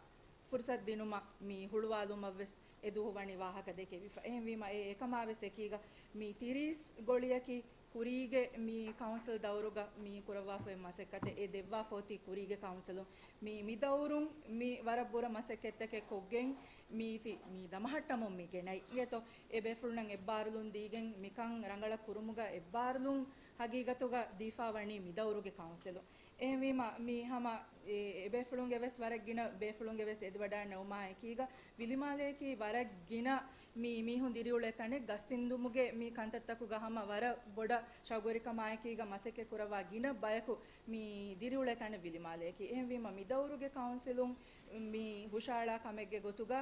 ފުރުސަތު ދިނުމަށް މި ހުޅުވާލުމަށްވެސް އެދުވަހު ވަނީ ވާހަކަ ދެކެވިފަ. އެހެންވީމަ އެ އެކަމާވެސް އެކީގަ މި ތިރީސް ގޮޅިއަކީ ކުރީގެ މި ކައުންސިލް ދައުރުގަ މި ކުރައްވާފައި މަސައްކަތެއް އެ ދެއްވާފައޮތީ ކުރީގެ ކައުންސިލުން. މި، މި ދައުރުން މި ވަރަށް ބުރަ މަސައްކަތްތަކެއް ކޮށްގެން މީތި މި ދަމަހައްޓަމުން މި ގެނައި. އިނގޭތޯ؟ އެ ބޭފުޅުންނަށް އެއްބާރުލުން ދީގެން މިކަން ރަނގަޅަށް ކުރުމުގަ އެއްބާރުލުން ހަގީގަތުގަ ދީފާ ވަނީ މި ދައުރުގެ ކައުންސިލުން. އެހެންވީމަ، މި ހަމަ އެ، އެބޭފުޅުންގެ ވެސް ވަރަށް ގިނަ ބޭފުޅުންގެ ވެސް އެދިވަޑައިންނެވުމާ އެކީގަ، ވިލިމާލެއަކީ ވަރަށް ގިނަ މި މީހުން ދިރިއުޅޭ ތަނެއް. ގަސްއިންދުމުގެ މި ކަންތައްތަކުގަ ހަމަ ވަރަށް ބޮޑަށް ޝައުގުވެރިކަމާއެކީގަ މަސައްކަތް ކުރައްވާ ގިނަ ބަޔަކު މި ދިރިއުޅޭ ތަނެއް ވިލިމާލެއަކީ. އެހެންވީމަ، މި ދައުރުގެ ކައުންސިލުން މި ހުށައަޅާ ކަމެއްގެ ގޮތުގަ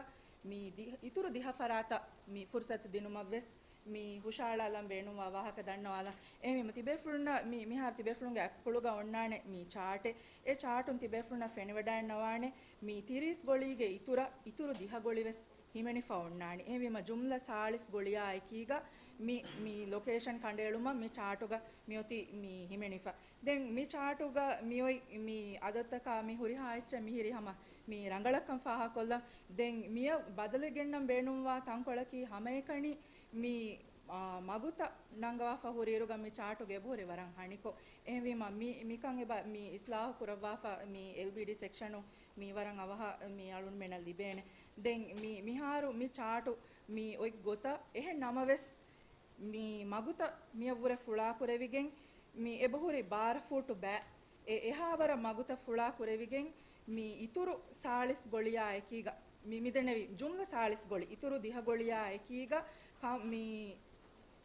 މި ދި-، އިތުރު ދިހަ ފަރާތަށް މި ފުރުސަތު ދިނުމަށްވެސް މި ހުށައަޅާލަން ބޭނުންވާ ވާހަކަ ދަންނަވާލަން. އެހެންވީމަ، ތިބޭފުޅުންނަށް މި، މިހާރު ތިބޭފުޅުންގެ އަތްޕުޅުގަ އޮންނާނެ މި ޗާޓެއް. އެ ޗާޓުން ތިބޭފުޅުންނަށް ފެނިވަޑައިންނަވާނެ މި ތިރީސް ގޮޅީގެ އިތުރަށް އިތުރު ދިހަ ގޮޅިވެސް ހިމެނިފަ އޮންނާނެ. އެހެންވީމަ، ޖުމްލަ ސާޅީސް ގޮޅިއާ އެކީގަ މި، މި ލޮކޭޝަން ކަނޑައެޅުމަށް މި ޗާޓުގަ މިއޮތީ މި ހިމެނިފަ. ދެން މި ޗާޓުގަ މިއޮތް މި އަދަދުތަކާ މި ހުރިހާ އެއްޗެއް މިހިރީ ހަމަ މި ރަނގަޅަށްކަން ފާހަގަކޮށްލަން. ދެން މިއަށް ބަދަލެއް ގެންނަން ބޭނުންވާ ތަންކޮޅަކީ ހަމައެކަނި މި، އާ، މަގުތައް ނަންގަވާފަ ހުރިއިރުގަ މި ޗާޓުގެ އެބަހުރި ވަރަށް ހަނިކޮށް. އެހެންވީމަ، މި، މިކަން އެބަ މި އިސްލާހު ކުރައްވާފަ މި އެލްބީޑީ ސެކްޝަނު މި ވަރަށް އަވަހަށް މި އަޅުންމެނަށް ލިބޭނެ. ދެން މި، މިހާރު މި ޗާޓު މި އޮތް ގޮތަށް އެހެން ނަމަވެސް، މި މަގުތައް މިއަށްވުރެ ފުޅާކުރެވިގެން، މި އެބަހުރި ބާރަ ފޫޓު ބައި އެ އެހާވަރަށް މަގުތައް ފުޅާކުރެވިގެން، މި އިތުރު ސާޅީސް ގޮޅިއާ އެކީގަ، މި، މިދެންނެވި ޖުމްލަ ސާޅީސް ގޮޅި، އިތުރު ދިހަ ގޮޅިއާ އެކީގަ، ކަ-، މި،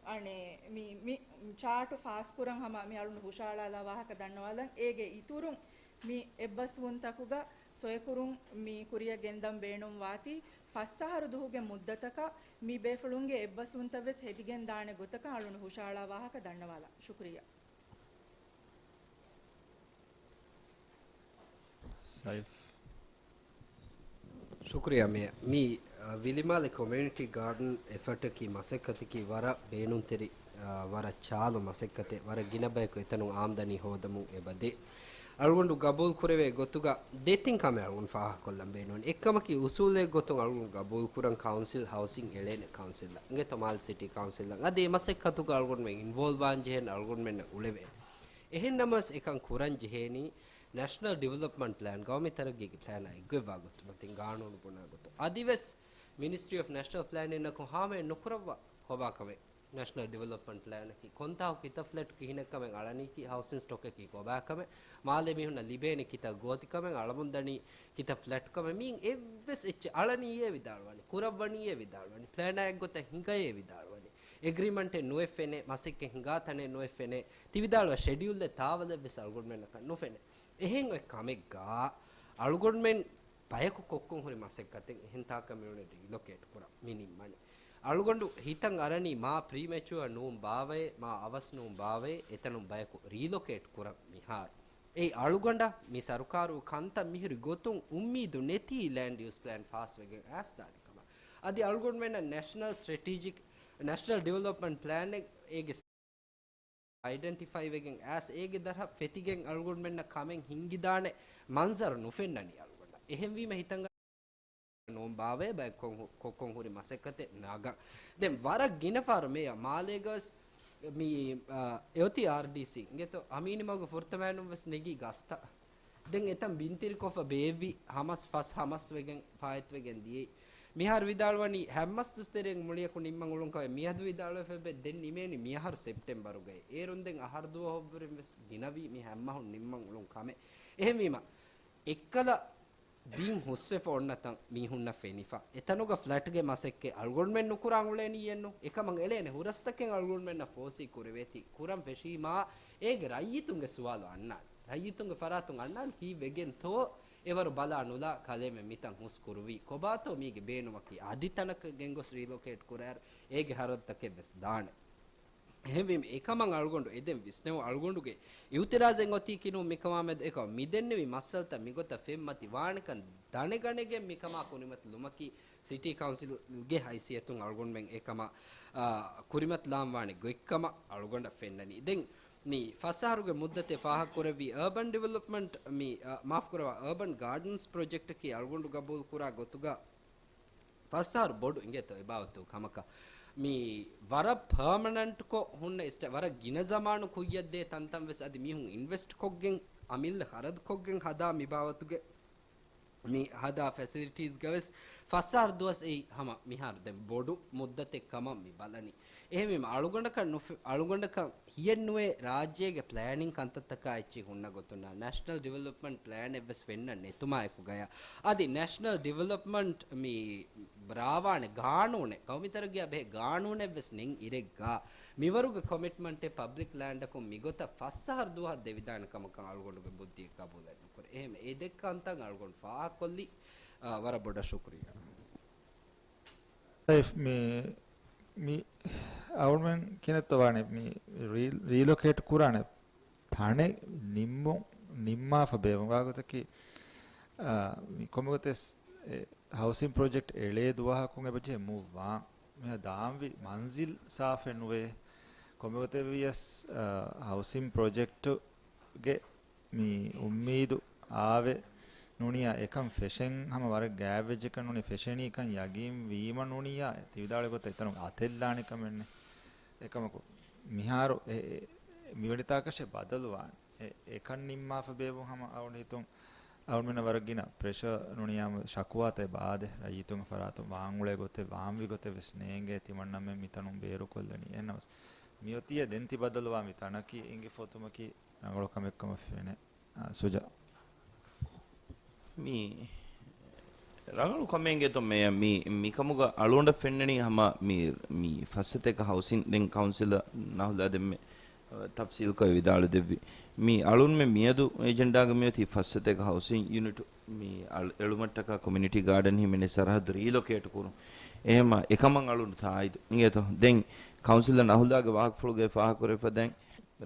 އަނެއް، މި، މި ޗާޓު ފާސްކުރަން ހަމަ މި އަޅުން ހުށައަޅާލާ ވާހަކަ ދަންނަވާލަން. އޭގެ އިތުރުން މި އެއްބަސްވުންތަކުގަ ސޮއެކުރުން މި ކުރިއަށް ގެންދަން ބޭނުންވާތީ، ފަސް އަހަރު ދުހުގެ މުއްދަތަކަށް މި ބޭފުޅުންގެ އެއްބަސްވުންތައް ވެސް ހެދިގެން ދާނެ ގޮތަކަށް އަޅުން ހުށައަޅާ ވާހަކަ ދަންނަވާލަން. ޝުކުރިއްޔާ. ސައިފް. ޝުކުރިއްޔާ މޭޔަރ. މި، އަ، ވިލިމާލެ ކޮމިއުނިޓީ ގާޑަން އެފަޓަކީ މަސައްކަތަކީ ވަރަށް ބޭނުންތެރި، އަ، ވަރަށް ޗާލު މަސައްކަތެއް. ވަރަށް ގިނަ ބަޔަކު އެތަނުން އާމްދަނީ ހޯދަމުން އެބަދޭ. އަޅުގަނޑު ގަބޫލު ކުރެވޭ ގޮތުގަ ދެތިން ކަމެއް އަޅުގަނޑު ފާހަގަކޮށްލަން ބޭނުން. އެއްކަމަކީ އުސޫލެއް ގޮތުން އަޅުގަނޑު ގަބޫލު ކުރަން ކައުންސިލް ހައުސިން އެޅޭނެ ކައުންސިލްއަށް. އިނގޭތޯ މާލެ ސިޓީ ކައުންސިލްއަށް. އަދި އެ މަސައްކަތުގަ އަޅުގަނޑުމެން އިންވޯލްވާން ޖެހޭނެ އަޅުގަނޑުމެންނަށް އުޅެވޭނެ. އެހެން ނަމަވެސް އެކަން ކުރަން ޖެހޭނީ ނޭޝަނަލް ޑިވެލޮޕްމަންޓް ޕްލޭން، ގައުމީ ތަރައްގީގެ ޕްލޭނާ އެއްގޮތްވާ ގޮތުން އޮތީ ގާނޫނު ބުނާ ގޮތުން. އަދިވެސް މިނިސްޓްރީ އޮފް ނޭޝަނަލް ޕްލޭނިންއަކު ހާމަޔަށް ނުކުރައްވާ ކޮބާ ކަމެއް؟ ނޭޝަނަލް ޑިވެލޮޕްމަންޓް ޕްލޭނަކީ ކޮންތާކު ކިތައް ފްލެޓް ކިހިނެއްކަމެއް އަޅަނީކީ، ހައުސިން ސްޓޮކަކީ ކޮބާ ކަމެއް، މާލޭ މީހުންނަށް ލިބޭނެ ކިތައް ގޯތިކަމެއް، އަޅަމުންދަނީ ކިތައް ފްލެޓް ކަމެއް، މިއިން އެއްވެސް އެއްޗެއް އަޅަނީއޭ ވިދާޅުވަނީ، ކުރައްވަނީއޭ ވިދާޅުވަނީ، ޕްލޭނާ އެއްގޮތަށް ހިނގައޭ ވިދާޅުވަނީ، އެގްރިމަންޓެއް ނުއެއް ފެނޭ، މަސައްކަތް ހިނގާ ތަނެއް ނުއެއް ފެނޭ، ތި ވިދާޅުވާ ޝެޑިއުލްއެއް ތާވަލެއްވެސް އަޅުގަނޑުމެންނަކަށް ނުފެނޭ. އެހެން އޮތް ކަމެއްގަ އަޅުގަނޑުމެން ބަޔަކު ކޮށްކޮށް ހުރި މަސައްކަތެއް އެހެން ތާކަށް މިއުޅެނީ ރީލޮކޭޓް ކުރަން މި ނިންމަނީ. އަޅުގަނޑު ހިތަށް އަރަނީ މާ ޕްރީމެޗުއަ ނޫން ބާވައޭ، މާ އަވަސް ނޫން ބާވައޭ، އެތަނުން ބަޔަކު ރީލޮކޭޓް ކުރަން މިހާރު. އެއީ އަޅުގަނޑަށް މި ސަރުކާރު ކަންތައް މިހުރި ގޮތުން އުއްމީދު ނެތީ ލޭންޑް ޔޫސް ޕްލޭން ފާސްވެގެން އައިސްދާނެ ކަމަށް. އަދި އަޅުގަނޑުމެންނަށް ނޭޝަނަލް ސްޓްރެޓެޖިކް، ނޭޝަނަލް ޑިވެލޮޕްމަންޓް ޕްލޭނެއް އޭގެ އައިޑެންޓިފައި ވެގެން އައިސް އޭގެ ދަށަށް ފެތިގެން އަޅުގަނޑުމެންނަށް ކަމެއް ހިންގިދާނެ މަންޒަރު ނުފެންނަނީ އަޅުގަނޑަށް. އެހެންވީމަ ހިތަނގަ ނޫން ބާވައޭ ބައެއް ކޮށް-، ކޮށް-، ކޮށް ހުރި މަސައްކަތެއް ނަގަން. ދެން ވަރަށް ގިނަ ފަހަރު މޭޔަ މާލޭގަވެސް މި، އާ، އެއޮތީ އާރްޑީސީ އިނގޭތޯ އަމީނިމަގު ފުރަތަމައިނުން ވެސް ނެގީ ގަސްތައް. ދެން އެތަން ބިންތިރިކޮށްފަ ބޭއްވި ހަމަސް ފަސް ހަމަސް ވެގެން ފާއިތުވެގެން ދިޔައީ. މިހާރު ވިދާޅުވަނީ ހަމަސް ދުސްތެރެއިން މުޅިއަކު ނިންމަން އުޅުން ކަމެއް. މިއަދު ވިދާޅުވެފަ އެބަ ދެން ނިމޭނީ މިއަހަރު ސެޕްޓެމްބަރުގައި. އޭރުން ދެން އަހަރު ދުވަހު އޮއްވުރެން ވެސް ގިނަވީ މި ހަމަހުން ނިންމަން އުޅުން ކަމެއް. އެހެންވީމަ، އެއްކަލަ ބިން ހުސްވެފަ އޮންނަ ތަން މީހުންނަށް ފެނިފަ. އެތަނުގަ ފްލެޓްގެ މަސައްކަތް އަޅުގަނޑުމެން ނުކުރާން އުޅޭނީއެއްނު. އެކަމަށް އެޅޭނެ ހުރަސްތަކެއް އަޅުގަނޑުމެންނަށް ފޯސީ ކުރެވޭތީ. ކުރަން ފެށީމާ އޭގެ ރައްޔިތުންގެ ސުވާލު އަންނާނެ. ރައްޔިތުންގެ ފަރާތުން އަންނާނެ ކީއްވެގެންތޯ އެވަރު ބަލާ ނުލާ ކަލޭމެން މިތަން ހުސް ކުރުވީ. ކޮބާތޯ މީގެ ބޭނުމަކީ. އަދި ތަނަކަށް ގެންގޮސް ރީލޮކޭޓް ކުރާއިރު އޭގެ ހަރަދުތަކެއް ވެސް ދާނެ. އެހެންވީމަ، އެކަމަށް އަޅުގަނޑު އެދެން ވިސްނެވުން. އަޅުގަނޑުގެ އިއުތިރާޒެއް އޮތީކީ ނޫން މިކަމާމެދު. އެކަމަށް މިދެންނެވި މައްސަލަތައް މިގޮތަށް ފެންމަތި ވާނެކަން ދަނެގަނެގެން މިކަމާ ކުރިމަތިލުމަކީ ސިޓީ ކައުންސިލްގެ ހައިސިއްޔަތުން އަޅުގަނޑުމެން އެކަމަށް، އާ، ކުރިމަތިލާން ވާނެ ގޮތްކަމަށް އަޅުގަނޑަށް ފެންނަނީ. ދެން މި ފަސް އަހަރުގެ މުއްދަތެއް ފާހަގަކުރެއްވި އަރބަން ޑިވެލޮޕްމަންޓް މި، އާ، މާފުކުރައްވާ، އަރބަން ގާޑަންސް ޕްރޮޖެކްޓަކީ އަޅުގަނޑު ގަބޫލުކުރާ ގޮތުގަ ފަސް އަހަރު ބޮޑު އިނގޭތޯ އެބާވަތު ކަމަކަށް. މި ވަރަށް ޕާމަނަންޓްކޮށް ހުންނަ އިސްޓެ-، ވަރަށް ގިނަ ޒަމާނު ކުއްޔަށްދޭ ތަންތަން ވެސް އަދި މީހުން އިންވެސްޓް ކޮށްގެން، އަމިއްލަ ހަރަދުކޮށްގެން ހަދާ މި ބާވަތުގެ މި ހަދާ ފެސިލިޓީސްގަވެސް ފަސް އަހަރު ދުވަސް އެއީ ހަމަ މިހާރު ދެން ބޮޑު މުއްދަތެއް ކަމަށް މި ބަލަނީ. އެހެންވީމަ އަޅުގަނޑަކަށް ނުފެ-، އަޅުގަނޑަކަށް ހިޔެއްނުވޭ ރާއްޖޭގެ ޕްލޭނިން ކަންތައްތަކާ އެއްޗެއް ހުންނަ ގޮތުން ނޭޝަނަލް ޑިވެލޮޕްމަންޓް ޕްލޭނެއް ވެސް ފެންނަން ނެތުމާއެކުގަޔާ. އަދި ނޭޝަނަލް ޑިވެލޮޕްމަންޓް މި ރާވާނެ ގާނޫނެއް، ގައުމީ ތަރައްގީއާ ބެހޭ ގާނޫނެއް ވެސް ނެތް އިރެއްގަ މިވަރުގެ ކޮމިޓްމަންޓެއް ޕަބްލިކް ލޭންޑަކުން މިގޮތަށް ފަސް އަހަރު ދުވަހަށް ދެވިދާނެ ކަމަކަށް އަޅުގަނޑުގެ ބުއްދީ ގަބޫލެއް ނުކުރޭ. އެހެން އެ ދެއްކަންތައް އަޅުގަނޑު ފާހަގަކޮށްލީ، އާ، ވަރަށް ބޮޑަށް ޝުކުރިއްޔާ. ސައިފް، މި، މި އަޅުމެން ކިނެއްތޯ ވާނެ މި ރީ-، ރީލޮކޭޓް ކުރާނެ ތަނެއް ނިންމު-، ނިންމާފަ ބޭވުން ވާގޮތަކީ، އާ، މި ކޮންމެގޮތެސް އެ ހައުސިން ޕްރޮޖެކްޓް އެޅޭ ދުވަހަކުން އެބަޖެހޭ މޫވް ވާން. މިހާ ދާންވި މަންޒިލް ސާފެއް ނުވޭ. ކޮންމެގޮތެއް ވިޔަސް، އާ، ހައުސިން ޕްރޮޖެކްޓްގެ މި އުއްމީދު އާވެ ނޫނިޔާ އެކަން ފެށެން ހަމަ ވަރަށް ގާތްވެއްޖެކަން ނޫނީ ފެށެނީކަން ޔަގީން ވީމަ ނޫނިޔާ ތި ވިދާޅުވި ގޮތަށް އެތަނުން އަތެއްލާނެ ކަމެއް ނެތް. އެކަމަކު މިހާރު އެ، އެ، މިވެނި ތާކަށެއް ބަދަލުވާނެ. އެ، އެކަން ނިންމާފަ ބޭއްވުން ހަމަ އަޅުގަނޑު ހިތުން އަޅުމެންނަށް ވަރަށް ގިނަ ޕްރެޝަރ ނޫނިޔާމު ޝަކުވާތައް އެބަ އާދޭ. ރައްޔިތުންގެ ފަރާތުން ވާން އުޅޭ ގޮތެއް ވާންވި ގޮތެއް ވެސް ނޭނގޭ ތިމަންނަމެން މިތަނުން ބޭރުކޮށްލަނީ. އެހެންނަމަވެސް މިއޮތީ އެ ދެން ތި ބަދަލުވާ މި ތަނަކީ އިނގިފޮތުމަކީ ރަނގަޅު ކަމެއްކަމަށް ފެނޭ. އާ، ސުޖާ. މި ރަނގަޅު ކަމެއް އިނގޭތޯ މޭޔަ، މި، މިކަމުގަ އަޅުގަނޑަށް ފެންނަނީ ހަމަ މި، މި ފައްސަތޭކަ ހައުސިން ދެން ކައުންސިލަށް ނަހުލާ ދެންމެ، އަ، ތަފްސީލްކޮށް ވިދާޅު ދެއްވި. މި އަޅުންމެ މިއަދު އެޖެންޑާގަ މިއޮތީ ފައްސަތޭކަ ހައުސިން ޔުނިޓް މި އަޅު-، އެޅުމަށްޓަކާ ކޮމިއުނިޓީ ގާޑަން ހިމެނޭ ސަރަހައްދު ރީލޮކޭޓް ކުރުން. އެހެމަ އެކަމަށް އަޅުން ތާއީދު އިނގޭތޯ. ދެން ކައުންސިލަށް ނަހުލާގެ ވާހަކަފުޅުގައި ފާހަގަކުރެވިފަ ދެން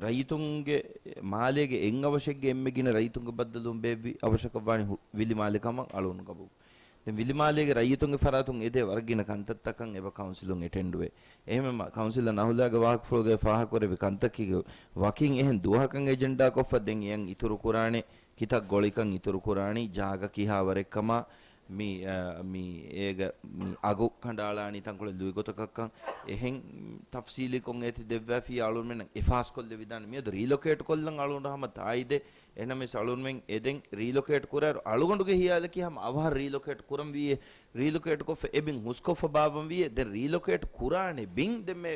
ރައްޔިތުންގެ މާލޭގެ އެއް އަވަށެއްގެ އެންމެ ގިނަ ރައްޔިތުންގެ ބައްދަލުވުން ބޭއްވި އަވަށަކަށް ވާނީ ހު-، ވިލިމާލެ ކަމަށް އަޅުން ގަބޫލު. ދެން ވިލިމާލޭގެ ރައްޔިތުންގެ ފަރާތުން އެދޭ ވަރަށް ގިނަ ކަންތައްތަކަށް އެބަ ކައުންސިލުން އެޓެންޑްވޭ. އެހެންވީމަ ކައުންސިލަށް ނަހުލާގެ ވާހަކަފުޅުގައި ފާހަގަކުރެއްވި ކަންތައްކީ ވަކިން އެހެން ދުވަހަކަށް އެޖެންޑާކޮށްފަ ދެން އެޔަށް އިތުރުކުރާނެ ކިތައް ގޮޅިކަން އިތުރުކުރާނީ، ޖާގަ ކިހާވަރެއްކަމާ، މި، އަ، މި އޭގަ މި އަގު ކަނޑައަޅާނީ ތަންކޮޅެއް ލުއިގޮތަކަށްކަން އެހެން ތަފްސީލީކޮށް އޭތި ދެއްވާފިއްޔާ އަޅުންމެންނަށް އެފާސްކޮށްލެވިދާނެ. މިއަދު ރީލޮކޭޓް ކޮށްލަން އަޅުން ހަމަ ތާއީދެއް. އެހެންނަމަވެސް އަޅުންމެން އެދެން ރީލޮކޭޓް ކުރާއިރު އަޅުގަނޑުގެ ހިޔާލަކީ ހަމަ އަވަހަށް ރީލޮކޭޓް ކުރަން ވީއޭ، ރީލޮކޭޓް ކޮށްފަ އެ ބިން ހުސްކޮށްފަ ބާއްވަން ވީއޭ. ދެން ރީލޮކޭޓް ކުރާނެ ބިން ދެންމެ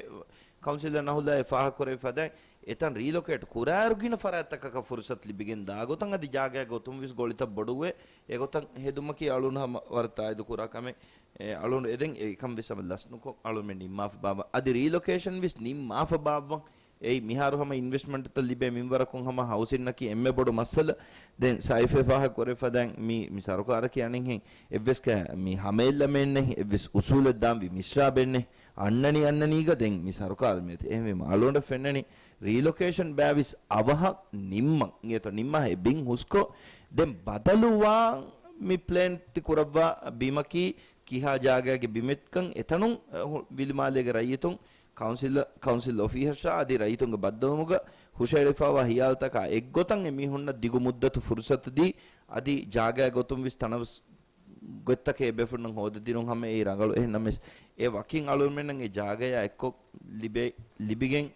ކައުންސިލަށް ނަހުލާއޭ ފާހަގަކުރެވިފަ ދެން އެތަން ރީލޮކޭޓް ކުރާއިރު ގިނަ ފަރާތްތަކަކަށް ފުރުސަތު ލިބިގެން ދާ ގޮތަށް އަދި ޖާގައިގެ ގޮތުން ވެސް ގޮޅިތައް ބޮޑުވެ އެގޮތަށް ހެދުމަކީ އަޅުން ހަމަ ވަރަށް ތާއީދު ކުރާ ކަމެއް. އެ، އަޅުން އެދެން އެކަން ވެސް ހަމަ ލަސްނުކޮށް އަޅުންމެން ނިންމާފަ ބާއްވަން. އަދި ރީލޮކޭޝަން ވެސް ނިންމާފަ ބާއްވަން. އެއީ މިހާރު ހަމަ އިންވެސްޓްމަންޓްތައް ލިބޭ މިންވަރަކުން ހަމަ ހައުސިންއަކީ އެންމެ ބޮޑު މައްސަލަ. ދެން ސައިފް އެ ފާހަގަ ކުރެވިފަ ދެން މި، މި ސަރުކާރަކީ އަނެއްހެން އެއްވެސް ކަ-، މި ހަމައެއްލަމެއްނެ، އެއްވެސް އުސޫލެއް ދާންވީ މިސްރާބެއްނެ. އަންނަނީ އަންނަނީގަ ދެން މި ސަރުކާރު މިއޮތީ. އެހެންވީމަ އަޅުގަނޑަށް ފެންނަނީ ރީލޮކޭޝަން ބައިވެސް އަވަހަށް ނިންމަން. އިނގޭތޯ ނިންމާ އެ ބިން ހުސްކޮށް ދެން ބަދަލުވާން މި ޕްލޭން ތި ކުރައްވާ ބިމަކީ ކިހާ ޖާގައިގެ ބިމެއްކަން އެތަނުން، އަ، ހު-، ވިލިމާލޭގެ ރައްޔިތުން ކައުންސިލް، ކައުންސިލް އޮފީހަށާ އަދި ރައްޔިތުންގެ ބައްދަލުވުމުގަ ހުށައެޅިފައިވާ ހިޔާލުތަކާ އެއްގޮތަށް އެމީހުންނަށް ދިގު މުއްދަތު ފުރުސަތު ދީ، އަދި ޖާގައިގެ ގޮތުން ވެސް ތަނަވަސް ގޮތްތަކެއް އެބޭފުޅުންނަށް ހޯދަދިނުން ހަމަ އެއީ ރަނގަޅު. އެހެން ނަމަވެސް، އެ ވަކިން އަޅުގަނޑުމެންނަށް އެ ޖާގަޔާ އެއްކޮށް ލިބޭ، ލިބިގެން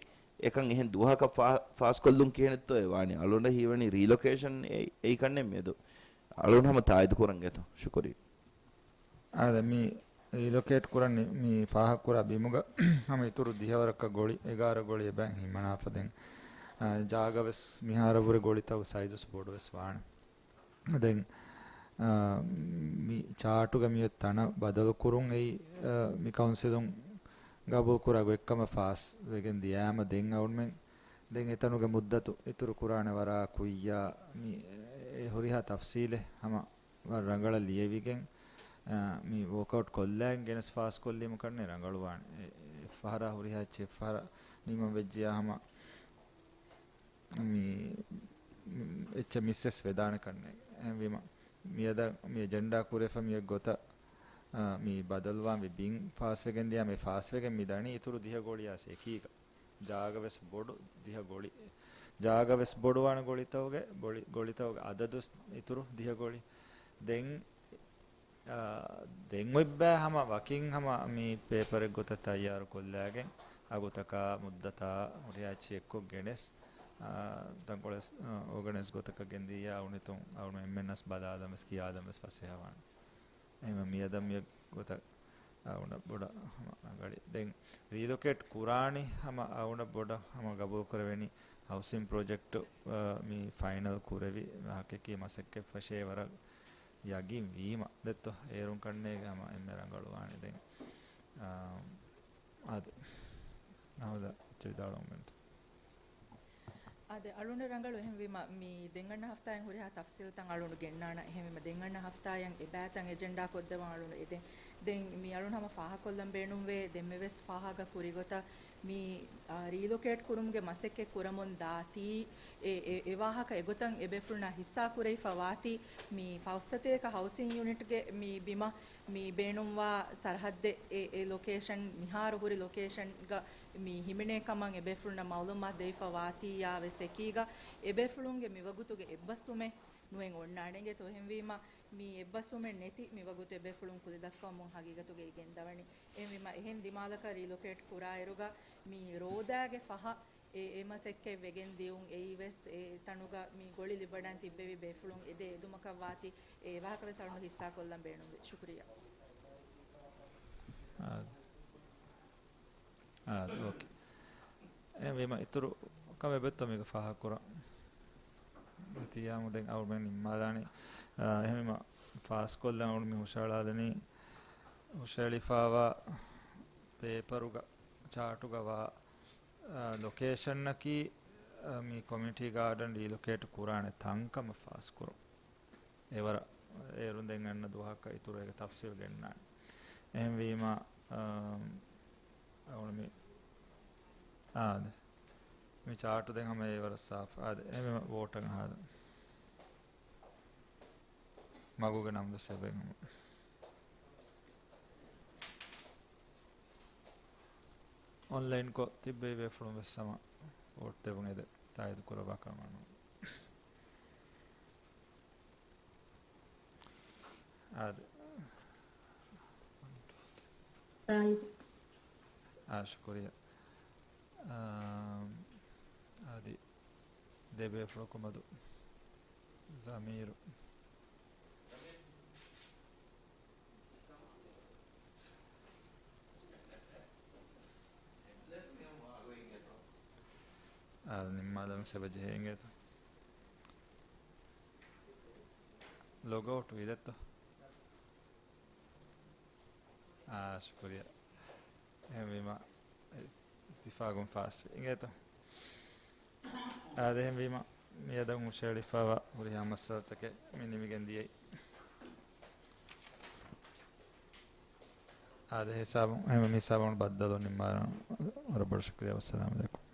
އެކަން އެހެން ދުވަހަކަށް ފާ-، ފާސްކޮށްލުން ކިހިނެއްތޯ އެ ވާނީ؟ އަޅުގަނޑަށް ހީވަނީ ރީލޮކޭޝަން އެއީ، އެއީ ކަންނޭނގެ މިއަދު. އަޅުގަނޑު ހަމަ ތާއީދު ކުރަން އެތޯ. ޝުކުރިއްޔާ. އާދެ، މި ރީލޮކޭޓް ކުރަން މި ފާހަގަކުރާ ބިމުގަ ހަމަ އިތުރު ދިހަވަރަކަށް ގޮޅި، އެގާރަ ގޮޅި އެބައިން ހިމަނާފަ ދެން، އާ، ޖާގަ ވެސް މިހާރަށްވުރެ ގޮޅިތަކުގެ ސައިޒު ވެސް ބޮޑު ވެސް ވާނެ. ދެން، އާ، މި ޗާޓުގަ މިއޮތް ތަނަށް ބަދަލުކުރުން އެއީ، އާ، މި ކައުންސިލުން ގަބޫލުކުރާ ގޮތްކަމަށް ފާސް ވެގެން ދިޔާމަ ދެން އަޅުމެން ދެން އެތަނުގެ މުއްދަތު އިތުރު ކުރާނެ ވަރާ ކުއްޔާ މި އެ ހުރިހާ ތަފްސީލެއް ހަމަ ވަރަށް ރަނގަޅަށް ލިޔެވިގެން، އާ، މި ވޯކްއައުޓް ކޮށްލައިގެން ގެނެސް ފާސްކޮށްލީމަ ކަންނޭ ރަނގަޅުވާނެ. އެ، އެ ފަހަރާ ހުރިހާ އެއްޗެއް އެއްފަހަރާ ނިމަން ވެއްޖިޔާ ހަމަ މި، މި އެއްޗެއް މިސް ވެސް ވެދާނެ ކަންނޭ. އެހެންވީމަ، މިއަދަށް މި އެޖެންޑާ ކުރެފަ މި އެއްގޮތަށް، އާ، މި ބަދަލުވާން ވި ބިން ފާސްވެގެން ދިޔާ މި ފާސްވެގެން މި ދަނީ އިތުރު ދިހަ ގޮޅިއާސް އެކީގަ. ޖާގަ ވެސް ބޮޑު ދިހަ ގޮޅި. ޖާގަ ވެސް ބޮޑުވާނެ ގޮޅިތަކުގެ، ބޮޅި-، ގޮޅިތަކުގެ އަދަދު އިތުރު ދިހަ ގޮޅި. ދެން، އާ، ދެން އޮތްބައި ހަމަ ވަކިން ހަމަ މި ޕޭޕަރެއް ގޮތަށް ތައްޔާރު ކޮށްލާގެން އަގުތަކާ މުއްދަތާ ހުރިހާ އެއްޗެއް އެއްކޮށް ގެނެސް، އާ، ތަންކޮޅެއް، އާ، އޯގަނައިޒް ގޮތަކަށް ގެންދިޔާ އުނިތުން އަޅު އެންމެންނަސް ބަލާލަން ވެސް ކިޔާލަން ވެސް ފަސޭހަވާނެ. އެހެންވެ މިއަދަށް މި ގޮތަށް އަޅުގަނޑަށް ބޮޑަށް ހަމަ ރަނގަޅި. ދެން ރީލޮކޭޓް ކުރާނީ ހަމަ އަޅުގަނޑަށް ބޮޑަށް ހަމަ ގަބޫލު ކުރެވެނީ ހައުސިން ޕްރޮޖެކްޓް، އާ، މި ފައިނަލް ކުރެވި ހަޤީޤީ މަސައްކަތް ފަށޭ ވަރަށް ޔަގީން ވީމަ ދެއްތޯ އޭރުން ކަންނޭގެ ހަމަ އެންމެ ރަނގަޅުވާނެ. ދެން، އާ، އާދެ. ނަހުދަ އެއްޗެއް ވިދާޅުވަމުން އަންތަ. އާދެ، އަޅުން ރަނގަޅު. އެހެންވީމަ، މި ދެން އަންނަ ހަފްތާއަށް ހުރިހާ ތަފްސީލްތައް އަޅުން ގެންނާނަ. އެހެންވީމަ، ދެން އަންނަ ހަފްތާއަށް އެބައިތައް އެޖެންޑާ ކޮށްދެވަން އަޅުން އެދެން. ދެން މި އަޅުން ހަމަ ފާހަގަކޮށްލަން ބޭނުންވޭ، ދެންމެވެސް ފާހަގަ ކުރިގޮތަށް މި، އާ، ރީލޮކޭޓް ކުރުމުގެ މަސައްކަތް ކުރަމުން ދާތީ، އެ، އެ، އެ ވާހަކަ އެގޮތަށް އެބޭފުޅުންނާ ހިއްސާ ކުރެވިފަ ވާތީ، މި ފައުސަތޭކަ ހައުސިން ޔުނިޓްގެ މި ބިމަށް މި ބޭނުންވާ ސަރަހައްދެއް އެ، އެ ލޮކޭޝަން، މިހާރު ހުރި ލޮކޭޝަންގަ މި ހިމެނޭ ކަމަށް އެބޭފުޅުންނަށް މައުލޫމާތު ދެވިފަ ވާތީޔާ ވެސް އެކީގަ، އެބޭފުޅުންގެ މިވަގުތުގެ އެއްބަސްވުމެއް ނުއެއް އޮންނާނެ އިނގޭތޯ. އެހެންވީމަ، މި އެއްބަސްވުމެއް ނެތި މިވަގުތު އެބޭފުޅުން ކުލިދައްކަވަމުން ހަގީގަތުގައި ގެންދަވަނީ. އެހެންވީމަ، އެހެން ދިމާލަކަށް ރީލޮކޭޓް ކުރާއިރުގަ މި ރޯދާގެ ފަހަށް އެ، އެ މަސައްކަތް ވެގެން ދިޔުން އެއީ ވެސް އެ ތަނުގަ މި ގޮޅި ލިބިވަޑައިން ތިއްބެވި ބޭފުޅުން އެދޭ އެދުމަކަށް ވާތީ، އެ ވާހަކަ ވެސް އަޅުން ހިއްސާ ކޮށްލަން ބޭނުންވި. ޝުކުރިއްޔާ. އާ. އާ، އޯކޭ. އެހެންވީމަ އިތުރު ކަމެއް އެބައޮތްތޯ މީގަ ފާހަގަކުރަން؟ ތިޔާމު ދެން އަޅުމެން ނިންމާލާނީ. އާ، އެހެންވީމަ ފާސްކޮށްލަން އަޅުން މި ހުށައަޅާލަނީ ހުށައެޅިފައިވާ ޕޭޕަރުގަ ޗާޓުގަ ވާ، އާ، ލޮކޭޝަންއަކީ، އާ، މި ކޮމިއުނިޓީ ގާޑަން ރީލޮކޭޓް ކުރާނެ ތަންކަމަށް ފާސްކުރުން. އެވަރަށް އޭރުން ދެން އަންނަ ދުވަހަކަށް އިތުރު އޭގެ ތަފްސީލް ގެންނާނެ. އެހެންވީމަ، އާ، އަޅުން މި، އާދެ. މި ޗާޓު ދެން ހަމަ އެވަރަށް ސާފު. އާދެ، އެހެންވީމަ ވޯޓަށް އަހާލަން. މަގުގެ ނަން ވެސް އެބައިން ހަމަ. އޮންލައިންކޮށް ތިއްބެވި ބޭފުޅުން ވެސް ހަމަ ވޯޓް ދެވުން އެދެ ތާއީދު ކުރައްވާ ކަމަށް ނޫން. އާދެ. އާ، ޝުކުރިއްޔާ. އާ، އަދި ދެބޭފުޅަކު މަދު ޒަމީރު. އާ، ނިންމާލަން ސެބަ ޖެހޭ އިނގޭތަ؟ ލޮގްއައުޓް ވީ ދެއްތޯ؟ އާ، ޝުކުރިއްޔާ. އެހެންވީމަ، އިއްތިފާގުން ފާސްވި އިނގޭތޯ؟ އާދެ، އެހެންވީމަ، މިއަދަށް ހުށައެޅިފައިވާ ހުރިހާ މައްސަލަތަކެއް މި ނިމިގެން ދިޔައީ. އާދެ، ހިސާބުން، އެހެންވެ މި ހިސާބުން ބައްދަލު ނިންމާލަން. ވަރަށް ބޮޑަށް ޝުކުރިއްޔާ. ވައްސަލާމް އަލައިކުމް.